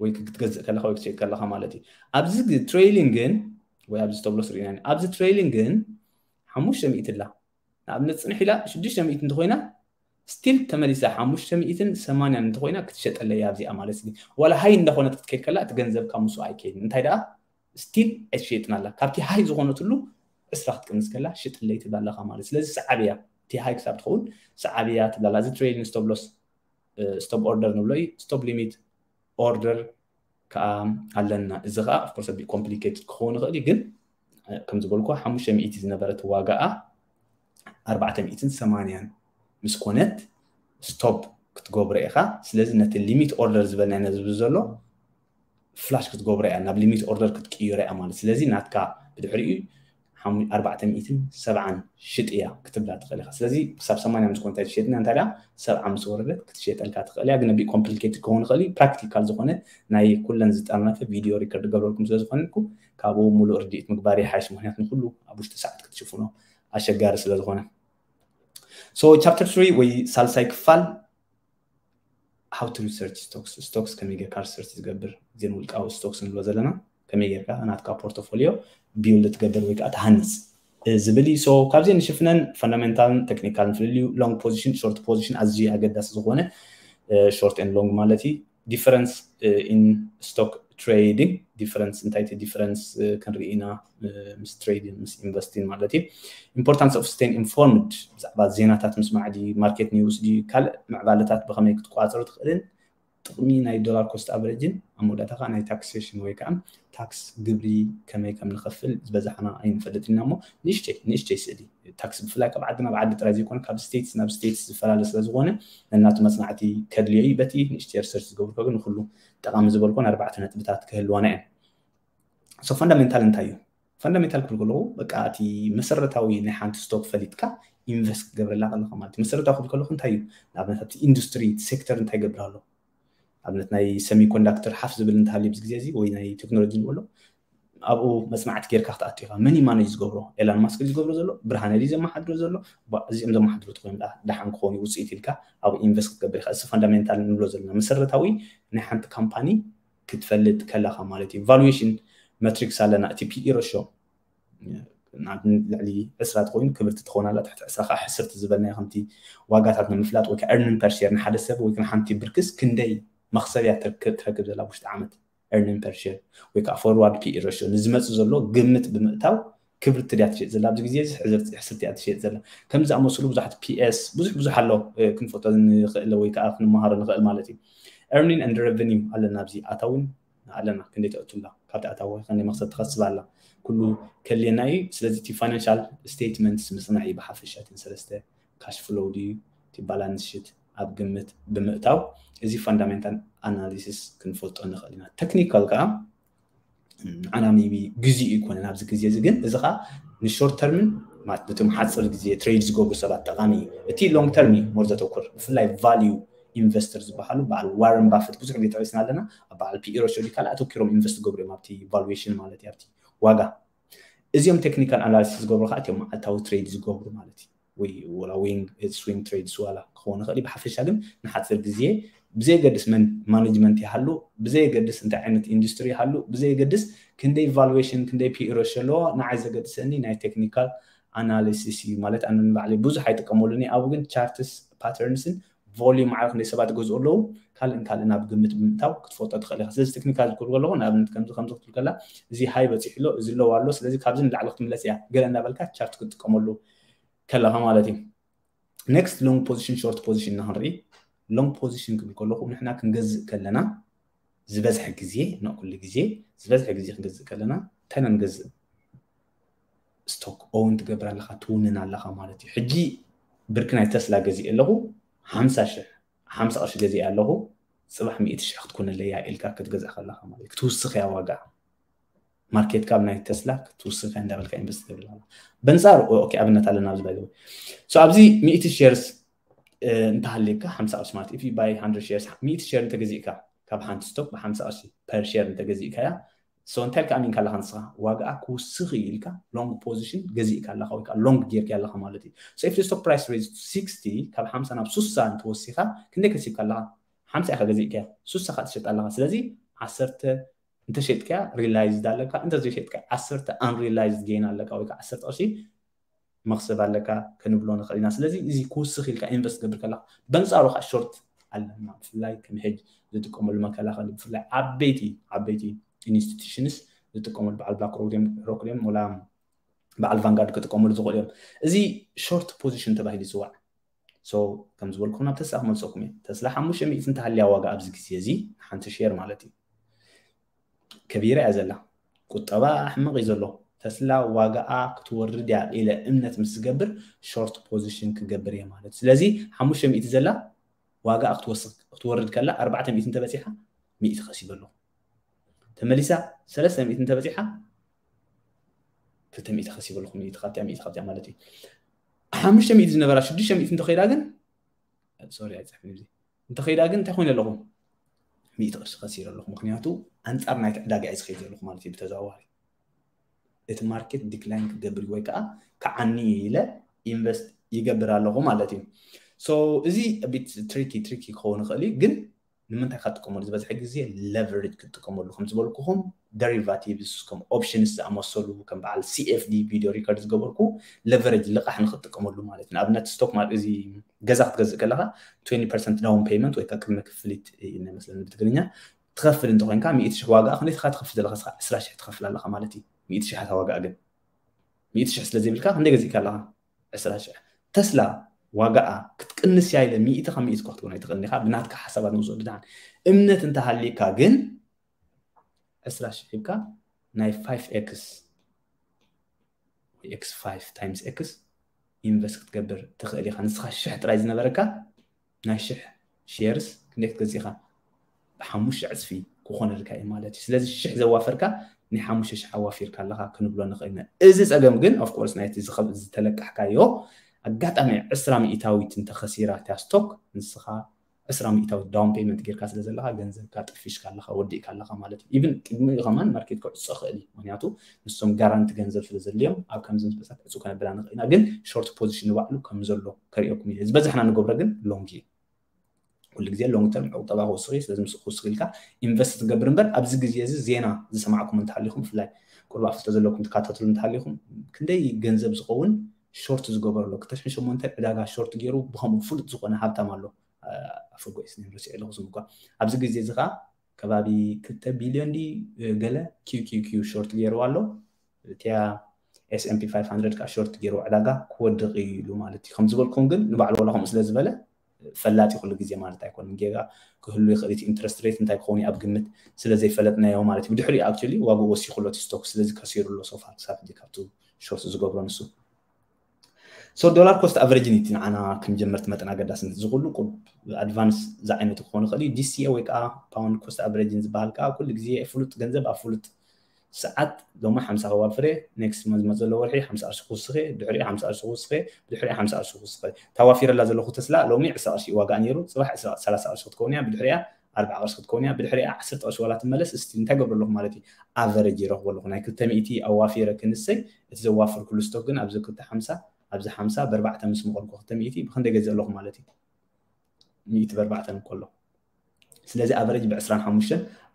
ወይ ክትገዝእ ከለካ ወይ ክትሸጥ ከለካ ማለት እዩ። ኣብዚ ትሬይሊንግ ግን ወይ ኣብዚ ስቶፕ ሎስ ርኢና ኣብዚ ትሬይሊንግ ግን ሓሙሽተ ሚእቲ ኣላ ንኣብነት ፅንሕ ኢላ ሽዱሽተ ሚእቲ እንተኮይና ስቲል ተመሊሳ ሓሙሽተ ሚእትን ሰማንያን እንተኮይና ክትሸጠለይ ኣብዚኣ ማለት እዩ። ዋላ ሃይ እንዳኮነት ክትከይድ ከላ እቲ ገንዘብ ካብ ምስኡ ኣይከይድን እንታይ ደኣ ስቲል ኣይትሸጥን ኣላ ካብቲ ሃይ ዝኾነትሉ ዕስራ ክትቅንስ ከላ ሽጥለይ ትብላ ኣለካ ማለት። ስለዚ ሰዓብያ እቲ ሃይ ክሳብ ትኸውን ሰዓብያ ትብላ ኣላ። እዚ ትሬይሊንግ ስቶፕ ሎስ ስቶፕ ኦርደር ንብሎ እዩ። ስቶፕ ሊሚት ኦርደር ከዓ ኣለና። እዚ ከዓ ኦፍኮርስ ኣቢ ኮምፕሊኬትድ ክኸውን ይኽእል እዩ ግን ከም ዝበልኩ ሓሙሽተ ሚእቲ ዝነበረት ዋጋኣ ኣርባዕተ ሚእትን ሰማንያን ምስ ኮነት ስቶፕ ክትገብሮ ኢኻ። ስለዚ ነቲ ሊሚት ኦርደር ዝበልናዮ ነዚ ዘሎ ፍላሽ ክትገብሮ እያ ናብ ሊሚት ኦርደር ክትቅይሮ እያ ማለት። ስለዚ ናትካ ብድሕሪኡ ኣርባዕተ ሚእትን ሰብዓን ሽጥ እያ ክትብላ ትኽእል ኢኻ። ስለዚ ክሳብ ሰማንያ ምስ ኮንታ ትሸጥና እንታይ ደኣ ሰብዓ ምስ ወረደት ክትሸጠልካ ትኽእል እያ። ግን ኣቢኡ ኮምፕሊኬትድ ክኸውን ይኽእል እዩ። ፕራክቲካል ዝኾነ ናይ ኩለን ዝጠርነፈ ቪድዮ ሪከርድ ገብረልኩም ስለ ዝኾነልኩ ካብኡ ሙሉእ ርድኢት ምግባር ይሓይሽ። ምክንያቱ ንኩሉ ኣብ ውሽጢ ሰዓት ክትሽፍኖ ኣሸጋሪ ስለ ዝኾነ። So ቻፕተር ትሪ ወይ ሳልሳይ ክፋል how to research stocks stocks ከመይ ጌርካ ሪሰርች ዝገብር እዚን ውልቃዊ ስቶክስ ንብሎ ዘለና ከመይ ጌርካ ናትካ ፖርቶፎሊዮ ቢውልድ ትገብር ወይ ከዓ ትሃንፅ ዝብል እዩ። So ካብዚ ንሽፍነን ፈንዳሜንታልን ቴክኒካልን ፍልልዩ ሎንግ ፖዚሽን ሾርት ፖዚሽን ኣዝዩ ኣገዳሲ ዝኾነ short and long ማለት እዩ። Difference in stock trading difference እንታይ እቲ difference ክንርኢ ኢና ምስ ትሬዲንግ ምስ ኢንቨስቲንግ ማለት እዩ። Importance of staying informed ብዛዕባ ዜናታት ምስማዕ ድዩ ማርኬት ኒውስ ድዩ ካልእ ምዕባለታት ብኸመይ ክትቆፃፀሩ ትኽእልን ጥቕሚ ናይ ዶላር ኮስት ኣቨሬጅን ኣብ መወዳእታ ከዓ ናይ ታክሴሽን ወይ ከዓ ታክስ ግብሪ ከመይ ከም ንኸፍል ዝበዛሕና ኣይንፈልጥ ኢና እሞ ንእሽተይ ንእሽተይ ስእሊ ታክስ ብፍላይ ካብ ዓዲ ናብ ዓዲ ጥራይ ዘይኮነ ካብ ስቴትስ ናብ ስቴትስ ዝፈላለ ስለ ዝኾነ ነናቱ መፅናዕቲ ከድልዮ እዩ። በቲ ንእሽተይ ሪሰርች ዝገብርኮ ግን ንኩሉ ጠቓሚ ዝበልኮ ኣርባዕተ ነጥብታት ክህልወና እየን። So ፈንዳሜንታል እንታይ እዩ? ፈንዳሜንታል ክብል ከለኹ በቃ እቲ መሰረታዊ ናይ ሓንቲ ስቶክ ፈሊጥካ ኢንቨስት ክትገብረላ ከለካ ማለት እዩ። መሰረታዊ ክብል ከለኹ እንታይ እዩ? ንኣብነት ኣብቲ ኢንዱስትሪ ሴክተር እንታይ ይገብር ኣሎ? ኣብነት ናይ ሰሚኮንዳክተር ሓፍ ዝብል እንተሃልዩ ኣብዚ ግዜ እዚ ወይ ናይ ቴክኖሎጂ ንበሎ ኣብኡ መፅናዕቲ ጌርካ ክትኣቱ ኢኻ። መን እዩ ማነጅ ዝገብሮ? ኤላን ማስክ ዝገብሮ ዘሎ ብርሃነ ድዩ ዘመሓድሮ ዘሎ እዚኦም ዘመሓድሩ ተኮይኑ ደሓን ክኾኑ ውፅኢት ኢልካ ኣብኡ ኢንቨስት ክትገብር ኢኻ። እዚ ፈንዳሜንታል ንብሎ ዘለና መሰረታዊ ናይ ሓንቲ ካምፓኒ ክትፈልጥ ከለኻ ማለት እዩ። ቫሉዌሽን መትሪክስ ኣለና እቲ ፒኢ ሬሾ ልዕሊ ዕስራ ተኮይኑ ክብርቲ ትኾን ኣላ ትሕቲ ዕስራ ከዓ ሕስርቲ ዝበልናዮ ከምቲ ዋጋታት ንምፍላጥ ወይ ከዓ earning per share ንሓደ ሰብ ወይ ንሓንቲ ብርክስ ክንደይ መኽሰብ እያ ትረክብ ዘላ ውሽጢ ዓመት earning per share ወይ ከዓ forward ፒኢ ሬሾ ንዝመፅእ ዘሎ ግምት ብምእታው ክብርቲ ድያ ትሸጥ ዘላ ኣብዚ ግዜ ሕስርቲ እያ ትሸጥ ዘላ። ከምዚ ዝኣመሰሉ ብዙሓት ፒኤስ ብዙሕ ብዙሕ ኣሎ ክንፈልጦ ንኽእል ወይ ከዓ ክንመሃሮ ንኽእል ማለት እዩ። Earning and revenue ኣለና ኣብዚ ኣታውን ኣለና ክንደይ ተእቱ ኣላ ካብቲ ኣታዊ ክንደይ መኽሰብ ትኸስብ ኣላ ኩሉ ከልየና እዩ። ስለዚ እቲ ፋይናንሻል ስቴትመንትስ ምፅናዕ እዩ ብሓፈሻ እተን ሰለስተ ካሽ ፍሎው ድዩ እቲ ባላንስ ሽት ኣብ ግምት ብምእታው እዚ ፋንዳሜንታል ኣናሊሲስ ክንፈልጦ ንኽእል ኢና። ቴክኒካል ከዓ ንዓና ሜቢ ግዜኡ ይኮነን ኣብዚ ግዜ እዚ ግን እዚ ከዓ ንሾርት ተርምን ነቶም ሓፂር ግዜ ትሬድ ዝገብሩ ሰባት ጠቃሚ እዩ። እቲ long term እዩ more ዘተኩር፣ ብፍላይ value investor ዝበሃሉ በዓል ዋረን ባፈት ብዙሕ ግዜ ጠቂስና ኣለና። ኣብ በዓል ፒኢ ሮሾዲ ካልእ ኣተኪሮም ኢንቨስት ዝገብሩ እዮም ኣብቲ valuation ማለት እዩ ኣብቲ ዋጋ። እዚኦም technical analysis ዝገብሩ ከዓ እቲኦም መዓልታዊ ትሬድ ዝገብሩ ማለት እዩ። ወይ ወላ ዊንግ ስዊንግ ትሬድስ ዋላ ክኸውን ይኽእል እዩ። ብሓፈሻ ግን ንሓፂር ግዜ ብዘየገድስ ማኔጅመንት ይሃሉ፣ ብዘየገድስ እንታይ ዓይነት ኢንዱስትሪ ይሃሉ፣ ብዘየገድስ ክንደይ ቫሉዌሽን ክንደይ ፒኢ ሬሽዮ ኣለዎ፣ ንዓይ ዘገድሰኒ ናይ ቴክኒካል ኣናሊሲስ እዩ። ማለት ኣነ ንባዕለይ ብዙሕ ኣይጥቀመሉን እየ፣ ኣብኡ ግን ቻርትስ ፓተርንስን ቮሊዩም ዓርክ ክንደይ ሰባት ይገዝኡ ኣለዉ ካልእን ካልእን ኣብ ግምት ብምእታው ክትፈልጦ ትኽእል ኢኻ። ስለዚ ቴክኒካል ዝክሩ ኣለኹ ንኣብነት ከምዚ ከምዚ ክትብል ከላ እዚ ሃይ በፂሑ ኣሎ እዚ ሎው ኣሎ ስለዚ ካብዚ ንላዕሊ ክትምለስ እያ ገለ እናበልካ ቻርት ክትጥቀመሉ ከለኻ ማለት እዩ። ኔክስት ሎንግ ፖዚሽን ሾርት ፖዚሽን ኢና ክንርኢ። ሎንግ ፖዚሽን ክብል ከለኹ ንሕና ክንገዝእ ከለና ዝበዝሐ ግዜ ና ኩሉ ግዜ ዝበዝሐ ግዜ ክንገዝእ ከለና እንታይ ኢና ንገዝእ? ስቶክ ኦውን ትገብር ኣለኻ ትውንን ኣለኻ ማለት እዩ። ሕጂ ብርኪ ናይ ተስላ ገዚእ ኣለኹ ሓምሳ ሽሕ ሓምሳ ቅርሺ ገዚእ ኣለኹ ፅባሕ ሚእቲ ሽሕ ክትኮነለይ እያ ኢልካ ክትገዝእ ከለኻ ማለት እዩ ክትውስኽ እያ ዋጋ ማርኬት ካብ ናይ ተስላ ክትውስኽ እያ እንዳበልካ ኢንቨስት ትገብር ኣለኻ። በንፃሩ ኦኬ ኣብነት ኣለና ኣብዚ ባይ ኣብዚ ሚእቲ ሼርስ እንተሃልየካ ሓምሳ ቅርሺ ማለት if you buy hundred shares ሚእቲ ሼር እንተገዚእካ ካብ ሓንቲ ስቶክ ብሓምሳ ቅርሺ per share እንተገዚእካያ so እንታይ ኢልካ ኣሚንካ ኣለኻ ንስኻ ዋጋኣ ክውስኽ እዩ ኢልካ ሎንግ ፖዚሽን ገዚእካ ኣለኻ ወይ ከዓ ሎንግ ጌርካ ኣለኻ ማለት እዩ። So if the stock price raise to sixty ካብ ሓምሳ ናብ ሱሳ እንተወሲኻ ክንደይ ከሲብካ ኣለኻ? ሓምሳ ኢኻ ገዚእካያ ሱሳ ካ ትሸጥ ኣለኻ። ስለዚ ዓሰርተ እንተሸጥካያ ሪላይዝድ ኣለካ እንተዘይሸጥካ ዓሰርተ unrealized gain ኣለካ ወይ ከዓ ዓሰርተ ቅርሺ መኽሰብ ኣለካ ክንብሎ ንኽእል ኢና። ስለዚ እዚ ክውስኽ ኢልካ ኢንቨስት ገብር ከለካ በንፃሩ ከዓ ሾርት ኣለና። ብፍላይ ከም ሄጅ ዝጥቀመሉ መከላኸሊ ብፍላይ ዓበይቲ ዓበይቲ ኢንስቲቱሽንስ ዝጥቀመሉ በዓል ብላክ ሮክ ድዮም ወላ በዓል ቫንጋርድ ክጥቀመሉ ዝኽእሉ እዮም። እዚ ሾርት ፖዚሽን ተባሂሉ ይፅዋዕ። So ከም ዝበልኩም ናብ ተስላ ክመልሰኩም እየ። ተስላ ሓሙሽተ ሚእቲ እንተሃልያ ዋጋ ኣብዚ ግዜ እዚ ሓንቲ ሼር ማለት እዩ ከቢራ እያ ዘላ። ቁጠባ ሕመቕ እዩ ዘሎ። ተስላ ዋጋኣ ክትወርድ እያ ኢለ እምነት ምስ ዝገብር ሾርት ፖዚሽን ክገብር እየ ማለት። ስለዚ ሓሙሽተ ሚእቲ ዘላ ዋጋኣ ክትወስኽ ክትወርድ ከላ ኣርባዕተ ሚእቲ እንተበፂሓ ሚእቲ ከሲበ ኣለኹ። ተመሊሳ ሰለስተ ሚእቲ እንተበፂሓ ክልተ ሚእቲ ከሲበ ኣለኹ። ሚእቲ ካብቲያ ሚእቲ ካብቲያ ማለት እዩ። ሓሙሽተ ሚእቲ ዝነበራ ሽዱሽተ ሚእቲ እንተኸይዳ ግን ሶሪ ኣይፅሕፍን እዚ እንተኸይዳ ግን እንታይ ኮይነ ኣለኹ? ሚእቲ ቅርሺ ከሲረ ኣለኹ። ምክንያቱ ኣንፃር ናይቲ ዕዳጋ እየ ዝኸይድ ዘለኹ ማለት እዩ። ብተዘዋዋሪ እቲ ማርኬት ዲክላይን ክገብር ወይ ከዓ ክዓኒ ኢለ ኢንቨስት ይገብር ኣለኹ ማለት እዩ። So እዚ ቢት ትሪኪ ትሪኪ ክኸውን ይኽእል እዩ ግን ንምንታይ ካብ ትጥቀመሉ ዝበዝሐ ግዜ ለቨሬጅ ክትጥቀመሉ ከም ዝበልኩኹም ደሪቫቲቭስ ከም ኦፕሽንስ ዝኣመሰሉ ከም በዓል CFD ቪድዮ ሪከርድ ዝገበርኩ ለቨሬጅ ልቃሕ ንክትጥቀመሉ ማለት እዩ። ንኣብነት ስቶክ ማለት እዚ ገዛ ክትገዝእ ከለካ twenty percent down payment ወይ ከዓ ቅድመ ክፍሊት እዩ መስለኒ ብትግርኛ ትኸፍል እንተኮይንካ ሚእቲ ሽሕ ዋጋ ክንደይ ኢኻ ትኸፍል ዘለካ እስኻ ዕስራ ሽሕ ትኸፍል ኣለካ ማለት እዩ። ሚእቲ ሽሕ እታ ዋጋ ግን ሚእቲ ሽሕ ስለ ዘይብልካ ክንደይ ገዚእካ ኣለካ ዕስራ ሽሕ ተስላ ዋጋኣ ክትቅንስ እያ ኢለ ሚእቲ ካብ ሚእቲ እኳ ክትኮን ኣይትኽእልን ኢኻ ብናትካ ሓሳባት ንወስዶ ድሓን እምነት እንተሃልየካ ግን ዕስራ ሽሕ ሂብካ ናይ five x ወይ x five times x ኢንቨስት ክትገብር ትኽእል ኢኻ። ንስኻ ሽሕ ጥራይ ዝነበረካ ናይ ሽሕ ሼርስ ክንደይ ክትገዝእ ኢኻ? ብሓሙሽተ ዕፅፊ ክኾነልካ እዩ ማለት እዩ። ስለዚ ሽሕ ዘዋፈርካ ናይ ሓሙሽተ ሽሕ ኣዋፊርካ ኣለኻ ክንብሎ ንኽእል ኢና። እዚ ፀገም ግን of course ናይቲ ዝተለቃሕካዮ ኣጋጣሚ ዕስራ ሚእታዊት እንተኸሲራ እቲያ ስቶክ ንስኻ ዕስራ ሚእታዊት down payment ጌርካ ስለ ዘለኻ ገንዘብካ ጠፊሽካ ኣለኻ ወዲእካ ኣለኻ ማለት እዩ። ኢቭን ቅድሚኡ ከማን ማርኬት ክዕፆ ይኽእል እዩ። ምክንያቱ ንሶም ጋራንቲ ገንዘብ ስለ ዘድልዮም ኣብ ከምዚ ምስ በሳት ዕፁ ከነብላ ንኽእል ኢና። ግን ሾርት ፖዚሽን ንባዕሉ ከም ዘሎ ከሪኦኩም እየ። ዝበዝሕና ንገብሮ ግን ሎንግ እዩ። ኩሉ ግዜ long term ቁጠባ ክውስኽ እዩ። ስለዚ ምስ ክውስኽ ኢልካ ኢንቨስት ትገብር እምበር ኣብዚ ግዜ እዚ ዜና ዝሰማዕኩም እንተሃሊኹም ብፍላይ ቁሩብ ኣፍልጦ ዘለኩም ትከታተሉ እንተሃሊኹም ክንደይ ገንዘብ ዝኸውን ሾርት ዝገበረሎ ክልተ ሽሕን ሸሞንተን ዕዳጋ ሾርት ገይሩ ብኸምኡ ፍሉጥ ዝኾነ ሃብታም ኣሎ ኣፈጎይስ ነም ረሲዕ ኣለኹ ስም እኳ ኣብዚ ግዜ እዚ ከዓ ከባቢ ክልተ ቢልዮን ዲ ገለ QQQ ሾርት ገይሩ ኣሎ እቲያ S&P five hundred ከዓ ሾርት ገይሩ ዕዳጋ ክወድቕ ኢሉ ማለት እዩ። ከም ዝበልኩም ግን ንባዕሉ ዋላ ከምኡ ስለ ዝበለ ፈላጢ ኩሉ ግዜ ማለት ኣይኮነን። ጌጋ ክህሉ ይኽእል እቲ ኢንትረስት ሬት እንታይ ክኸውን ኣብ ግምት ስለ ዘይፈለጥናዮ ማለት እዩ። ብድሕሪኡ actually ዋግኡ ወሲኹ ኣሎ እቲ ስቶክ ስለዚ ከሲሩ ኣሎ so far ክሳብ ሕጂ ካብቱ ሾርት ዝገብሮ ንሱ። So ዶላር ኮስት ኣቨሬጅ ኒቲ ንዓና ከም ጀመርቲ መጠን ኣገዳስነት እዚ ኩሉ ቁብ ኣድቫንስ ዝዓይነቱ ክኾን ይኽእል እዩ። DCA ወይ ከዓ ፓውንድ ኮስት ኣቨሬጅን ዝበሃል ከዓ ኩሉ ግዜ ፍሉጥ ገንዘብ ኣብ ፍሉጥ ሰዓት ሎሚ ሓምሳ ከዋፍረ፣ next ዝመጽእ ዘሎ ወርሒ ሓምሳ ቅርሺ ክውስኸ፣ ድሕሪኡ ሓምሳ ቅርሺ ክውስኸ፣ ድሕሪኡ ሓምሳ ቅርሺ ክውስኸ። ታዋፊረላ ዘለኹ ተስላ ሎሚ ዕስራ ቅርሺ ዋጋ ነይሩ፣ ጽባሕ ዕስራ፣ ሰላሳ ቅርሺ ክትከውን እያ፣ ብድሕሪኣ ኣርባዓ ቅርሺ ክትከውን እያ፣ ብድሕሪኣ ዓሰርተ ቅርሺ ዋላ ትመለስ፣ እስቲ እንታይ ገብር ኣለኹ ማለት እዩ? ኣቨረጅ ይረኽቦ ኣለኹ። ናይ ክልተ ሚእቲ ኣዋፊረ ክንሰይ፣ እቲ ዘዋፍር ኩሉ ስቶክ ግን ኣብዚ ክልተ ሓምሳ፣ ኣብዚ ሓምሳ ብኣርባዕተ ምስ መቐልኩ ክልተ ሚእቲ ብክንደይ ገዝእ ኣለኹ ማለት እዩ? ሚእቲ ብኣርባዕተ እንከሎ። ስለዚ ኣቨረጅ ብ25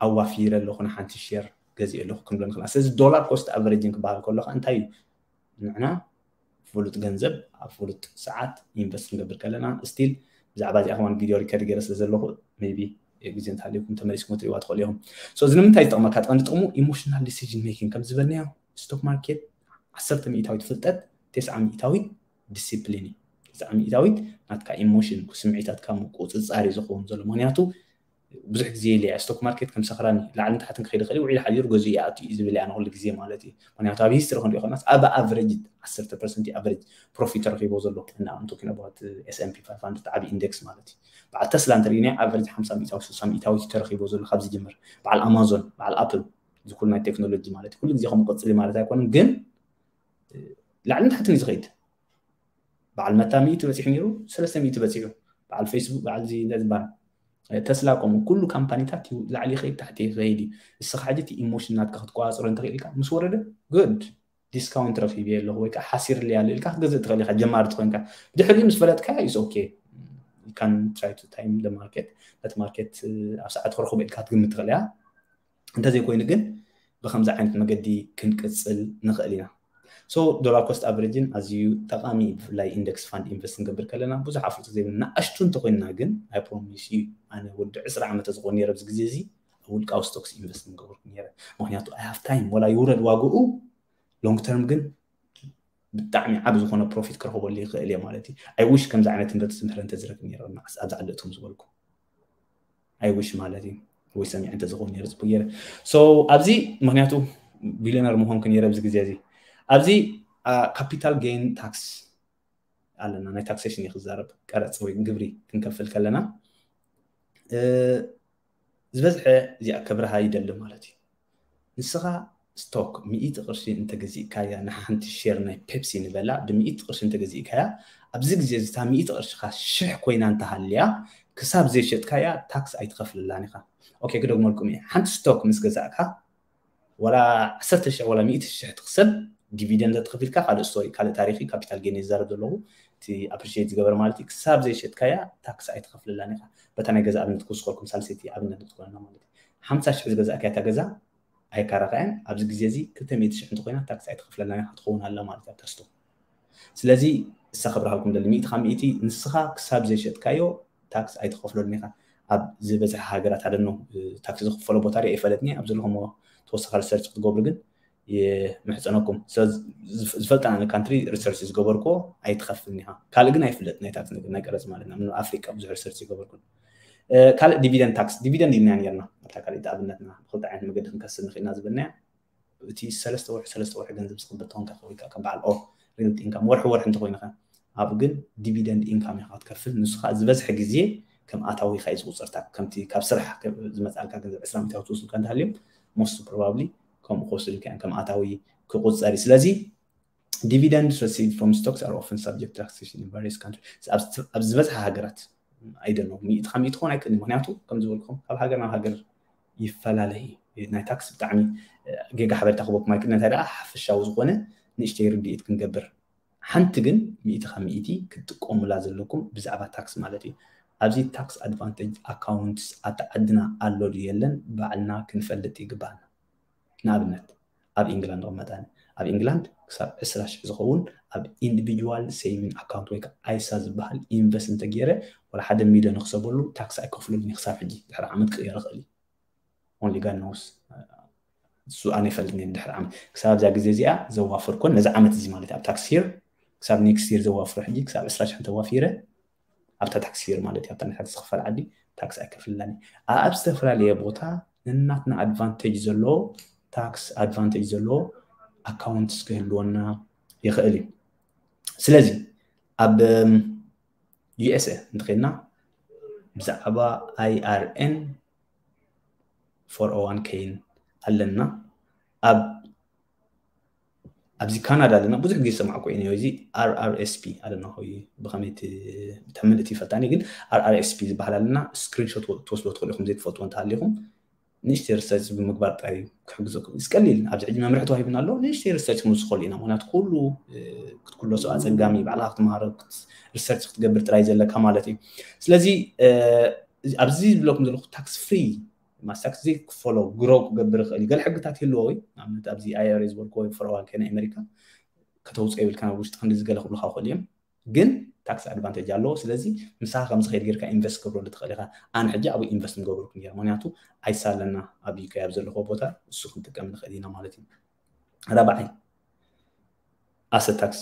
ኣዋፊረ ኣለኹ፣ ንሓንቲ ሼር ገዚእ ኣለኹ ክንብሎ ንኽእል። ስለዚ ዶላር ኮስት ኣቨሬጅን ክበሃል ከሎ ከዓ እንታይ እዩ? ንሕና ፍሉጥ ገንዘብ ኣብ ፍሉጥ ሰዓት ኢንቨስት ክንገብር ከለና፣ ስቲል ብዛዕባ እዚኣ ከማን ቪድዮ ሪከርድ ገይረ ስለ ዘለኹ፣ ሜቢ ግዜ እንተሃልዩኩም ተመሊስኩም ትሪእዋ ትኽእሉ ኢኹም። So እዚ ንምንታይ ዝጠቕመካ? ቀንዲ ጥቕሙ ኢሞሽናል ዲሲዥን ሜኪንግ፣ ከም ዝበልናዮ፣ ስቶክ ማርኬት ዓሰርተ ሚእታዊት ፍልጠት፣ ተስዓ ሚእታዊት ዲሲፕሊን እዩ። ተስዓ ሚእታዊት ናትካ ኢሞሽን፣ ስምዒታትካ ምቁፅፃር እዩ ዝኸውን ዘሎ። ምክንያቱ ብዙሕ ግዜ ኢለ እያ፣ ስቶክ ማርኬት ከም ሰኽራን እዩ። ላዕልን ታሕትን ክኸይድ ይኽእል እዩ፣ ውዒሉ ሓዲሩ ገዚኡ ይኣቱ እዩ ዝብል እያ ንኹሉ ግዜ ማለት እዩ። ምክንያቱ ኣብ ሂስትሪ ክንሪኦ ከለናስ ኣብ ኣቨሬጅ ዓሰርተ ፐርሰንት እዩ ኣቨሬጅ ፕሮፊት ተረኺቦ ዘሎ። እና I'm talking about S and P five hundred ዓብዪ ኢንዴክስ ማለት እዩ። በዓል ተስላ እንተሪእናዮ ኣቨሬጅ ሓምሳ ሚእታዊት፣ ስሳ ሚእታዊት እዩ ተረኺቦ ዘሎ ካብ ዝጅምር። በዓል ኣማዞን፣ በዓል ኣፕል፣ እዚ ኩሉ ናይ ቴክኖሎጂ ማለት እዩ። ኩሉ ግዜ ከምኡ ቅፅል እዩ ማለት ኣይኮነን፣ ግን ላዕልን ታሕትን እዩ ዝኸይድ። በዓል መታ ሚእቲ በፂሑ ነይሩ፣ ሰለስተ ሚእቲ በፂሑ። በዓል ፌስቡክ፣ በዓል እዚ እንታይ ዝበሃል፣ ተስላ ከምኡ፣ ኩሉ ካምፓኒታት እዩ ላዕሊ ይኸይድ ታሕቲ ይኸይድ እዩ። እስኻ ሕጂ እቲ ኢሞሽን ናትካ ክትቆፃፀሮ እንተኽእል ኢልካ፣ ምስ ወረደ ጉድ ዲስካውንት ረኺበ ኣለኹ ወይ ከዓ ሓሲርለይ ኣሎ ኢልካ ክትገዝእ ትኽእል ኢኻ፣ ጀማሪ ተኾይንካ። ብድሕሪኡ ምስ ፈለጥካ is okay, you can try to time the market፣ ነቲ ማርኬት ኣብ ሰዓት ክረኽቦ ኢልካ ክትግምት ትኽእል ኢኻ። እንተዘይኮይኑ ግን ብከምዚ ዓይነት መገዲ ክንቅፅል ንኽእል ኢና። So ዶላር ኮስት ኣቨሬጅን ኣዝዩ ጠቓሚ እዩ፣ ብፍላይ ኢንደክስ ፋንድ ኢንቨስት ክንገብር ከለና። ብዙሕ ኣፍልጦ ዘይብልና ንኣሽቱ እንተኮይንና ግን፣ I promise you፣ ኣነ ወዲ ዕስራ ዓመት ዝኾን ነይረ ኣብዚ ግዜ እዚ ኣብ ውልቃዊ ስቶክስ ኢንቨስት ምገበርኩ ነይረ። ምክንያቱ I have time፣ ወላ ይውረድ ዋግኡ፣ ሎንግ ተርም ግን ብጣዕሚ ዓብ ዝኾነ ፕሮፊት ክረኽበሉ ይኽእል እየ ማለት እዩ። I wish ከምዚ ዓይነት ንብረት ዝምህረ እንተዝረክብ ነይረ፣ መዓስ ኣብዚ ዓዲ እቶም ዝበልኩ። I wish ማለት እዩ። ወይ ሰሚዐ እንተዝኸውን ነይረ ጽቡቅ ገይረ። So ኣብዚ፣ ምክንያቱ ቢሊዮነር ምኾንኩ ነይረ ኣብዚ ግዜ እዚ። ኣብዚ ካፒታል ጌን ታክስ ኣለና፣ ናይ ታክሴሽን እዩ ክዛረብ፣ ቀረጽ ወይ ግብሪ ክንከፍል ከለና፣ እ፣ ዝበዝሐ እዚኣ ከብርሃ ይደሊ ማለት እዩ። ንስኻ ስቶክ ሚእቲ ቅርሺ እንተገዚእካያ፣ ንሓንቲ ሼር ናይ ፔፕሲ ንበላ ብሚእቲ ቅርሺ እንተገዚእካያ፣ ኣብዚ ግዜ እዚ እታ ሚእቲ ቅርሽኻ ሽሕ ኮይና እንተሃልያ፣ ክሳብ ዘይሸጥካያ ታክስ ኣይትኸፍልላን ኢኻ። ኦኬ፣ ክደግመልኩም እየ። ሓንቲ ስቶክ ምስ ገዛእካ፣ ዋላ ዓሰርተ ሽሕ ዋላ ሚእቲ ሽሕ ትኽሰብ፣ ዲቪደንድ ተኸፊልካ፣ ካልእ ስቶሪ፣ ካልእ ታሪኽ እዩ፣ ካፒታል ጌን ይዛረብ ዘለኹ፣ እቲ ኣፕሪሺየት ዝገበረ ማለት እዩ። ክሳብ ዘይሸጥካያ ታክስ ኣይትኸፍልላን ኢኻ። በታ ናይ ገዛ ኣብነት ክውስኸልኩም፣ ሳልሰይቲ ኣብነት ክትኮንና ማለት እዩ። ሓምሳ ሽሕ ዝገዛእካያ እታ ገዛ ኣይካራኻያን፣ ኣብዚ ግዜ እዚ ክልተ ሚእቲ ሽሕ እንተኮይና ታክስ ኣይትኸፍለላን ኢኻ፣ ትኸውን ኣላ ማለት እያ እታ ስቶክ። ስለዚ እሳ ከብርሃልኩም ደሊ፣ ሚእቲ ካብ ሚእቲ ንስኻ ክሳብ ዘይሸጥካዮ ታክስ ኣይትኸፍለሉን ኢኻ። ኣብ ዝበዝሐ ሃገራት፣ ኣደኖ፣ ታክሲ ዝኽፈሎ ቦታ ሪኣ ይፈለጥኒ፣ ኣብ ዘለኹሞ ተወሳኺ ሪሰርች ክትገብሩ ግን ይምሕጸነኩም። ስለ ዝፍ-፣ ዝፈልጠን ኣነ ካንትሪ ሪሰርች ዝገበርኩዎ ኣይትኸፍልን ኢኻ። ካልእ ግን ኣይፍለጥ፣ ናይ ታክስ ነገር፣ ናይ ቀረጽ ማለት ነው። ኣብ ኣፍሪቃ ብዙሕ ሪሰርች ይገበርኩን። እ፣ ካልእ ዲቪደንድ ታክስ፣ ዲቪደንድ ኢልና ነርና። ኣብታ ካልእ ኣብነትና ብኽልተ ዓይነት መገዲ ክንከስብ ንኽእልና ዝበልናያ። እቲ ሰለስተ ወርሒ፣ ሰለስተ ወርሒ ገንዘብ ዝኽበል ተኾንካ ወይ ከዓ ከም በዓል ኦር ሪል ኢንካም ወርሒ ወርሒ እንተኾይንካ፣ ኣብ ግን ዲቪደንድ ኢንካም ኢኻ ክትከፍል። ንሱ ከዓ ዝበዝሐ ግዜ ከም ኣታዊ ኢኻ እዩ ዝቑጸር። እታ ከምቲ ካብ ስራሕ ዝመጽኣልካ ገንዘብ ዕስራ ሚእታዊ ትውስድ እንተሃልዮም፣ most probably ከምኡ ክወስድ ኢልካ ከም ኣታዊ ክቑጸር እዩ። ስለዚ dividends received from stocks are often subject to taxation in various countries። ኣብ፣ ኣብ ዝበዝሐ ሃገራት፣ I don't know፣ ሚእቲ ካብ ሚእቲ ክኾን ኣይክእልን። ምክንያቱ ከም ዝበልኩም ካብ ሃገር ናብ ሃገር ይፈላለ እዩ። ናይ ታክስ ብጣዕሚ፣ እ፣ ጌጋ ሓበሬታ ክህበኩም ኣይክእልን። እንታይ ደኣ ሓፈሻዊ ዝኾነ ንእሽተይ ርድኢት ክንገብር። ሓንቲ ግን ሚእቲ ካብ ሚእቲ ክትጥቀሙላ ዘለኩም ብዛዕባ ታክስ ማለት እዩ። ኣብዚ ታክስ ኣድቫንቴጅ ኣካውንትስ ኣብቲ ዓድና ኣሎ ድዩ የለን ባዕልና ክንፈልጥ ይግባኣና። ንኣብነት ኣብ ኢንግላንድ ንቕመጥ ኣነ። ኣብ ኢንግላንድ ክሳብ ዕስራ ሽሕ ዝኸውን ኣብ ኢንዲቪጁዋል ሴቪንግ ኣካውንት ወይ ከዓ ኣይሳ ዝበሃል ኢንቨስት እንተገይረ፣ ዋላ ሓደ ሚልዮን ንክሰበሉ ታክስ ኣይከፍለሉን እዩ ክሳብ ሕጂ። ድሕሪ ዓመት ክቕየር ይኽእል እዩ። Only God knows። እሱ ኣነ ይፈልጥን እየ ድሕሪ ዓመት። ክሳብ እዛ ግዜ እዚኣ ዘዋፈርኩን ነዚ ዓመት እዚ ማለት እዩ፣ ኣብ ታክስ ይር ክሳብ ኔክስት ይር ዘዋፍሮ፣ ሕጂ ክሳብ ዕስራ ሽሕ እንተዋፊረ ኣብታ ታክስ ይር ማለት እዩ፣ ኣብታ ናይ ታክስ ዝኽፈል ዓዲ ታክስ ኣይከፍልላን እዩ። ኣብ ዝተፈላለየ ቦታ ነናትና ኣድቫንቴጅ ዘለዎ፣ ታክስ ኣድቫንቴጅ ዘለዎ ኣካውንትስ ክህልወና ይኽእል እዩ። ስለዚ ኣብ፣ እም፣ ዩ ኤስ ኤ እንተኸድና ብዛዕባ ኣይ ኣር ኤን ፎር ኦ ዋን ኬን ኣለና። ኣብ ኣብዚ ካናዳ ኣለና። ብዙሕ ግዜ ዝሰማዕኩ እዩ እዚ RRSP ኣለና። ሆይ ብኸመይ ት- ብተምልእቲ ይፈልጣኒ፣ ግን RRSP ዝበሃል ኣለና። ስክሪንሾት ትወስዶ ትኽእሉ ኢኹም ዘይትፈልጥዎ እንተሃሊኹም። ንእሽተይ ሪሰርች ብምግባር ጥራይ ክሕግዘኩም። እዚ ቀሊል ኣብዚ ሕጂ መምርሒ ተዋሂቡና ኣሎ። ንእሽተይ ሪሰርች ምስ ዝኽእሉ ኢና፣ ምክንያቱ ኩሉ ክትኩለሶ ኣፀጋሚ፣ ባዕልኻ ክትመሃሮ ሪሰርች ክትገብር ጥራይ ዘለካ ማለት እዩ። ስለዚ ኣብዚ ዝብለኩም ዘለኹ ታክስ ፍሪ ማስ ታክስ ዘይክፈሎ ግሮው ክገብር ይኽእል እዩ። ገለ ሕግታት ይህልዎ ወይ ንኣብነት ኣብዚ IRA ዝበልኩ ወይ ፎር ኦ ዋን ኬ ናይ ኣሜሪካ ከተውፅኦ ይብልካ፣ ናብ ውሽጢ ክንዲ ዝገለ ክብልካ ይኽእሉ እዮም። ግን ታክስ ኣድቫንቴጅ ኣለዎ። ስለዚ ምሳኻ ከም ዝኸይድ ጌርካ ኢንቨስት ክገብረሉ ትኽእል ኢኻ። ኣነ ሕጂ ኣብኡ ኢንቨስት ምገበርኩ ነይረ፣ ምክንያቱ ኣይሳ ኣለና ኣብ ዩኬ ኣብ ዘለኹ ቦታ እሱ ክንጥቀም ንኽእል ኢና ማለት እዩ። ራብዓይ ኣሰት ታክስ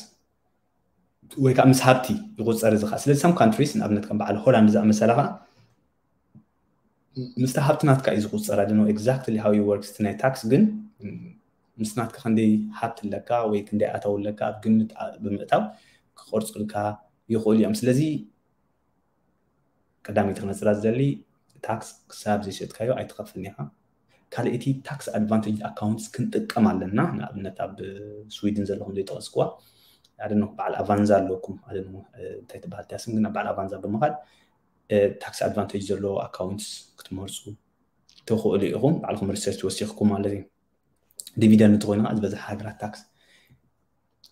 ወይ ከዓ ምስ ሃብቲ ይቁፀር እዚ ከዓ። ስለዚ some countries ንኣብነት ከም በዓል ሆላንድ ዝኣመሰላ ከዓ ምስቲ ሃብቲ ናትካ እዩ ዝቁፀር። I don't know exactly how it works እቲ ናይ ታክስ፣ ግን ምስ ናትካ ክንደይ ሃብቲ ኣለካ ወይ ክንደይ ኣታዊ ኣለካ ኣብ ግምት ኣ- ብምእታው ክቆርፁልካ ይኽእሉ እዮም። ስለዚ ቀዳመይቲ ክነፅራ ዝደሊ፣ ታክስ ክሳብ ዘይሸጥካዮ ኣይትኸፍልን ኢኻ። ካልእ እቲ ታክስ ኣድቫንቴጅ ኣካውንትስ ክንጥቀም ኣለና። ንኣብነት ኣብ ስዊድን ዘለኹም ዘይጠቐስኩዋ ኣደነ በዓል ኣቫንዛ ኣለኩም ኣደነ እንታይ ትበሃል እቲያ ስም ግን በዓል ኣቫንዛ ብምኻድ ታክስ ኣድቫንቴጅ ዘለዎ ኣካውንትስ ክትመርፁ ትኽእሉ ኢኹም። ባዕልኹም ሪሰርች ወሲኽኩም ማለት እዩ። ዲቪደንድ እንተኮይኑ ከዓ ዝበዝሓ ሃገራት ታክስ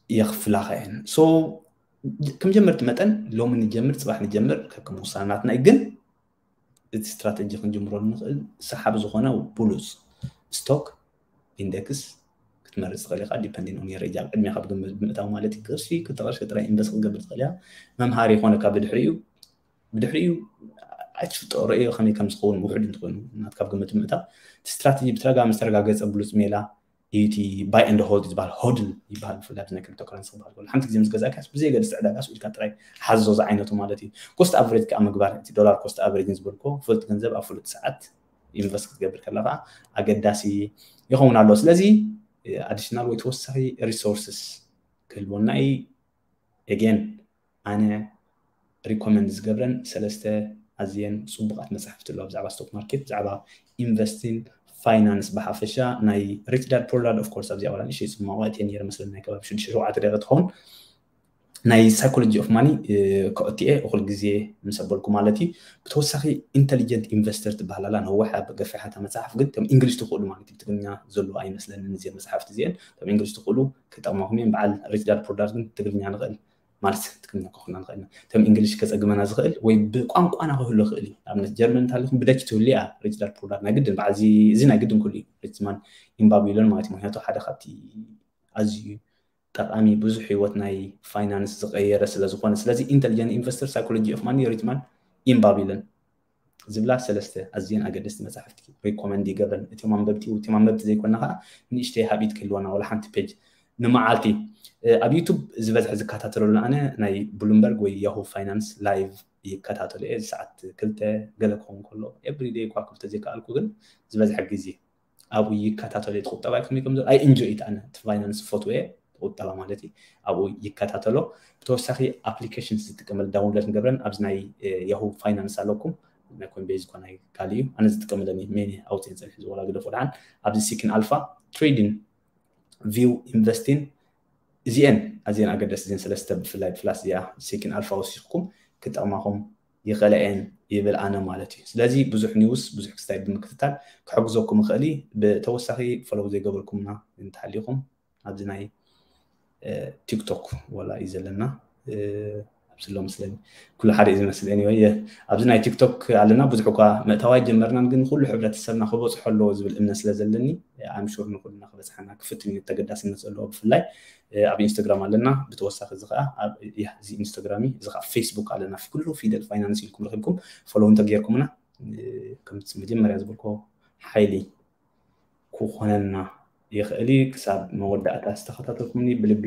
የኽፍላኻ እየን። So ከም ጀመርቲ መጠን ሎሚ ንጀምር፣ ፅባሕ ንጀምር፣ ከከም ውሳነ ናትና እዩ። ግን እቲ ስትራተጂ ክንጅምረሉ ንኽእል ሰሓቢ ዝኾነ ብሉፅ ስቶክ ኢንደክስ ክትመርፅ ትኽእል ኢኻ። Depending on your age ኣብ ቅድሚያ ካብ ግምት ብምእታው ማለት እዩ። ቅርሺ ክልተ ቅርሺ ጥራይ ኢንቨስት ክትገብር ትኽእል ኢኻ። መምሃሪ ይኾነካ። ብድሕሪኡ ብድሕሪኡ ኣይትፍጦ ርእዮ ከመይ ከም ዝኸውን ውሑድ እንተኮይኑ ናትካ ኣብ ግምት ምእታው እቲ ስትራተጂ ብተረጋ ምስ ተረጋገፀ ብሉፅ ሜላ እዩ። እቲ buy and hold ዝበሃል ሆድል ይበሃል። ብፍላይ ኣብዚ ናይ ክሪፕቶ ከረንሲ ክበሃል ከሎ ሓንቲ ግዜ ምስ ገዛእካስ ብዘየገድስ ዕዳጋ ስኢልካ ጥራይ ሓዞ ዝዓይነቱ ማለት እዩ። ኮስት ኣቨሬጅ ከዓ ምግባር፣ እቲ ዶላር ኮስት ኣቨሬጅ ዝበልኮ ፍሉጥ ገንዘብ ኣብ ፍሉጥ ሰዓት ኢንቨስት ክትገብር ከለካ ኣገዳሲ ይኸውን ኣሎ። ስለዚ ኣዲሽናል ወይ ተወሳኺ ሪሶርስስ ክህልወና እዩ። Again ኣነ ሪኮመንድ ዝገብረን ሰለስተ ኣዝየን ፅቡቃት መፅሓፍቲ ኣለዋ ብዛዕባ ስቶክ ማርኬት፣ ብዛዕባ ኢንቨስቲንግ፣ ፋይናንስ ብሓፈሻ። ናይ ሪች ዳድ ፑር ዳድ ኦፍ ኮርስ ኣብዚኣ ዋላ ንእሽተይ ፅማቋ እትየ ነይረ መስለኒ፣ ናይ ከባቢ ሽዱሽተ ሸውዓተ ደቂቃ ትኸውን። ናይ ሳይኮሎጂ ኦፍ ማኒ ከእትየ እኹል ግዜ ምስ ኣበልኩ ማለት እዩ። ብተወሳኺ ኢንተሊጀንት ኢንቨስተር ትበሃል ኣላ፣ ነዋሕ ኣብ ገፊሓታ መፅሓፍ፣ ግን ከም እንግሊሽ ትኽእሉ ማለት እዩ። ብትግርኛ ዘለዋ ኣይመስለንን እዚአን መፅሓፍቲ እዚአን። ከም እንግሊሽ ትኽእሉ ክጠቕማኹም እየን። በዓል ሪች ዳድ ፑር ዳድ ግን ትግርኛ ንኽእል ማለት ትግርኛ ክኾና ንኽእል ኢና። ከም እንግሊሽ ከፀግመና ዝኽእል ወይ ብቋንቋና ክህሉ ይኽእል እዩ። ኣብነት ጀርመን እንተሃሊኹም ብደች ትህሉ እያ ሪች ዳድ ፑር ዳድ ናይ ግድን በዓል እዚ እዚ ናይ ግድን ክህሉ እዩ። ሪች ማን ኢን ባቢሎን ማለት እዩ። ምክንያቱ ሓደ ካብቲ ኣዝዩ ጠቃሚ ብዙሕ ህይወት ናይ ፋይናንስ ዝቀየረ ስለ ዝኾነ። ስለዚ ኢንተሊጀንት ኢንቨስተር ሳይኮሎጂ ኦፍ ማኒ ሪች ማን ኢን ባቢሎን ዝብላ ሰለስተ ኣዝየን ኣገደስቲ መጻሕፍቲ ሪኮመንድ ይገብረን። እቶም ኣንበብቲ እቶም ኣንበብቲ ዘይኮና ከዓ ንእሽተይ ሃቢት ክህልወና ወላ ሓንቲ ፔጅ ንመዓልቲ ኣብ ዩቱብ ዝበዝሐ ዝከታተለሉ ኣነ ናይ ብሉምበርግ ወይ ያሁ ፋይናንስ ላይቭ ይከታተሉ እየ። እዚ ሰዓት ክልተ ገለ ክኸውን ከሎ ኤቭሪደይ እኳ ክፍተ ዘይከኣልኩ ግን ዝበዝሐ ግዜ ኣብኡ ይከታተሉ። እቲ ቁጠባ ከመይ ከም ዘሎ ኣይ ኢንጆይ ኢት ኣነ እቲ ፋይናንስ ፈትወ እየ ቁጠባ ማለት እዩ። ኣብኡ ይከታተሎ። ብተወሳኺ ኣፕሊኬሽን ዝጥቀመሉ ዳውንሎድ ንገብረን ኣብዚ ናይ ያሁ ፋይናንስ ኣለኩም ናይ ኮይንቤዝ ኮነ ናይ ካልእ እዩ ኣነ ዝጥቀመለን እዩ ሜን ኣውፅኤን ፀኒሑ ዝወላ ግደፎ ድሓን ኣብዚ ሲክን ኣልፋ ትሬዲን ቪው ኢንቨስቲን እዚኤን ኣዝየን ኣገደስቲ እዚን ሰለስተ ብፍላይ ፕላስ እዚኣ ሲክን ኣልፋ ወሲኽኩም ክጠቕማኹም ይኽእላ እየን ይብል ኣነ ማለት እዩ። ስለዚ ብዙሕ ኒውስ ብዙሕ ክስታይ ብምክትታል ክሕግዘኩም ይኽእል እዩ። ብተወሳኺ ፈለው ዘይገበርኩምና እንተሃሊኹም ኣብዚ ናይ ቲክቶክ ወላ እዩ ዘለና ኣብዚ ሎ መስለኒ ኩሉ ሓደ እዩ ዝመስል። Anyway ኣብዚ ናይ ቲክቶክ ኣለና ብዙሕ እኳ ምእታው ኣይጀመርናን ግን ኩሉ ሕብረተሰብና ክበፅሖ ኣለዎ ዝብል እምነት ስለ ዘለኒ I'm sure ንኩልና ክበፅሓና ክፍትን እዩ ተገዳስነት ዘለዎ ብፍላይ ኣብ ኢንስታግራም ኣለና። ብተወሳኺ እዚ ከዓ እዚ ኢንስታግራም እዚ ከዓ ፌስቡክ ኣለና። ኩሉ ፊደል ፋይናንስ ኢልኩም ረኪብኩም ፈለው እንተገይርኩምና ከምቲ መጀመርያ ዝበልኮ ሓይሊ ክኾነና ይኽእል እዩ። ክሳብ መወዳእታ ዝተኸታተልኩምኒ ብልቢ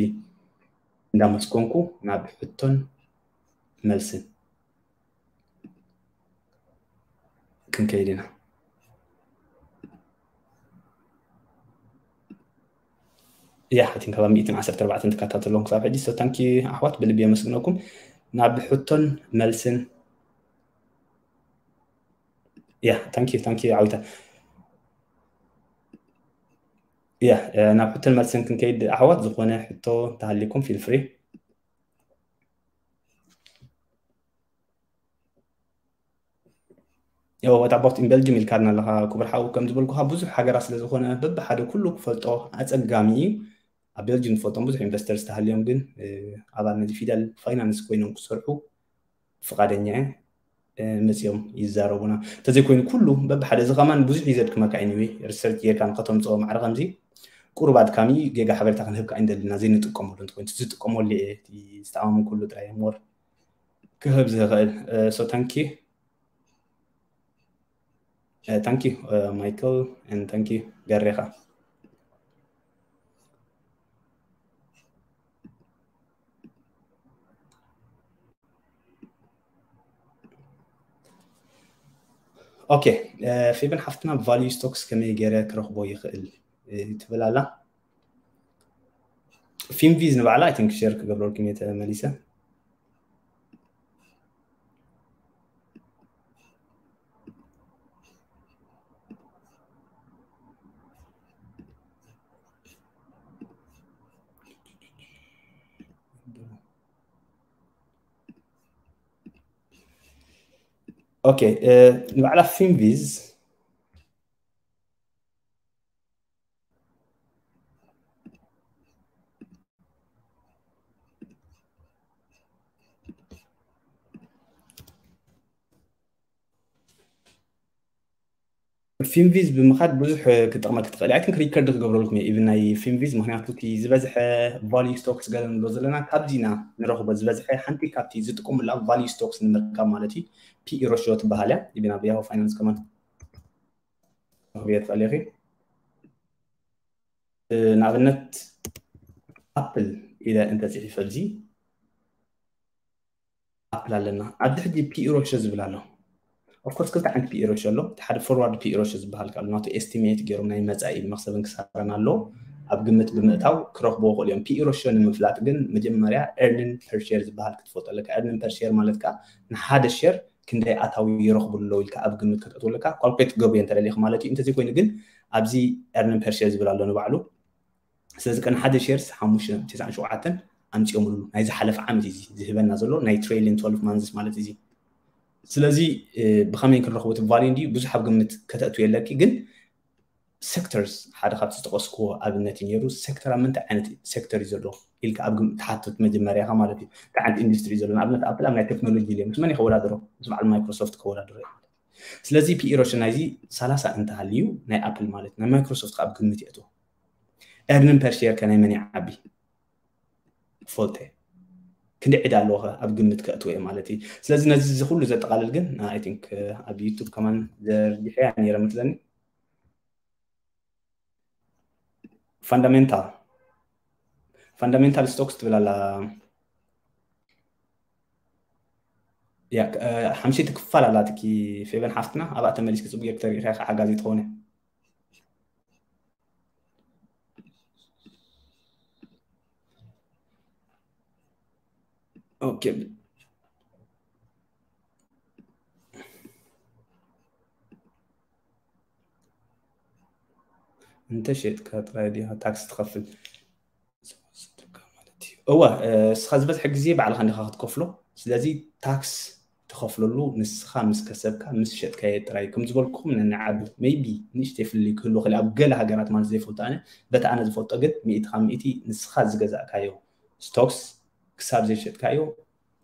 እንዳመስገንኩ ናብ ሕቶን መልስን ክንከይድ ኢና። ያ I think about ሚእትን ዓሰርተ ኣርባዕተን ትከታተሎም ክሳብ ሕጂ so thank you ኣሕዋት ብልቢ የመስግነኩም። ናብ ሕቶን መልስን ያ thank you thank you ዓዊታ ያ ናብ ሕቶን መልስን ክንከይድ ኣሕዋት፣ ዝኾነ ሕቶ እንተሃሊኩም feel free። What about in Belgium ኢልካና ኣለኻ ክቡር ሓው። ከም ዝበልኩኻ ብዙሕ ሃገራት ስለ ዝኾነ በብሓደ ኩሉ ክፈልጦ ኣጸጋሚ እዩ። ኣብ ቤልጅም ዝፈልጦም ብዙሕ ኢንቨስተርስ ተሃልዮም ግን ኣባል ነዚ ፊደል ፋይናንስ ኮይኖም ክሰርሑ ፍቓደኛ እየ። መፅዮም ይዛረቡና እንተዘይኮይኑ ኩሉ በብሓደ እዚ ከማን ብዙሕ ይዘድክመካ። Anyway research ጌርካ ንከተምፅኦ ማዕረ ከምዚ ቁሩብ ኣድካሚ ጌጋ ሓበሬታ ክንህብካ ኣይንደልና። ዘይንጥቀመሉ እንተኮይኑ ዝጥቀመሉ እየ ዝተኣማመንኩሉ ጥራይ more ክህብ ዝኽእል። So thank you thank you Michael and thank you ገሬኻ። Okay ፌቨን ሓፍትና value stocks ከመይ ገይረ ክረኽቦ ይኽእል ትብል ኣላ። ፊንቪዝ ንባዕላ I think share ክገብረልኩም እየ ተመሊሰ። Okay ንባዕላ ፊንቪዝ ፊንቪዝ ብምኻድ ብዙሕ ክጠቕመ ክትኽእል። I think record ክገብረልኩም እየ even ናይ ፊንቪዝ፣ ምክንያቱ እቲ ዝበዝሐ value stocks ገለ ንብሎ ዘለና ካብዚ ኢና ንረኽቦ። ዝበዝሐ ሓንቲ ካብቲ ዝጥቀሙላ value stocks ንምርካብ ማለት እዩ PE ratio ትበሃል እያ። Even ኣብ Yahoo Finance ከማን ክብየ ትኽእል ኢኺ። ንኣብነት ኣፕል ኢለ እንተፅሒፈ ኣብዚ ኣፕል ኣለና። ኣብዚ ሕጂ PE ratio ዝብል ኣሎ። Of course ክልተ ዓይነት PE ratio ኣሎ። እቲ ሓደ forward PE ratio ዝበሃል ኣሎ። ናቱ estimate ገይሮም ናይ መፃኢ መክሰብን ክሳራን ኣሎ ኣብ ግምት ብምእታው ክረኽብዎ ይኽእሉ እዮም። PE ratio ንምፍላጥ ግን መጀመርያ earning per share ዝበሃል ክትፈልጦ ኣለካ። Earning per share ማለት ከዓ ንሓደ share ክንደይ ኣታዊ ይረኽቡ ኣለዉ ኢልካ ኣብ ግምት ከተእትወለካ calculate ክገብሩ እየ እንተደሊኹ ማለት እዩ። እንተዘይኮይኑ ግን ኣብዚ earning per share ዝብል ኣሎ ንባዕሉ። ስለዚ ቀን ሓደ shares ሓሙሽተ ነጥቢ ተስዓን ሸውዓተን ኣምፂኦምሉ ናይ ዝሓለፈ ዓመት እዩ ዝህበና ዘሎ ናይ trailing twelve months ማለት እዚ። ስለዚ ብኸመይ ክንረኽቦ እቲ value እንዲ ብዙሕ ኣብ ግምት ከተእትው የለኪ ግን sectors ሓደ ካብቲ ዝጠቐስክዎ ኣብነት እዩ ነይሩ። Sector ኣብ ምንታይ ዓይነት sector እዩ ዘሎ ኢልካ ኣብ ግምት ትሓትት መጀመርያኻ ማለት እዩ። እንታይ ዓይነት industry እዩ ዘሎ? ንኣብነት ኣፕል ኣብ ናይ ቴክኖሎጂ ኢለ ምስ መን ከወዳድሮ? ምስ በዓል ማይክሮሶፍት ከወዳድሮ እየ ማለት እዩ። ስለዚ PE ratio ናይዚ ሰላሳ እንተሃልዩ ናይ ኣፕል ማለት ናይ ማይክሮሶፍት ኣብ ግምት የእትዎ። Earning per share ከ ናይ መን ይዓቢ? ፈልጠ ክንዲ ዕዳ ኣለዎ ኣብ ግምት ከእትዎ እየ ማለት እዩ። ስለዚ ነዚ እዚ ኩሉ ዘጠቓልል ግን I think ኣብ ዩቱብ ከማን ዘርጊሐያ ነይረ መስለኒ። Fundamental fundamental stocks ትብል ኣላ። ሓምሸይቲ ክፋል ኣላትኪ ፌቨን ሓፍትና ኣብኣ ተመሊስኪ ፅቡቅ ጌርኪ ተሪኢኻ ሓጋዚ ትኾነ። ኦኬ እንተ ሸጥካ ጥራይ ዲኻ ታክስ ትኸፍል? እወ እስኻ ዝበዝሐ ግዜ ባዕልኻ እንዲኻ ክትከፍሎ። ስለዚ ታክስ ትኸፍለሉ ንስኻ ምስ ከሰብካ ምስ ሸጥካዮ ጥራይ። ከም ዝበልኩኹም ነንዓዱ maybe ንእሽተይ ፍልልይ ክህሉ ይኽእል ኣብ ገለ ሃገራት ማለት ዘይፈልጦ ኣነ። በቲ ኣነ ዝፈልጦ ግን ሚእቲ ካብ ሚእቲ ንስኻ ዝገዛእካዮ stocks ክሳብ ዘይሸጥካዮ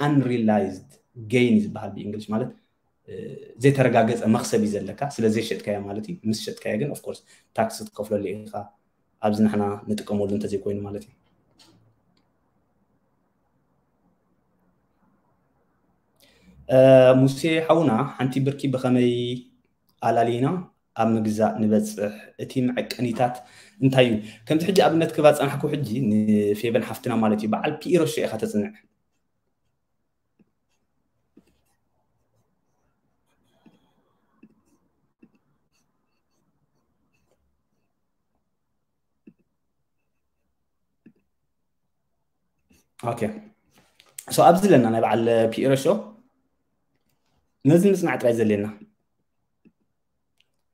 unrealized gain እዩ ዝበሃል ብእንግሊሽ ማለት ዘይተረጋገፀ መክሰብ እዩ ዘለካ ስለ ዘይሸጥካዮ ማለት እዩ። ምስ ሸጥካዮ ግን of course ታክስ ትከፍለሉ ኢኻ። ኣብዚ ንሕና ንጥቀመሉ እንተዘይኮይኑ ማለት እዩ። ሙሴ ሓውና ሓንቲ ብርኪ ብኸመይ ኣላሊና ኣብ ምግዛእ ንበፅሕ? እቲ መዐቀኒታት እንታይ እዩ? ከምዚ ሕጂ ኣብነት ክባ ፀናሕኩ ሕጂ ንፌቨን ሓፍትና ማለት እዩ በዓል ፒኢ ሮሾ ኢኻ ተፅንዕ። ኦኬ so ኣብዚ ዘለና ናይ በዓል ፒኢ ሮሾ ነዚ ምፅናዕ ጥራይ ዘድልየና።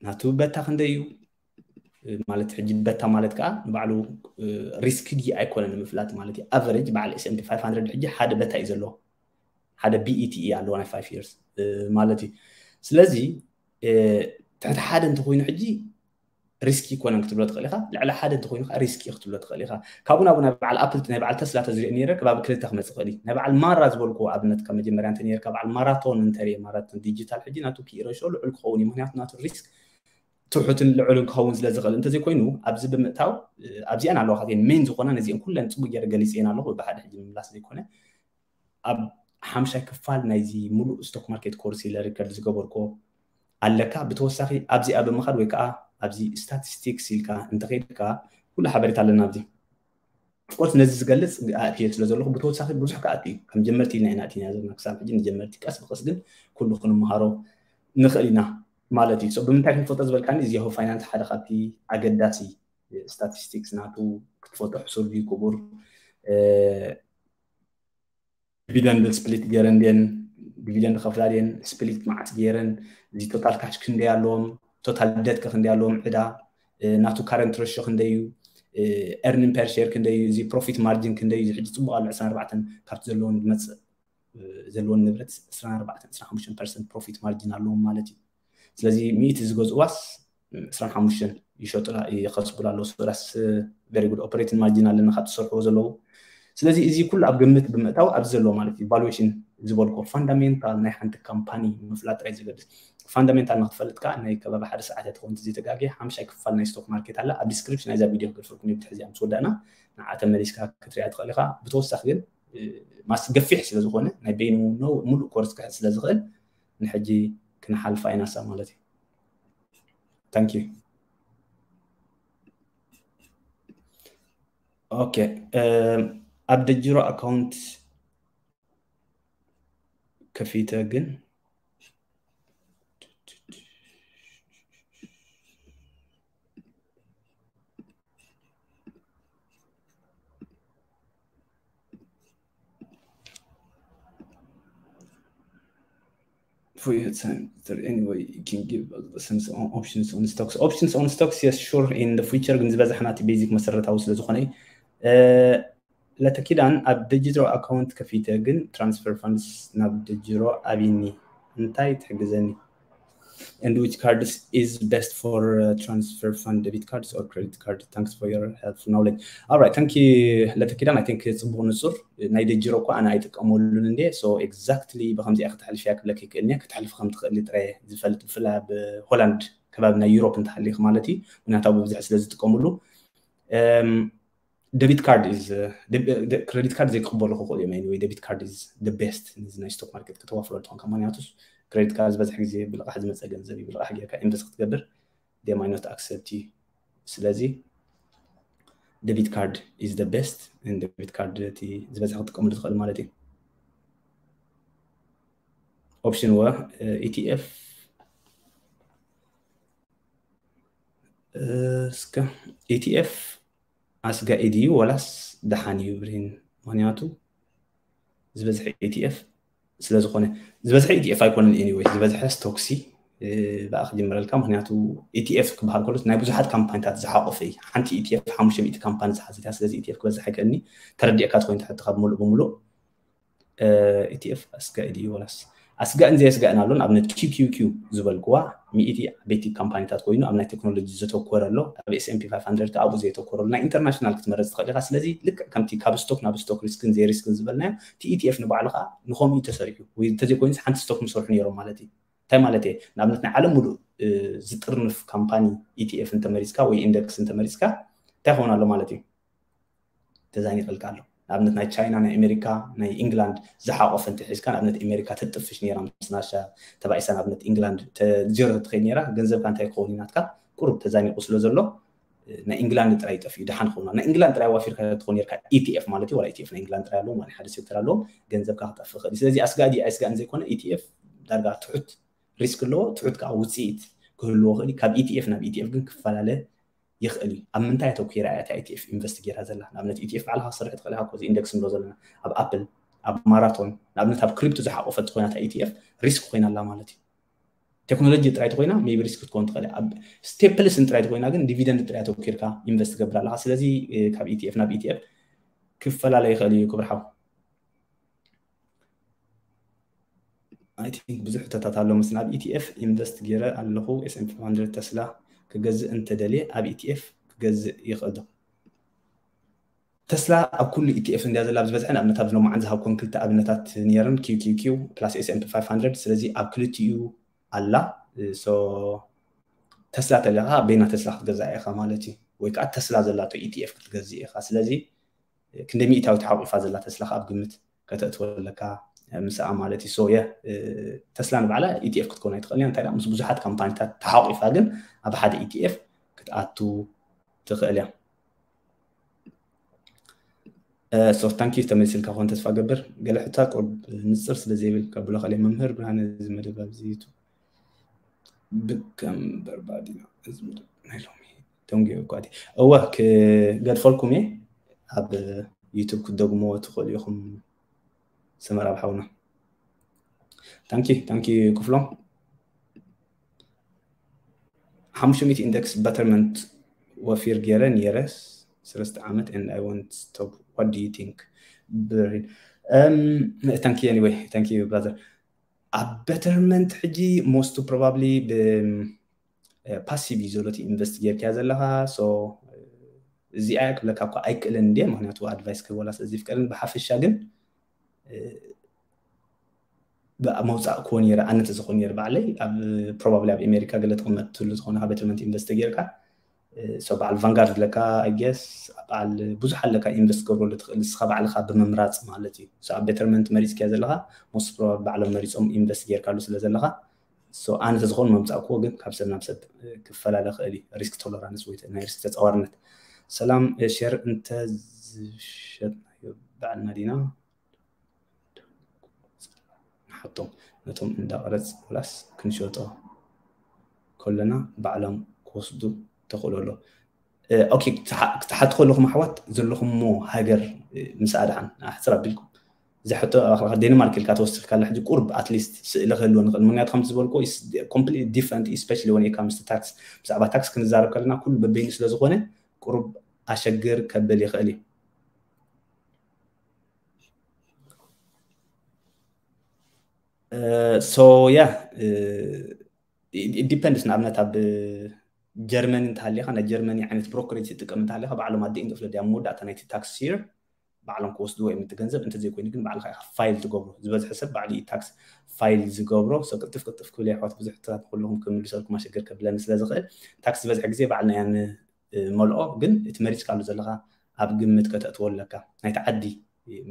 ናቱ በታ ክንደይ እዩ? ማለት ሕጂ በታ ማለት ከዓ ንባዕሉ ሪስክ ድዩ ኣይኮነን ንምፍላጥ ማለት እዩ። ኣቨሬጅ በዓል S&P five hundred ሕጂ ሓደ በታ እዩ ዘለዎ፣ ሓደ ቢኢቲ እዩ ኣለዎ ናይ five years ማለት እዩ። ስለዚ ትሕቲ ሓደ እንተኮይኑ ሕጂ ሪስኪ ይኮነን ክትብሎ ትኽእል ኢኻ። ልዕሊ ሓደ እንተኮይኑ ከዓ ሪስኪ ክትብሎ ትኽእል ኢኻ። ካብኡ ናብኡ ናይ በዓል ኣፕል ናይ በዓል ተስላ ተዝሪኦ ነይረ ከባቢ ክልተ ክመፅእ ክእል እዩ። ናይ በዓል ማራ ዝበልኩ ኣብነት ካብ መጀመርያ እንተ ነርካ በዓል ማራቶን እንተሪየ ማራቶን ዲጂታል ሕጂ ናቱ ኪ ሬሾ ልዑል ክኸውን እዩ። ምክንያቱ ናቱ ሪስክ ትሑትን ልዑልን ክኸውን ስለ ዝኽእል እንተዘይኮይኑ ኣብዚ ብምእታው ኣብዚኣን ኣለዋ ካትየን ሜን ዝኾና ነዚአን ኩለን ፅቡቅ ገይረ ገሊፅየን ኣለኹ ብሓደ ሕጂ ምምላስ ዘይኮነ ኣብ ሓምሻይ ክፋል ናይዚ ሙሉእ ስቶክ ማርኬት ኮርስ ኢለ ሪከርድ ዝገበርኮ ኣለካ። ብተወሳኺ ኣብዚኣ ብምኻድ ወይ ከዓ ኣብዚ ስታቲስቲክስ ኢልካ እንተኸይድካ ኩሉ ሓበሬታ ኣለና ኣብዚ። ኦፍኮርስ ነዚ ዝገልፅ ኣእትየ ስለ ዘለኹ ብተወሳኺ ብዙሕ ክኣቱ እዩ። ከም ጀመርቲ ኢልና ኢና ኣቲና ዘለና ክሳብ ሕጂ ንጀመርቲ ቀስ ብቀስ ግን ኩሉ ክንምሃሮ ንኽእል ኢና ማለት እዩ። So ብምንታይ ክንፈልጦ ዝበልካኒ እዚ ያሁ ፋይናንስ ሓደ ካብቲ ኣገዳሲ ስታቲስቲክስ ናቱ ክትፈልጦ ሕሱር ድዩ ክቡር ዲቪደንድ ስፕሊት ገይረን ድየን ዲቪደንድ ከፍላ ድየን ስፕሊት መዓስ ገይረን እዚ ቶታል ካሽ ክንደይ ኣለዎም ቶታል ደት ከ ክንደይ ኣለዎም ዕዳ ናቱ ካረንት ሬሾ ክንደይ እዩ ኤርኒንግ ፐር ሼር ክንደይ እዩ እዚ ፕሮፊት ማርጂን ክንደይ እዩ እዚ ሕጂ ፅቡቅ ኣሎ ዕስራን ኣርባዕተን ካብቲ ዘለዎም ዝመፅእ ዘለዎም ንብረት ዕስራን ኣርባዕተን ዕስራን ሓሙሽተን ፐርሰንት ፕሮፊት ማርጂን ኣለዎም ማለት እዩ። ስለዚ ሚእቲ ዝገዝእዋስ ዕስራን ሓሙሽተን ይሸጡላ ይኸስቡላ ኣለዉ። So that's very good operating margin ኣለና ካብ ትሰርሕዎ ዘለዉ። ስለዚ እዚ ኩሉ ኣብ ግምት ብምእታው ኣብዚ ዘለዎ ማለት እዩ ቫሉዌሽን ዝበልኮ ፋንዳሜንታል ናይ ሓንቲ ካምፓኒ ምፍላጥ ጥራይ ዘገድስ። ፋንዳሜንታል ንክትፈልጥ ከዓ ናይ ከባቢ ሓደ ሰዓት እያ ትኸውን ዘይተጋግየ ሓምሻይ ክፋል ናይ ስቶክ ማርኬት ኣላ ኣብ ዲስክሪፕሽን ናይዛ ቪድዮ ክገድፈልኩም እዩ ብትሕዚ ምስ ወዳእና ንዓ ተመሊስካ ክትሪኣ ትኽእል ኢኻ። ብተወሳኺ ግን ማስ ገፊሕ ስለ ዝኾነ ናይ በይኑ ሙሉእ ኮርስ ክሕዝ ስለ ዝኽእል ንሕጂ ክንሓልፋ ኢና ሳ ማለት እዩ። Thank you። ኦኬ ኣብ ደጅሮ ኣካውንት ከፊተ ግን for your time. Is there any way you can give us some options on stocks? Options on stocks, yes, sure. In the future, ግን ዝበዝሕ ናቲ ቤዚክ መሰረታዊ ስለ ዝኾነ ለተኪዳን ኣብ ደጅሮ ኣካውንት ከፊተ ግን ትራንስፈር ፋንድስ ናብ ደጅሮ ኣብኒ እንታይ ትሕግዘኒ? And which cards is best for uh, transfer fund debit cards or credit card? Thanks for your helpful knowledge. All right, thank you ለተኪዳን። I think ጽቡቕ ንጹር ናይ ደጅሮ እኮ ኣነ ኣይጥቀመሉን እንዴ። So exactly ብከምዚኣ ክትሕልፍያ ክብለክ ይክእልኒ ክትሕልፍ ከም ትኽእሊ ጥራይ ዝፈልጥ ብፍላይ ኣብ ሆላንድ ከባቢ ናይ ዩሮፕ እንተሃሊክ ማለት እዩ። ምክንያቱ ብብዝሒ ስለ ዝጥቀምሉ debit card is credit card ዘይክቕበሉ ክኽእሉ እዮም። Anyway debit card is the best ነዚ ናይ ስቶክ ማርኬት ከተዋፍሮ ትኾንካ ምክንያቱ credit card ዝበዝሕ ግዜ ብልቓሕ ዝመፀ ገንዘብ እዩ። ብልቓሕ ጌርካ ኢንቨስት ክትገብር they might not accept you። ስለዚ debit card is the best። Debit card እቲ ዝበዝሕ ክትጥቀምሉ ትኽእል ማለት እዩ። Option ወ ኢቲኤፍ እስከ ኢቲኤፍ ኣስጋኢ ድዩ ወላስ ደሓን እዩ ብሬን? ምክንያቱ ዝበዝሐ ኢቲኤፍ ስለ ዝኾነ ዝበዝሐ ኢቲኤፍ ኣይኮነን። Anyway ዝበዝሐ ስቶክሲ ብኣ ክጅምረልካ ምክንያቱ ኢቲኤፍ ክበሃል ከሎ ናይ ብዙሓት ካምፓኒታት ዝሓቆፈ እዩ። ሓንቲ ኢቲኤፍ ሓሙሽተ ሚእቲ ካምፓኒ ዝሓዘት እያ። ስለዚ ኢቲኤፍ ክበዝሕ ኣይክእልኒ። ተረዲእካ ትኮይን ትሕቲ ካብ ሙሉእ ብምሉእ ኢቲኤፍ ኣስጋኢ ድዩ ወላስ ኣስጋእን ዘየስጋእን ኣሎ። ንኣብነት ኪውኪውኪው ዝበልክዋ ሚእቲ ዓበይቲ ካምፓኒታት ኮይኑ ኣብ ናይ ቴክኖሎጂ ዘተኮረ ኣሎ። ኣብ S&P five hundred ኣብኡ ዘየተኮረ ኣሎ። ናይ ኢንተርናሽናል ክትመረፅ ትኽእል ኢኻ። ስለዚ ልክዕ ከምቲ ካብ ስቶክ ናብ ስቶክ ሪስክን ዘይሪስክን ዝበልናዮ እቲ ኢቲኤፍ ንባዕሉ ከዓ ንኸምኡ እዩ ተሰሪሑ። ወይ እንተዘይኮይኑ ሓንቲ ስቶክ ምሰርሑ ነይሮም ማለት እዩ። እንታይ ማለት እየ? ንኣብነት ናይ ዓለም ሙሉእ ዝጥርንፍ ካምፓኒ ኢቲኤፍ እንተመሪፅካ ወይ ኢንደክስ እንተመሪፅካ እንታይ ክኸውን ኣሎ ማለት እዩ? ተዛኒቐልካ ኣሎ። ንኣብነት ናይ ቻይና ናይ ኣሜሪካ ናይ ኢንግላንድ ዝሓቆፈ እንተሒዝካ ንኣብነት ኣሜሪካ ተጥፍሽ ነይራ ምስ ናሻ ተባኢሳ ንኣብነት ኢንግላንድ ዜሮ ተትኸይድ ነይራ ገንዘብካ እንታይ ክኸውን ናትካ ቁሩብ ተዛኒቑ ስለ ዘሎ ናይ ኢንግላንድ ጥራይ ይጠፍኡ ደሓን ክኾኑ ናይ ኢንግላንድ ጥራይ ዋፊርካ ትኾን ነርካ ኢቲኤፍ ማለት እዩ። ዋላ ኢቲኤፍ ናይ ኢንግላንድ ጥራይ ኣለዎም ዋላ ሓደ ሴክተር ኣለዎም ገንዘብካ ክጠፍእ ይኽእል። ስለዚ ኣስጋእ ድዩ ኣይስጋእን ዘይኮነ ኢቲኤፍ ዳርጋ ትሑት ሪስክ ኣለዎ ትሑት ከዓ ውፅኢት ክህልዎ ይኽእል። ካብ ኢቲኤፍ ናብ ኢቲኤፍ ግን ክፈላለ ይኽእል እዩ። ኣብ ምንታይ ኣተኲራ እያ እታ ኢቲኤፍ ኢንቨስት ጌራ ዘላ? ንኣብነት ኢቲኤፍ ባዕልኻ ክሰርሕ ትኽእል ኢኻ። ኮዚ ኢንደክስ ንብሎ ዘለና ኣብ ኣፕል ኣብ ማራቶን ንኣብነት ኣብ ክሪፕቶ ዝሓቆፈት ኮይና እታ ኢቲኤፍ ሪስክ ኮይና ኣላ ማለት እዩ። ቴክኖሎጂ ጥራይ ተኮይና maybe risk ክትኮን ትኽእል ኣብ staples ጥራይ ተኮይና ግን dividend ጥራይ ተኪርካ invest ትገብር ኣለካ ስለዚ ካብ ኢቲኤፍ ናብ ኢቲኤፍ ክፈላለ ይኽእል እዩ ክብርሓው I think ብዙሕ ሕቶታት ኣሎ ምስ ናብ ኢቲኤፍ invest ገይረ ኣለኹ S&P five hundred ተስላ ክገዝእ እንተደልየ ኣብ ኢቲኤፍ ክገዝእ ይኽእል ዶ ተስላ ኣብ ኩሉ ኢቲኤፍ እንድያ ዘላ ብዝበዝሐ ንኣብነት ኣብዚ ሎማዓንቲ ዝሃብኩም ክልተ ኣብነታት ነይረን QQQ plus S&P five hundred ስለዚ ኣብ ክልቲኡ ኣላ so ተስላ ተለካ በይና ተስላ ክትገዛ ኢኻ ማለት እዩ ወይ ከዓ ተስላ ዘላቶ ኢቲኤፍ ክትገዝእ ኢኻ ስለዚ ክንደ ሚእታዊ ተሓቂፋ ዘላ ተስላ ኣብ ግምት ከተእትወለካ ምስኣ ማለት እዩ so የ ተስላ ንባዕላ ኢቲኤፍ ክትኮን ኣይትኽእል እያ እንታይ ምስ ብዙሓት ካምፓኒታት ተሓቂፋ ግን ኣብ ሓደ ኢቲኤፍ ክትኣቱ ትኽእል እያ so thank you ተመልስልካ ኮን ተስፋ ገብር ገለ ሕታ ቁርብ ንፅር ስለ ዘይብል ከብሎ ከለ መምህር ብርሃነ እዚ መደብ ኣብዚ ዩቱብ ብከም በርባዲና እዚ መደብ ናይ ሎሚ ደንጉዮ እኳ እወ ክገድፈልኩም እየ ኣብ ዩቱብ ክትደግሞ ትኽእሉ ኢኹም ሰመራ ብሓውና ታንኪ ታንኪ ክፍሎም ሓሙሽተ ሚእቲ index betterment ወፊር ገይረ ነይረ ሰለስተ ዓመት and I want stop what do you think ብሪን thank you anyway thank you brother ኣብ betterment ሕጂ most probably ብ passive እዩ ዘሎ invest ጌርካያ ዘለኻ so እዚኣ ክብለካ እኳ ኣይክእልን እንድየ ምክንያቱ advice ክህበላ ስለዚ ፍቀርን ብሓፈሻ ግን መውፃእ ክዎ ነረ ኣነ ተዝኾን ነረ ባዕለይ ኣብ probably ኣብ ኣሜሪካ ገለ ተቐመጥትሉ ዝኾነ ካብ betterment invest ጌርካ so በዓል vanguard ለካ I guess በዓል ብዙሕ ኣለካ invest ገብረሉ ትኽእል ንስኻ ባዕልኻ ብምምራፅ ማለት እዩ so ኣብ betterment መሪፅካያ ዘለኻ most probably ባዕሎም መሪፆም invest ጌርካሉ ስለ ዘለኻ so ኣነ ተዝኾን መምፃእክዎ ግን ካብ ሰብ ናብ ሰብ ክፈላለ ክእል እዩ risk tolerance ወይ ናይ risk ተፃዋርነት ሰላም share እንተ ዝሸጥናዮ ባዕልና ዲና ንሓቶም ነቶም እንዳቀረፅ ወላስ ክንሸጦ ከለና ባዕሎም ክወስዱ ተኽእሎ ኣሎ okay ክትሓቱ ከለኹም ኣሕዋት ዘለኹምሞ ሃገር ምስ ኣድሓን ኣሕፅር ኣቢልኩም እዚ ሕቶ ዴንማርክ ኢልካ ተወስድ ካላ ሕጂ ቁርብ ኣትሊስት ስእሊ ክህልዎ ንኽእል ምክንያቱ ከምቲ ዝበልኮ completely different especially when it comes to tax ብዛዕባ ታክስ ክንዛረብ ከለና ኩሉ በበይኑ ስለ ዝኾነ ቁርብ ኣሸግር ከብል ይኽእል እዩ so yeah it depends ንኣብነት ኣብ ጀርመኒ እንተሃሊኻ ናይ ጀርመኒ ዓይነት brokerage ትጥቀም እንተሃሊኻ ባዕሎም ኣደ ኢንዶፍለዲ ኣብ መወዳእታ ናይቲ tax year ባዕሎም ክወስድዎ እዮም እቲ ገንዘብ እንተዘይኮይኑ ግን ባዕልካ ኢኻ file ትገብሮ ዝበዝሐ ሰብ ባዕሉ እዩ tax file ዝገብሮ so ቅልጥፍ ቅልጥፍ ክብል ኣሕዋት ብዙሕ ሕቶታት ንኩልኹም ክምልሰልኩም ኣሸገር ከብለኒ ስለ ዝኽእል tax ዝበዝሐ ግዜ ባዕልና እያ ንመልኦ ግን እቲ መሪፅካሉ ዘለኻ ኣብ ግምት ከተእትዎ ኣለካ ናይቲ ዓዲ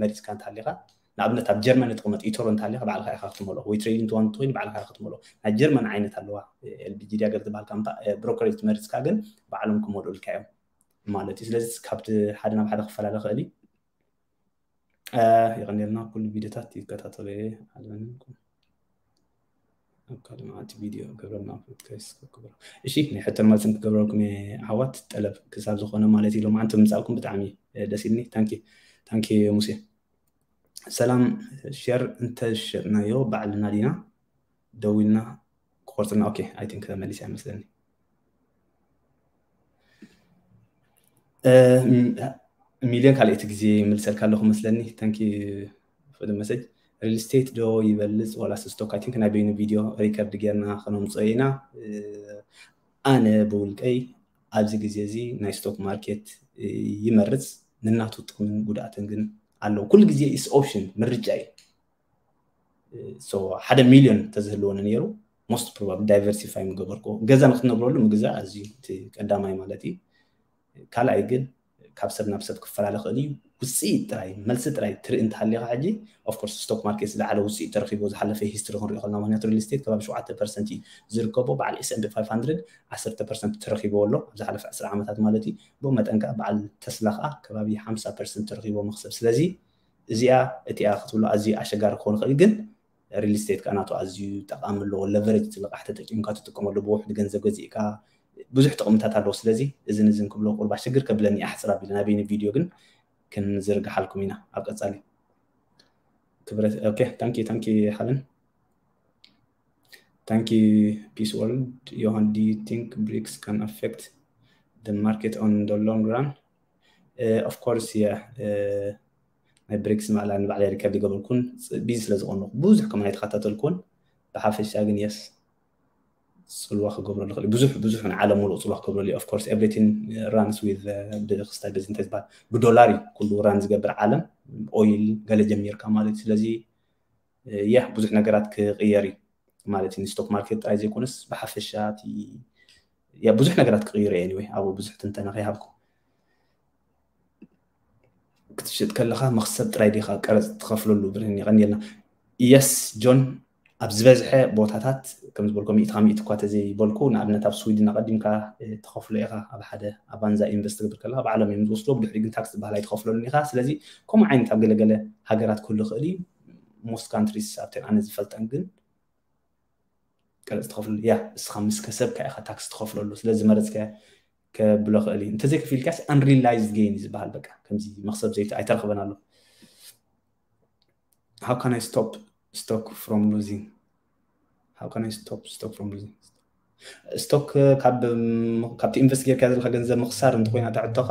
መሪፅካ እንተሃሊኻ ንኣብነት ኣብ ጀርመን ትቕመጥ ኢቶሮ እንተሃሊኻ ባዕልካ ኢኻ ክትመልኦ ወይ trading to one ትኮይኑ ባዕልካ ኢኻ ክትመልኦ ናይ ጀርመን ዓይነት ኣለዋ LBG ድያ ገለ ትበሃል ካምፓ brokerage መሪፅካ ግን ባዕሎም ክመልኡልካ እዮም ማለት እዩ ስለዚ ካብቲ ሓደ ናብ ሓደ ክፈላለ ክእል እዩ የቐንየልና ኩሉ ቪዲዮታት ይከታተሎ እየ ኣለንኩም ኣብ ካልእ መዓልቲ ቪድዮ ገብረልና ፖድካስት ክገብሮ እሺ ናይ ሕቶን መልስን ክገብረልኩም እየ ኣሕዋት ጠለብ ክሳብ ዝኾነ ማለት እዩ ሎማዓንቲ ምምፃእኩም ብጣዕሚ ደስ ኢልኒ ታንኪ ታንኪ ሙሴ ሰላም ሸር እንተሸጥናዮ ባዕልና ዲና ደዊልና ክቆርፅና okay I think ተመሊሰ ይመስለኒ ሚልዮን ካልኣይቲ ግዜ ይምልሰልካ ኣለኹ መስለኒ thank you for the message real estate ዶ ይበልፅ ዋላስ stock I think ናይ በይኑ ቪድዮ record ጌርና ከነምፅኦ ኢና ኣነ ብውልቀይ ኣብዚ ግዜ እዚ ናይ stock market ይመርፅ ንናቱ ጥቕምን ጉድኣትን ግን ኣለዎ ኩሉ ግዜ is option ምርጫ እዩ ሓደ ሚልዮን ተዝህልወኒ ነይሩ most probably diversify ምገበርኩ ገዛ ንክትነብረሉ ምግዛእ ኣዝዩ እቲ ቀዳማይ ማለት እዩ ካልኣይ ግን ካብ ሰብ ናብ ሰብ ክፈላለ ክእል እዩ ውፅኢት ጥራይ መልሲ ጥራይ ትርኢ እንተሃሊካ ሕጂ of course stock market ዝለዓለ ውፅኢት ተረኪቦ ዝሓለፈ history ክንሪኦ ከለና ምክንያቱ real estate ከባቢ ሸውዓተ percent እዩ ዝርከቦ በዓል S&P five hundred ዓሰርተ percent ተረኪቦ ኣሎ ኣብ ዝሓለፈ ዕስራ ዓመታት ማለት እዩ ብኡ መጠን ከዓ በዓል ተስላ ከዓ ከባቢ ሓምሳ percent ተረኪቦ መክሰብ ስለዚ እዚኣ እቲኣ ክትብሎ ኣዝዩ ኣሸጋሪ ክኾን ይኽእል ግን real estate ከዓ ናቱ ኣዝዩ ጠቃሚ ኣለዎ leverage እቲ ልቃሕ ተጠቂምካ ትጥቀመሉ ብውሕድ ገንዘብ ገዚእካ ብዙሕ ጥቕምታት ኣለዎ ስለዚ እዝን እዝን ክብሎ ቁርብ ኣሸግር ከብለኒ ኣሕፅር ኣቢለ ናበይኒ ቪድዮ ግን ክንዝርግሓልኩም ኢና ኣብ ቀፃሊ ክብረት okay thank you thank you ሓበን Thank you, Peace World. Johan, do you think BRICS can affect the market on the long run? Uh, of course, yeah. Uh, ናይ ብሪክስ ማዕላ ንባዕለይ ሪከርድ ይገበርኩን ቢዚ ስለ ዝኾንኩ ብዙሕ ከማን ኣይተኸታተልኩን። ብሓፈሻ ግን የስ ጽልዋ ክገብረሉ ክእል ብዙሕ ብዙሕ ንዓለም ሙሉእ ጽልዋ ክገብረሉ። Of course everything runs with ብክስታይ በዚ እንታይ ዝበሃል ብዶላር እዩ ኩሉ ራን ዝገብር ዓለም። ኦይል ገለ ጀሚርካ ማለት እዩ። ስለዚ ያ ብዙሕ ነገራት ክቕየር እዩ ማለት እዩ። ስቶክ ማርኬት ጥራይ ዘይኮነስ ብሓፈሻ እቲ ያ ብዙሕ ነገራት ክቕይሩ እየ። Anyway ኣብኡ ብዙሕ ትንተና ከይሃብኩ ክትሽጥ ከለኻ መኽሰብ ጥራይ ዲኻ ቀረፅ ትኸፍለሉ ብርህን ይቐንየልና። የስ ጆን ኣብ ዝበዝሐ ቦታታት ከም ዝበልኮ ሚእቲ ካብ ሚእቲ እኳ ተዘይበልኩ ንኣብነት ኣብ ስዊድን ኣቐዲምካ ትኸፍሎ ኢኻ ኣብ ሓደ ኣባንዛ ኢንቨስት ትገብር ከለካ ባዕሎም እዮም ዝወስዶ ብድሕሪ ግን ታክስ ዝበሃል ኣይትኸፍለሉን ኢኻ። ስለዚ ከምኡ ዓይነት ኣብ ገለገለ ሃገራት ክህሉ ይኽእል እዩ። Most countries ኣብተን ኣነ ዝፈልጠን ግን ቀረፅ ትኸፍለሉ ያ እስኻ ምስ ከሰብካ ኢኻ ታክስ ትኸፍለሉ። ስለዚ መረፅካ ከብሎ ክእል እዩ። እንተዘይከፊልካስ unrealized gain ዝበሃል በቃ ከምዚ መክሰብ ዘይተ ኣይተረኽበን ኣሎ። How can I stop stock from losing? How can I stop stock from losing? ስቶክ ካብቲ ኢንቨስት ጌርካ ዘለካ ገንዘብ ምኽሳር እንተኮይና ተዕቶኻ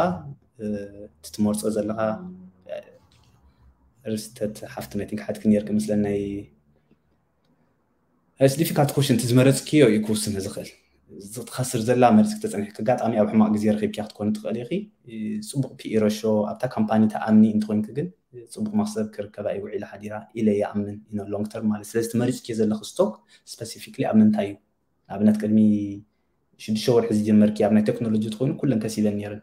እቲ ትመርፆ ዘለካ ርስተት ሓፍቲ ናይ ቲንክ ሓትክ ነርክ ምስለን ናይ It's difficult question። እቲ ዝመረፅክዮ እዩ ክውስነ ዝኽእል። ዝትኸስር ዘላ መሪፅክ ተፀኒሕክ ኣጋጣሚ ኣብ ሕማቕ ግዜ ረኺብኪያ ክትኮን ትኽእል ኢኺ። ፅቡቕ ፒኢ ረሾ ኣብታ ካምፓኒ ተኣምኒ እንተኮይንክ ግን ፅቡቕ መክሰብ ክርከባ እዩ ውዒላ ሓዲራ ኢለ ይኣምን ኢነ long term ማለት። ስለዚ እቲ መሪፅክዮ ዘለኽ ስቶክ specifically ኣብ ምንታይ እዩ? ንኣብነት ቅድሚ ሽዱሽተ ወርሒ ዝጀመርኪ ኣብ ናይ ቴክኖሎጂ ተኮይኑ ኩለን ከሲበን ነይረን።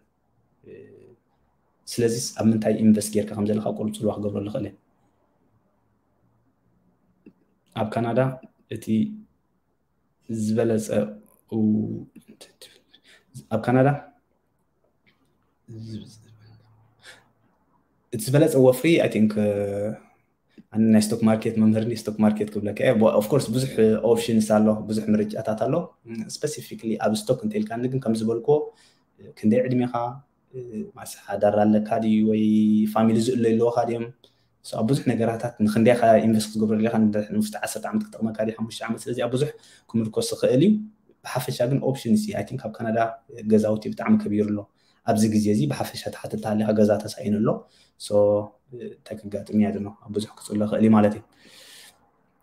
ስለዚስ ኣብ ምንታይ ኢንቨስት ጌርካ ከም ዘለካ ቁሩብ ፅልዋ ክገብረሉ ክእል እየ። ኣብ ካናዳ እቲ ዝበለፀ ኣብ ካናዳ እቲ ዝበለፀ ወፍሪ I think ኣነ ናይ ስቶክ ማርኬት መምህር ስቶክ ማርኬት ክብለካ እየ። Of course ብዙሕ ኦፕሽንስ ኣሎ፣ ብዙሕ ምርጫታት ኣሎ። Specifically ኣብ ስቶክ እንተልካኒ ግን ከም ዝበልኮ ክንደይ ዕድሜኻ ማስ ሓዳር ኣለካ ድዩ ወይ ፋሚሊ ዝእለዩ ኣለዎካ ድዮም? ኣብ ብዙሕ ነገራታት ንክንደይ ኢኻ ኢንቨስት ክትገብሮ ደለካ ንውሽጢ ዓሰርተ ዓመት ክጠቕመካ ድዩ ሓሙሽተ ዓመት? ስለዚ ኣብ ብዙሕ ክምርኮስ ይኽእል እዩ። ብሓፈሻ ግን ኦፕሽንስ I think ኣብ ካናዳ ገዛውቲ ብጣዕሚ ከቢሩ ኣሎ። ኣብዚ ግዜ እዚ ብሓፈሻ ተሓተት ተሃሊኻ ገዛ ተሳኢኑ ኣሎ። So እንታይ ከጋጥም እያ ዘሎ ኣብ ብዙሕ ክፅሎ ይኽእል እዩ ማለት እዩ።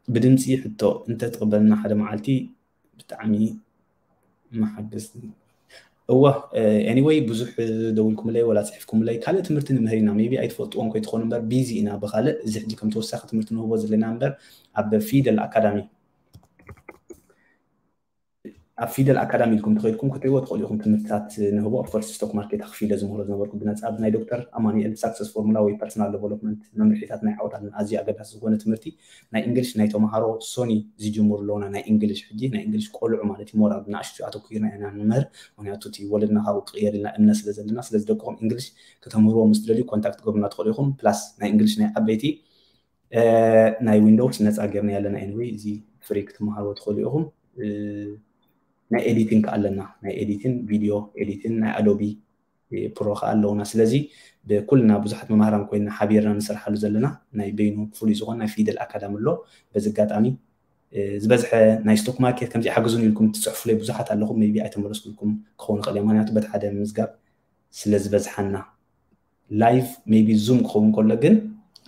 ብድምፂ ሕቶ እንተትቕበልና ሓደ መዓልቲ ብጣዕሚ መሓገዝ እወ። Anyway ብዙሕ ደውልኩምለይ ወላ ፅሒፍኩምለይ ካልእ ትምህርቲ ንምህር ኢና maybe ኣይትፈልጥዎን ኮይትኾኑ እምበር ቢዚ ኢና ብካልእ እዚ ሕጂ ከም ተወሳኺ ትምህርቲ ንህቦ ዘለና እምበር ኣብ ፊደል ኣካዳሚ ኣብ ፊደል ኣካዳሚ ኢልኩም ተኸይድኩም ክትሪእዎ ትኽእሉ ኢኹም። ትምህርትታት ንህቦ ኣብ ፈርስት ስቶክ ማርኬት ኣኽፊለ ዝምህሮ ዝነበርኩ ብነፃ ብናይ ዶክተር ኣማኑኤል ሳክሰስ ፎርሙላ ወይ ፐርሰናል ዴቨሎፕመንት መምርሒታት ናይ ዓወት ኣዝዩ ኣገዳሲ ዝኾነ ትምህርቲ ናይ እንግሊሽ ናይ ተምሃሮ ሶኒ ዝጅምሩ ኣለውና ናይ እንግሊሽ ሕጂ ናይ እንግሊሽ ቆልዑ ማለት እዩ ሞር ኣብ ንኣሽቱ ኣተኩርና ኢና ንምህር። ምክንያቱ እቲ ወለድና ካብኡ ክቕየር ኢልና እምነት ስለ ዘለና ስለዚ ደቅኹም እንግሊሽ ከተምህርዎ ምስ ትደልዩ ኮንታክት ገብሩና ትኽእሉ ኢኹም። ፕላስ ናይ እንግሊሽ ናይ ዓበይቲ ናይ ዊንዶውስ ነፃ ጌርና ያለና anyway እዚ ፍሪ ክትመሃርዎ ትኽእሉ ኢኹም። ናይ ኤዲቲንግ ኣለና ናይ ኤዲቲን ቪዲዮ ኤዲቲን ናይ ኣዶቢ ፕሮ ከዓ ኣለውና። ስለዚ ብኩልና ብዙሓት መማህራን ኮይና ሓቢርና ንሰርሓሉ ዘለና ናይ በይኑ ፍሉይ ዝኾነ ናይ ፊደል ኣካዳሚ ኣሎ። በዚ ኣጋጣሚ ዝበዝሐ ናይ ስቶክ ማርኬት ከምዚ ሓግዙን ኢልኩም ትፅሕፉለይ ብዙሓት ኣለኹም ቢ ኣይተመለስኩልኩም ክኸውን ይኽእል እየ ምክንያቱ በቲ ሓደ ምዝጋብ ስለ ዝበዝሓና live maybe ዙም ክኸውን ከሎ ግን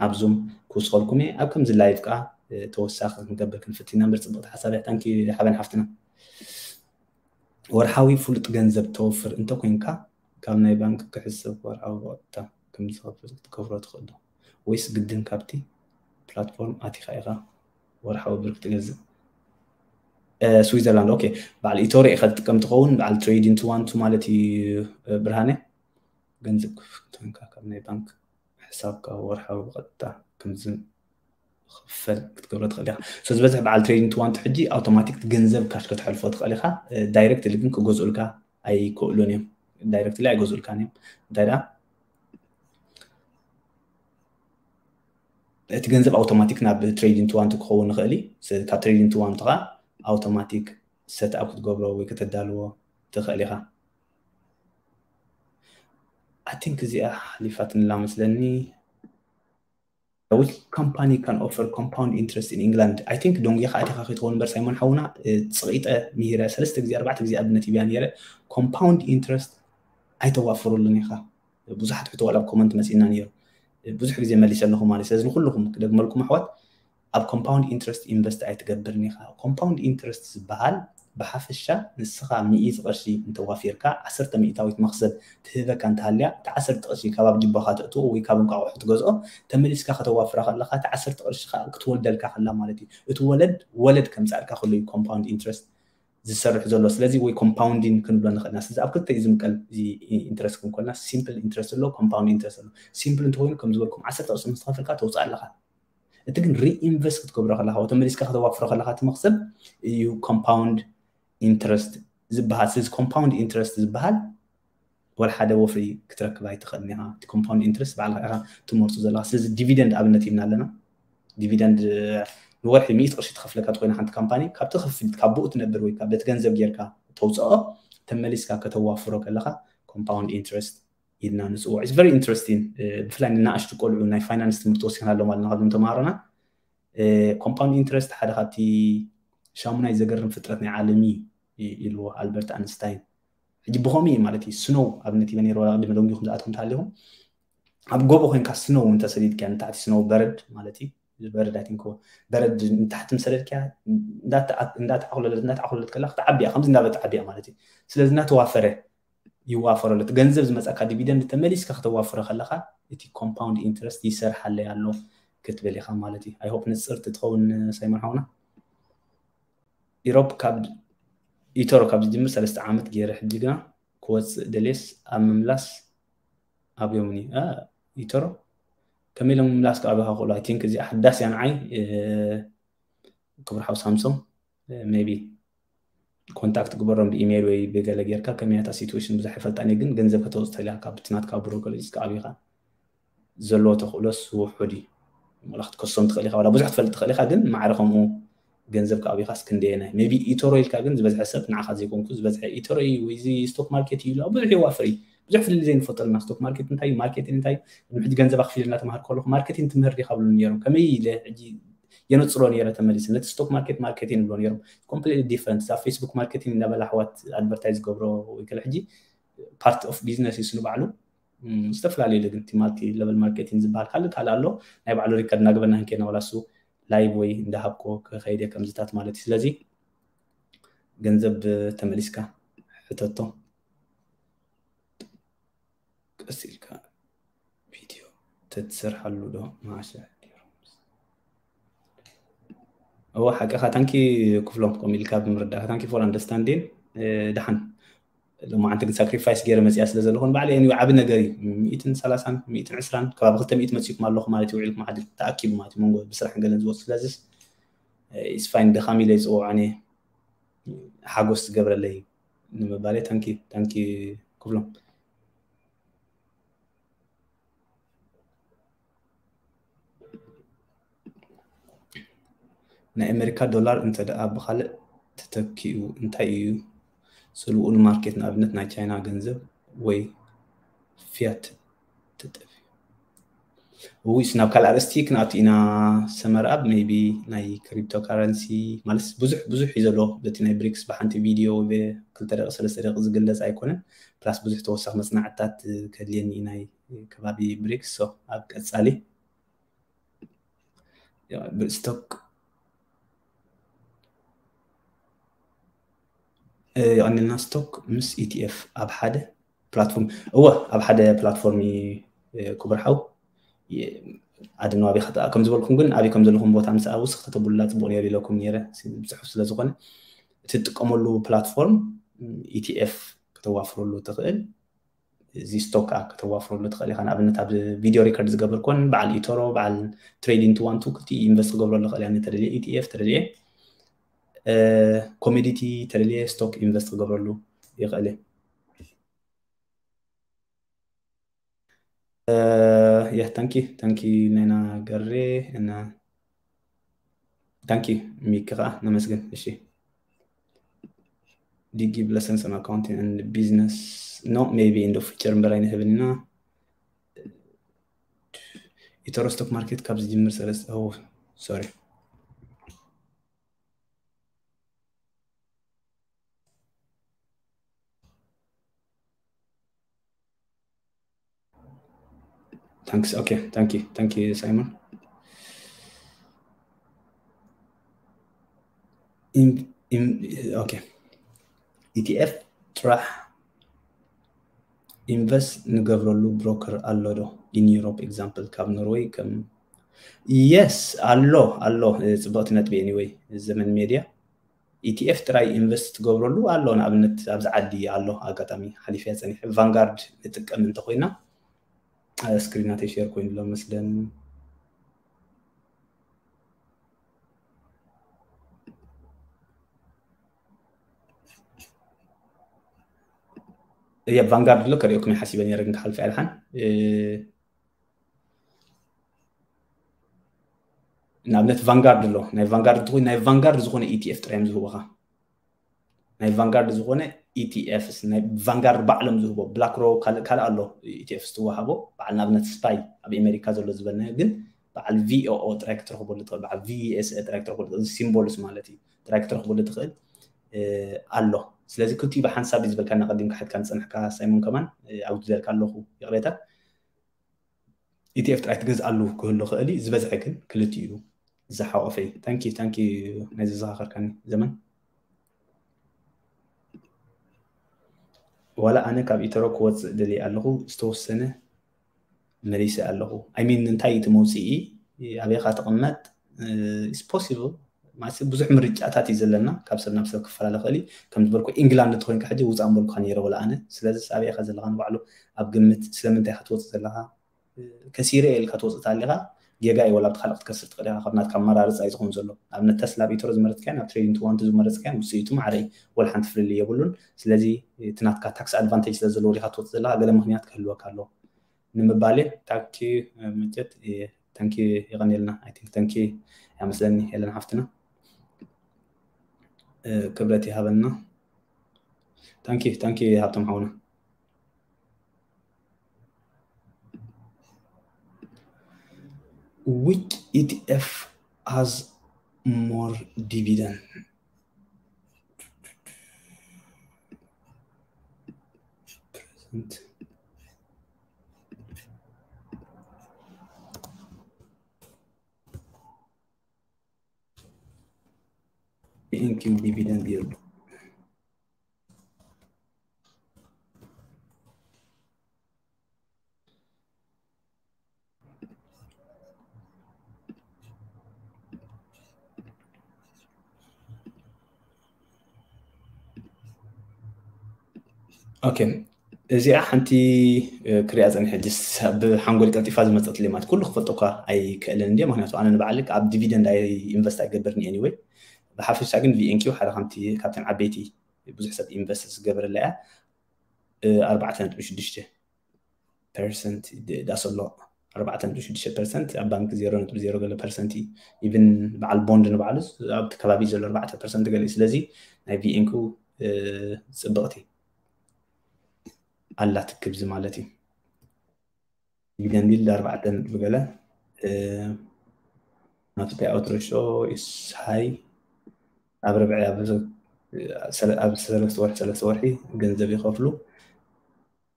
ኣብ ዙም ክውስኸልኩም እየ ኣብ ከምዚ live ከዓ ተወሳኺ ክንገብር ክንፍትና ምበር ፅብቕቲ ሓሳብ እያ። ታንኪ ሓበን ሓፍትና። ወርሓዊ ፍሉጥ ገንዘብ ተወፍር እንተኮይንካ ካብ ናይ ባንክ ክሕሰብ ወርሓዊ ብቐጥታ ከምዝኸፍል ክትገብሮ ትኽእል ዶ ወይስ ግድን ካብቲ ፕላትፎርም ኣቲኻ ኢኻ ወርሓዊ ብር ክትገዝእ? ስዊዘርላንድ ኦኬ። በዓል ኢቶሪ ኢኻ ትጥቀም ትኸውን በዓል trading to one to ማለት እዩ። ብርሃነ ገንዘብ ክፍቶንካ ካብ ናይ ባንክ ሕሳብካ ወርሓዊ ብቐጥታ ከምዚ ክፈል ክትገብሮ ትኽእል ኢኻ። So ዝበዝሕ በዓል trading to one to ሕጂ ኣውቶማቲክ ገንዘብ ካሽ ከተሕልፎ ትኽእል ኢኻ። ዳይሬክት ግን ክገዝኡልካ ኣይክእሉን እዮም። ዳይሬክት ኣይገዝኡልካን እዮም። እንታይ ደኣ እቲ ገንዘብ ኣውቶማቲክ ናብ trading to one to ክኸውን ይኽእል እዩ። ካብ trading to one to ከዓ ኣውቶማቲክ set up ክትገብሮ ወይ ከተዳልዎ ትኽእል ኢኻ። I think እዚኣ ሓሊፋትንላ መስለኒ። Which company can offer compound interest in England? I think ዶንጌኻ ኣቲኻ ከይትኸውን እምበር ሳይሞን ሓውና፣ እ፣ ጽቒጠ ምሂረ ሰለስተ ግዜ ኣርባዕተ ግዜ ኣብነት ይብያ ነይረ። Compound interest ኣይተዋፍሩሉን ኢኻ። ብዙሓት ሕቶ ዋላ ኣብ ኮመንት መጺእና ነይሩ። ብዙሕ ግዜ መሊሰ ኣለኹ ማለት እዩ። ስለዚ ንኩልኹም ክደግመልኩም ኣሕዋት፣ ኣብ compound interest ኢንቨስት ኣይትገብርን ኢኻ። Compound interest ዝበሃል ብሓፈሻ ንስኻ ሚእቲ ቅርሺ እንተዋፊርካ ዓሰርተ ሚእታዊት መኽሰብ ትህበካ እንተሃልያ፣ እቲ ዓሰርተ ቅርሺ ካብ ኣብ ጅባኻ ተእትዎ ወይ ካብ እንቋቑሖ ትገዝኦ ተመሊስካ ከተዋፍራ ከለኻ፣ እቲ ዓሰርተ ቅርሺ ከዓ ክትወልደልካ ከላ ማለት እዩ። እቲ ወለድ ወለድ ከምጻልካ ከሎ እዩ compound interest ዝሰርሕ ዘሎ። ስለዚ ወይ ኮምፓውንዲንግ ክንብሎ ንኽእል ኢና። ስለዚ ኣብ ክልተ እዩ ዝምቀል እዚ ኢንትረስት ክንኮልና፣ ሲምፕል ኢንትረስት ኣሎ፣ ኮምፓውንድ ኢንትረስት ኣሎ። ሲምፕል እንተኮይኑ ከም ዝበልኩም ዓሰርተ ቅርሺ ምስ ተኸፈልካ ተውፅእ ኣለኻ። እቲ ግን ሪኢንቨስት ክትገብሮ ከለኻ ወይ ተመሊስካ ከተዋፍሮ ከለኻ እቲ መኽሰብ እዩ ኮምፓውንድ ኢንትረስት ዝበሃል። ስለዚ ኮምፓውንድ ኢንትረስት ዝበሃል ወላ ሓደ ወፍሪ ክትረክብ ኣይትኽእልን ኢኻ። እቲ ኮምፓውንድ ኢንትረስት ባዕልኻ ኢኻ ትመርፁ ዘለኻ። ስለዚ ዲቪደንድ ኣብነት ኢልና ኣለና። ዲቪደንድ ንወርሒ ሚእቲ ቅርሺ ትኸፍለካ ተኮይና ሓንቲ ካምፓኒ ካብቲ ክፍሊት ካብ ብኡ ትነብር ወይ ካብ በቲ ገንዘብ ጌርካ ተውፅኦ ተመሊስካ ከተዋፍሮ ከለኻ ኮምፓውንድ ኢንትረስት ኢልና ንፅውዖ። It's very interesting። ብፍላይ ንናእሽቱ ቆልዑ ናይ ፋይናንስ ትምህርቲ ወሲኽና ኣለማልና ካብዞም ተምሃሮና። ኮምፓውንድ ኢንትረስት ሓደ ካብቲ ሻሙናይ ዘገርም ፍጥረት ናይ ዓለም እዩ ኢልዎ ኣልበርት ኣንስታይን። ሕጂ ብኸምኡ እዩ ማለት እዩ። ስኖው ኣብነት ይበ ነይሩ ዋላ ቅድሚ ደንጊኹም ዝኣትኩም ተሃሊኹም ኣብ ጎቦ ኮንካ ስኖው እንተሰዲድካ ንታሕቲ ስኖው በረድ ማለት እዩ። በረድ ኣይ ቲንክ በረድ ንታሕቲ ምሰደድካ እንዳተዓኩለለት እንዳተዓኩለለት ከላ ክትዓብያ ከምዚ እንዳበለ ትዓብያ ማለት እዩ። ስለዚ እናተዋፈረ ይዋፈረሉ። እቲ ገንዘብ ዝመጻካ ዲቪደንድ ተመሊስካ ከተዋፍሮ ከለኻ እቲ ኮምፓውንድ ኢንትረስት ይሰርሓለይ ኣሎ ክትብል ኢኻ ማለት እዩ። ኣይ ሆፕ ንጽርቲ ትኸውን ሳይሞን ሓውና። ኢሮፕ ካብ ኢተሮ ካብ ዝጅምር ሰለስተ ዓመት ገይረ ሕጂ ግና ክወፅእ ደልየስ ኣብ ምምላስ ኣብዮምኒ። አ፣ ኢተሮ ከመይ ኢሎም ምምላስ ክኣብኻ ክእሉ? ኣይ ቲንክ እዚኣ ሓዳስ እያ ንዓይ። ክብር ሓው ሳምሶም ሜቢ ኮንታክት ግበሮም ብኢሜይል ወይ ብገለ ጌርካ ከመያታ ሲትዌሽን ብዙሕ ይፈልጣን እየ፣ ግን ገንዘብ ከተውፅእ ተሊካ ካብ ትናትካ ብሮከር ኢልካ ኣብኻ ዘለዎ ተኽእሎስ ውሑድ እዩ። ወላ ክትከሶም ትኽእል ኢኻ፣ ወላ ብዙሕ ትፈልጥ ትኽእል ኢኻ፣ ግን ማዕረ ከምኡ ገንዘብ ካብ ኢኻስ ክንደየናይ? ሜቢ ኢቶሮ ኢልካ ግን ዝበዝሐ ሰብ ንዓኻ ዘይኮንኩ ዝበዝሐ ኢቶሮ እዩ ወይ እዚ ስቶክ ማርኬት እዩ ኢሉ ብዙሕ ይዋፍር እዩ። ብዙሕ ፍልልይ ዘይንፈጥር ኢና። ስቶክ ማርኬት እንታይ እዩ? ማርኬቲንግ እንታይ እዩ? ቅድሚ ሕጂ ገንዘብ ኣኽፊል እናተምሃር ከለኹ ማርኬቲንግ ትምህር ዲኻ ብሉ ነይሮም። ከመይ ኢለ ሕጂ የነፅሮ ነይረ ተመሊሰ። ነቲ ስቶክ ማርኬት ማርኬቲንግ ይብሎ ነይሮም። ኮምፕሊትሊ ዲፍረንት። ኣብ ፌስቡክ ማርኬቲንግ እናበላ ኣሕዋት ኣድቨርታይዝ ገብሮ ወይ ከለ ሕጂ ፓርት ኦፍ ቢዝነስ እዩ ንባዕሉ። ዝተፈላለዩ ኢለ ግን እቲ ማልቲ ለቨል ማርኬቲንግ ዝበሃል ካልእ ካልእ ኣሎ። ናይ ባዕሉ ሪከርድ እናገበርና ክንከይና ዋላ እሱ ላይቭ ወይ እንዳሃብኮ ክኸይድ እየ ከምዚታት ማለት እዩ። ስለዚ ገንዘብ ተመሊስካ ሕተቶ። ቀስ ኢልካ ቪድዮ ተትሰርሓሉ ዶ መዓሸ? እወ ሓቅኻ። ታንኪ ክፍሎም ከምኡ ኢልካ ብምርዳእካ። ታንኪ ፎር ኣንደርስታንዲን። ደሓን ሎማዓንቲ ግን ሳክሪፋይስ ገይረ መፅያ ስለ ዘለኹ ንባዕለይ እዩ ዓቢ ነገር እዩ። ሚእትን ሰላሳን ሚእትን ዕስራን ከባቢ ክልተ ሚእቲ መፂእኩም ኣለኹ ማለት እዩ። ውዒልኩም ሓደ ተኣኪቡ ማለት እዩ መንጎ ብስራሕን ገለን ዝወፁ። ስለዚስ ኢስፋይን ድኻም ኢለ ይፅውዖ ኣነ ሓጎስ ዝገብረለይ ንምባል እየ። ታንኪ ታንኪ ክፍሎም። ናይ ኣሜሪካ ዶላር እንተ ደኣ ብኻልእ ተተኪኡ እንታይ እዩ ጽልውኡ ንማርኬት? ንኣብነት ናይ ቻይና ገንዘብ ወይ ፊያት ተጠፊኡ። እውይስ ናብ ካልእ ኣርእስቲ ክንኣቱ ኢና። ሰመር ኣብ ሜይቢ ናይ ክሪፕቶ ካረንሲ ማለት ብዙሕ ብዙሕ እዩ ዘሎ። በቲ ናይ ብሪክስ ብሓንቲ ቪድዮ ወይ ክልተ ደቂ ሰለስተ ደቂ ዝግለጽ ኣይኮነን። ፕላስ ብዙሕ ተወሳኺ መጽናዕትታት ከድልየኒ እዩ ናይ ከባቢ ብሪክስ። ሶ ኣብ ቀጻሊ ስቶክ የቐንልና። ስቶክ ምስ ኢቲኤፍ ኣብ ሓደ ፕላትፎርም፣ እወ ኣብ ሓደ ፕላትፎርም እዩ ክቡር ሓው። ኣደነው ኣበይ ከም ዝበልኩም ግን ኣበይ ከም ዘለኹም ቦታ ምስ ውስኽ ተተብሉላ ጽቡቕ ነይሩ ኢለኩም ነይረ ብጽሑፍ ስለ ዝኾነ እቲ ትጥቀመሉ ፕላትፎርም ኢቲኤፍ ከተዋፍረሉ ትኽእል። እዚ ስቶክ ከዓ ከተዋፍረሉ ትኽእል ኢኻ። ንኣብነት ኣብ ቪድዮ ሪከርድ ዝገብር ኮን በዓል ኢቶሮ በዓል ትሬዲንግ ቱ ዋን ቱ ክልቲ ኢንቨስት ክገብረሉ ይኽእል እያ። ተደልየ ኢቲኤፍ ተደልየ ኮሞዲቲ ተደልየ ስቶክ ኢንቨስት ክገብረሉ ይኽእል እየ። ያ ታንኪ ታንኪ ናይና ገሬ እና ታንኪ ሚኪ ከዓ ነመስግን። እሺ ዲጊ ብለሰንስ ን ኣካውንቲንግ ን ቢዝነስ ኖ ሜቢ ኢንዶ ፊቸር እምበር ኣይንህብን ኢና። ኢተሮ ስቶክ ማርኬት ካብ ዝጅምር ሰለስተ ኦ ሶሪ Thanks. Okay, thank you. Thank you, Simon. In, in, okay. ኢቲኤፍ ጥራሕ ኢንቨስት ንገብረሉ ብሮከር ኣሎ ዶ? ኢን ዩሮፕ ኤግዛምፕል ካብ ኖርወይ ከም የስ ኣሎ ኣሎ። ጽብቕቲ ነጥቢ። Anyway፣ ዘመን ሜድያ ኢቲኤፍ ጥራይ ኢንቨስት ትገብረሉ ኣሎ። ንኣብነት ኣብዚ ዓዲ ኣሎ፣ ኣጋጣሚ ሓሊፈያ ጸኒሐ። ቫንጋርድ ንጥቀም እንተኮይና፣ ስክሪናተይ ሼር ኮይኑ ኣሎ መስለን። እየ ቫንጋርድ ኣሎ ከርእየኩም ሓሲበ ነረ፣ ግን ክሓልፈ ኣልሓን ንኣብነት ቫንጋርድ ኣሎ። ናይ ቫንጋርድ እንትኮይ ናይ ቫንጋርድ ዝኾነ ኢቲኤፍ ጥራይ እዮም ዝህቡኻ። ናይ ቫንጋርድ ዝኾነ ኢቲኤፍስ ናይ ቫንጋርድ ባዕሎም ዝህቦ ብላክሮ ካልእ ኣሎ ኢቲኤፍስ ትወሃቦ። በዓል ንኣብነት ስፓይ ኣብ ኣሜሪካ ዘሎ ዝበልናዮ፣ ግን በዓል ቪኦኦ ጥራይ ክትረኽበሉ ትኽእል፣ በዓል ቪዩኤስኤ ጥራይ ክትረኽበሉ ትኽእል። ሲምቦልስ ማለት እዩ፣ ጥራይ ክትረኽበሉ ትኽእል ኣሎ። ስለዚ ክልቲኡ ብሓንሳብ እዩ ዝበልካ፣ እናቀዲምካ ሓትካ ንጸንሕካ ሳይሞን ከማን ኣብ ዝደልካ ኣለኹ ይቕሬታ። ኢቲኤፍ ጥራይ ትገዝኣሉ ክህሉ ክእል እዩ፣ ዝበዝሐ ግን ክልቲኡ ዝሓቆፈ እዩ። ታንኪ ታንኪ ናይ ዘዘኻኸርካኒ ዘመን። ዋላ ኣነ ካብ ኢተሮ ክወፅእ ደልየ ኣለኹ፣ ዝተወሰነ መሊሰ ኣለኹ። I mean እንታይ እቲ መውፅኢ፣ ኣበይካ ትቕመጥ፣ is possible ማለት ብዙሕ ምርጫታት እዩ ዘለና፣ ካብ ሰብ ናብ ሰብ ክፈላለ ክእል እዩ። ከም ዝበልኩ ኢንግላንድ እንተኮይንካ ሕጂ ውፃእ ምበልኩካ ነይረ ወላ ኣነ። ስለዚ ኣበይ ኢካ ዘለካ ንባዕሉ ኣብ ግምት ስለምንታይ ኢካ ትወፅእ ዘለካ፣ ከሲረ ኢልካ ትወፅእ ተሃሊካ ጌጋ እዩ፣ ወላ ብቲ ካልእ ክትከስር ትኽእል ኢካ። ካብ ናትካ ኣመራርፃ እዩ ዝኸውን ዘሎ። ንኣብነት ተስላ ኣብ ኢተሮ ዝመረፅካዮ ናብ ትሬዲንግ ትዋንቲ ዝመረፅካዮ ውፅኢቱ ማዕረ እዩ፣ ወላ ሓንቲ ፍልልይ የብሉን። ስለዚ እቲ ናትካ ታክስ ኣድቫንቴጅ ስለ ዘለዎ ዲካ ትወፅእ ዘለካ ገለ ምክንያት ክህልወካ ኣለዎ ንምባል እየ። ታንኪ መጀት ታንኪ የቐንየልና። I think ታንኪ ያመስለኒ ሄለን ሓፍትና ክብረት ይሃበልና። ታንኪ ታንኪ ሃብቶም ሓውና። Which ኢቲኤፍ has more dividend? Present. ቪኤንኪው dividend yield. ኦኬ፣ እዚኣ ሓንቲ ክሪኣ ፀኒሐ፣ ጅስ ብሓንጎል ቀልጢፋ ዝመፀት ሌማት ኩሉ ክፈልጦ እኳ ኣይክእልን እንዲ። ምክንያቱ ኣነ ንባዕሊ ኣብ ዲቪደንድ ኣይ ኢንቨስት ኣይገብርን። Anyway፣ ብሓፈሻ ግን ቪኤንኪው ሓደ ካብቲ ካብተን ዓበይቲ ብዙሕ ሰብ ኢንቨስት ዝገበረላ እያ። ኣርባዕተ ነጥቢ ሽዱሽተ ፐርሰንት ዳሰሎ፣ ኣርባዕተ ነጥቢ ሽዱሽተ ፐርሰንት፣ ኣብ ባንክ ዜሮ ነጥቢ ዜሮ ገለ ፐርሰንት እዩ። ኢቭን በዓል ቦንድ ንባዕሉ ኣብቲ ከባቢ ዘሎ ኣርባዕተ ፐርሰንት ገለ እዩ። ስለዚ ናይ ቪኤንኩ ፅብቕቲ ኣላ ትክብዚ ማለት እዩ። ዲቪደንድ ይልድ ኣርባዕተ ነጥቢ ገለ ናብቲ ፔይ ኣውት ሬሾ ኢስ ሃይ ኣብ ርብዒ ኣብ ሰለስተ ወርሒ ሰለስተ ወርሒ ገንዘብ ይኸፍሉ።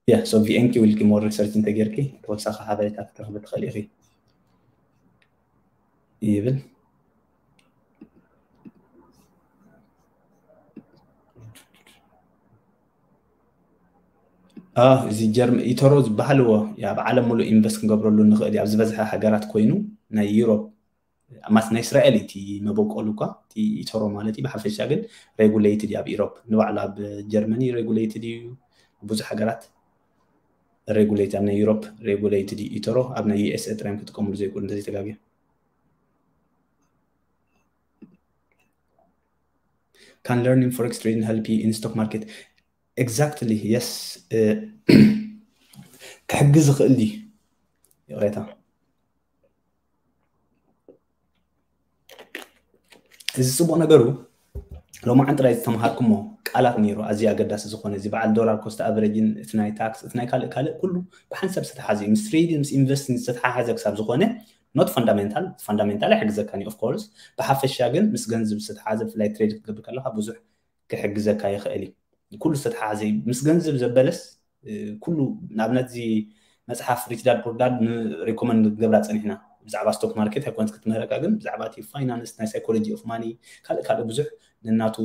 ያ ሶ ቪኤንኪ ውልቂ ሞር ሪሰርች እንተጌርኪ ተወሳኺ ሓበሬታ ክትረኽቢ ትኽእል ኢኺ ይብል። እዚ ጀርመ ኢተሮ ዝበሃል ዎ ኣብ ዓለም ሙሉእ ኢንቨስት ክንገብረሉ ንኽእል ኣብ ዝበዝሐ ሃገራት ኮይኑ ናይ ዩሮፕ ማስ ናይ እስራኤል እቲ መበቆሉ እኳ እቲ ኢተሮ ማለት እዩ። ብሓፈሻ ግን ሬጉሌትድ ኣብ ኢሮፕ ንባዕሉ ኣብ ጀርመኒ ሬጉሌትድ እዩ። ብዙሕ ሃገራት ሬጉሌት ኣብ ናይ ዩሮፕ ሬጉሌትድ እዩ ኢተሮ። ኣብ ናይ ዩኤስኤ ጥራዮም ክጥቀምሉ ዘይክእሉ እንተዘይተጋግየ። Can learning forex trading help you in stock market? Exactly, yes. ክሕግዝ ይኽእል እዩ። ይቕሬታ። እዚ ፅቡቕ ነገሩ ሎማዓንቲ ጥራይ ዝተምሃርኩሞ ቃላት ነይሩ ኣዝዩ ኣገዳሲ ዝኾነ፣ እዚ በዓል ዶላር ኮስት ኣቨሬጅን እቲ ናይ ታክስ እቲ ናይ ካልእ ካልእ ኩሉ ብሓንሳብ ዝተተሓሓዘ እዩ። ምስ ትሬድን ምስ ኢንቨስትን ዝተተሓሓዘ ክሳብ ዝኾነ not fundamental fundamental ኣይሕግዘካን እዩ of course። ብሓፈሻ ግን ምስ ገንዘብ ዝተተሓሓዘ ብፍላይ ትሬድ ክትገብር ከለካ ብዙሕ ክሕግዘካ ይኽእል እዩ። ኩሉ ዝተተሓሓዘ እዩ። ምስ ገንዘብ ዘበለስ ኩሉ ንኣብነት እዚ መፅሓፍ ሪች ዳድ ፑር ዳድ ንሪኮመንድ ገብራ ፀኒሕና ብዛዕባ ስቶክ ማርኬት ኣይኮነት ክትምህረካ፣ ግን ብዛዕባ እቲ ፋይናንስ ናይ ሳይኮሎጂ ኦፍ ማኒ ካልእ ካልእ ብዙሕ ነናቱ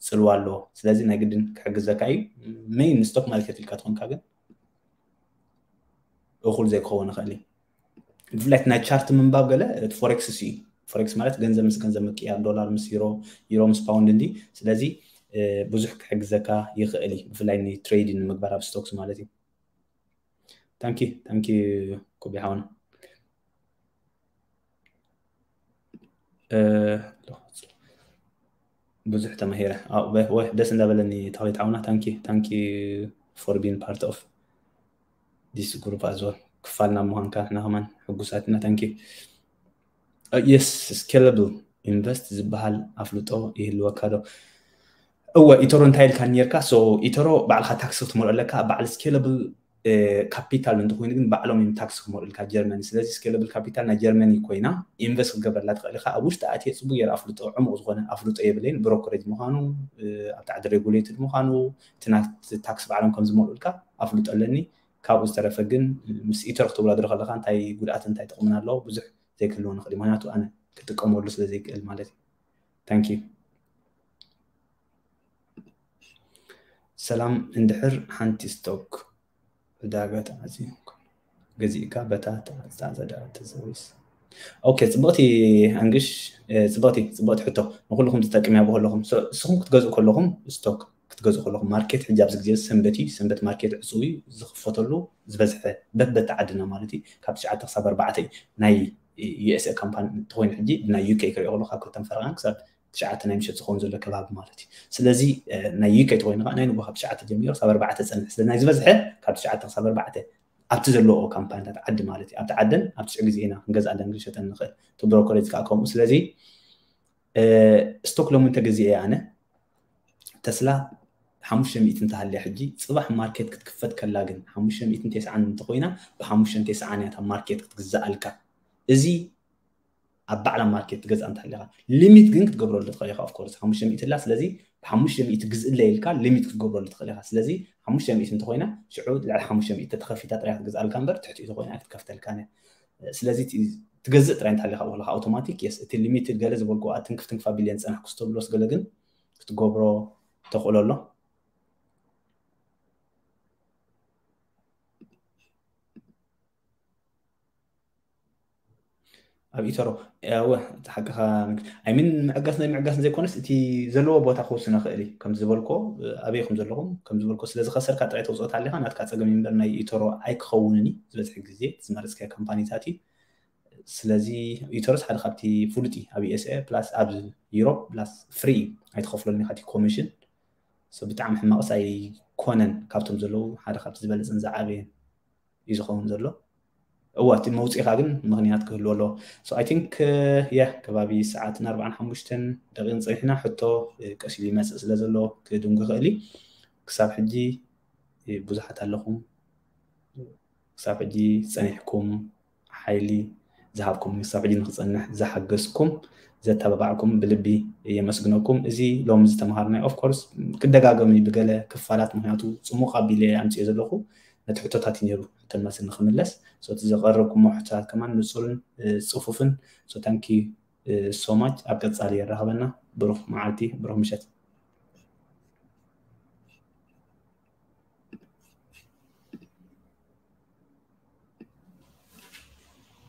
ፅልዋ ኣለዎ። ስለዚ ናይ ግድን ክሕግዘካ እዩ። ሜይን ስቶክ ማርኬት ኢልካ ትኾንካ ግን እኹል ዘይክኸውን ይኽእል እዩ። ብፍላይ ናይ ቻርት ምንባብ ገለ እቲ ፎሬክስ እዩ። ፎሬክስ ማለት ገንዘብ ምስ ገንዘብ ምቅያር፣ ዶላር ምስ ዩሮ፣ ዩሮ ምስ ፓውንድ እንዲ። ስለዚ ብዙሕ ክሕግዘካ ይኽእል እዩ፣ ብፍላይ ንትሬድ ንምግባር ኣብ ስቶክስ ማለት እዩ። ታንኪ ታንኪ ኩቢ ሓውና። ብዙሕ ተማሂረ። ደስ እንዳበለኒ ተኽሊት ሓውና፣ ታንኪ ታንኪ for being part of this group as well። ክፋልና ምዃንካ ንሕና ከማን ሕጉሳት ኢና። ታንኪ። የስ፣ ስኬለብል ኢንቨስት ዝበሃል ኣፍልጦ ይህልወካ ዶ? እወ፣ ኢተሮ እንታይ ኢልካ ነርካ? ሶ ኢተሮ ባዕልካ ታክስ ክትመልኦ ኣለካ። በዓል ስኬለብል ካፒታል እንተኮይኑ ግን ባዕሎም እዮም ታክስ ክመልኡልካ ጀርመኒ። ስለዚ ስኬለብል ካፒታል ናይ ጀርመኒ ኮይና ኢንቨስት ክትገብረላ ትኽእል ኢኻ። ኣብ ውሽጢ ኣትየ ፅቡቅ ገይረ ኣፍልጦ፣ ዕሙቅ ዝኾነ ኣፍልጦ የብለይን። ብሮከሬጅ ምዃኑ፣ ኣብቲ ዓዲ ሬጉሌትድ ምዃኑ፣ እቲ ናቲ ታክስ ባዕሎም ከም ዝመልኡልካ ኣፍልጦ ኣለኒ። ካብኡ ዝተረፈ ግን ምስ ኢተር ክትወዳድሮ ከለካ እንታይ ጉድኣት እንታይ ጥቕምን ኣለዎ ብዙሕ ዘይክህልዎ ንኽእል እዩ። ምክንያቱ ኣነ ክጥቀመሉ ስለ ዘይክእል ማለት እዩ። ታንኪ። ሰላም፣ እንድሕር ሓንቲ ስቶክ ዕዳጋ ተዓፂ ገዚእካ በታ ተዓፀዳ ተዘዊስ። ኦኬ፣ ፅብቕቲ ኣንግሽ፣ እ፣ ፅብቕቲ ፅብቕቲ ሕቶ፣ ንኩልኩም ትጠቅም እያ ብከለኹም። ሶ-፣ ንስኹም ክትገዝኡ ከለኹም፣ ስቶክ ክትገዝኡ ከለኹም፣ ማርኬት ሕጂ ኣብዚ ግዜ ሰንበት እዩ፣ ሰንበት ማርኬት ዕፁው እዩ፣ ዝኽፈተሉ ዝበዝሐ በበቲ ዓድና ማለት እዩ፣ ካብ ትሽዓተ ክሳብ ኣርባዕተ እዩ። ናይ ዩ ኤስ ኤ ካምፓኒ እንተኮይኑ ሕጂ ብናይ ዩ ኬ ክሪኦ ከለኹ ካብ ክልተን ፈረቓን ክሳብ ትሽዓተ ናይ ምሸት ዝኸውን ዘሎ ከባቢ ማለት እዩ። ስለዚ፣ እ፣ ናይ ዩ ኬ ተኮይኑ ከዓ ናይ ንግሆ ካብ ትሽዓተ ጀሚሩ ክሳብ ኣርባዕተ ፀንሕ። ስለዚ ናይ ዝበዝሐ ካብ ትሽዓተ ክሳብ ኣርባዕተ ኣብቲ ዘለዎ ካምፓኒታት ዓዲ ማለት እዩ። ኣብቲ ዓደን ኣብ ትሽዑ ግዜ ኢና ክንገዝኣለን ክንሸጠን ንኽእል። እቲ ብሮከሬጅ ከዓ ከምኡ። ስለዚ፣ እ፣ ስቶክ ሎሚ እንተገዚኤ ኣነ ተስላ ሓሙሽተ ሚእቲ እንተሃልያ ሕጂ፣ ፅባሕ ማርኬት ክትክፈት ከላ ግን ሓሙሽተ ሚእትን ተስዓን እንተኮይና፣ ብሓሙሽተ ተስዓን እያ እታ ማርኬት ክትግዛኣልካ። እዚ ኣብ ባዕላ ማርኬት ትገዝኣ እንተሃሊኻ፣ ሊሚት ግን ክትገብረሉ ትኽእል ኢኻ። ኦፍኮርስ ሓሙሽተ ሚእቲ ኣላ፣ ስለዚ ብሓሙሽተ ሚእቲ ግዝእለይ ኢልካ ሊሚት ክትገብረሉ ትኽእል ኢኻ። ስለዚ ሓሙሽተ ሚእቲ እንተኮይና፣ ሽዑ ልዕሊ ሓሙሽተ ሚእቲ ተተኸፊታ ጥራይ ክትገዝኣልካ እምበር፣ ትሕቲኡ ተኮይና ኣይክትከፍተልካን እያ። ስለዚ እቲ ትገዝእ ጥራይ እንተሃሊኻ፣ ዋላ ኣውቶማቲክ፣ የስ፣ እቲ ሊሚትድ ገለ ዝበልኩ፣ ትንክፍ ትንክፍ ኣቢለ ዝጸናሕኩ፣ ስቶፕ ሎስ ገለ ግን ክትገብሮ ተኽእሎ ኣሎ። ኣብ ኢተሮ፣ እወ፣ እቲ ሓቅኻ፣ ኣይ ሚን፣ ምዕጋስ ናይ ምዕጋስ ዘይኮነስ፣ እቲ ዘለዎ ቦታ ክውስን ይኽእል እዩ። ከም ዝበልኮ፣ ኣበይ ኢኹም ዘለኹም? ከም ዝበልኮ፣ ስለ ዝኸሰርካ ጥራይ ተውፅኦ ተሃሊኻ፣ ናትካ ፀገም እዩ እምበር፣ ናይ ኢተሮ ኣይክኸውንን እዩ። ዝበዝሐ ግዜ፣ እቲ ዝመረፅካዮ ካምፓኒታት እዩ። ስለዚ፣ ኢተሮስ ሓደ ካብቲ ፍሉጥ እዩ። ኣብ ዩ ኤስ ኤ ፕላስ ኣብ ዩሮፕ ፕላስ ፍሪ እዩ። ኣይትኸፍሎን ኢኻ እቲ ኮሚሽን። ሶ፣ ብጣዕሚ ሕማቕስ ኣይኮነን። ካብቶም ዘለዉ ሓደ ካብቲ ዝበለፅን ዝዓበየን እዩ ዝኸውን ዘሎ። እዋ፣ እቲ መውፅኢኻ ግን ምኽንያት ክህልዎ ኣለዎ። So, I think, የ፣ ከባቢ ሰዓትን ኣርባዓን ሓሙሽተን ደቂቕን ፀኒሕና፣ ሕቶ፣ እ፣ ቀስ ኢሉ ይመፅእ ስለ ዘሎ ክድንጉ ይኽእል እዩ። ክሳብ ሕጂ፣ እ፣ ብዙሓት ኣለኹም። ክሳብ ሕጂ ፀኒሕኩም፣ ሓይሊ ዝሃብኩም፣ ክሳብ ሕጂ ንክፀንሕ ዝሓገዝኩም፣ ዘተባባዕኩም ብልቢ የመስግነኩም። እዚ ሎሚ ዝተምሃርናዮ፣ ኦፍ ኮርስ፣ ክደጋገም እዩ ብገለ ክፋላት፣ ምክንያቱ ፅሙቕ ኣቢለ ኣምፅኦ ዘለኹ ነቲ ሕቶታት እዩ ነይሩ፣ ሕቶን መልስን ንክምለስ። So፣ እቲ ዘቐረብኩሞ ሕቶታት ከማን ንፁርን፣ እ፣ ፅፉፍን። So፣ thank you፣ እ፣ so much። ኣብ ቀፃሊ የራኽበና። ብሩኽ መዓልቲ፣ ብሩኽ ምሸት።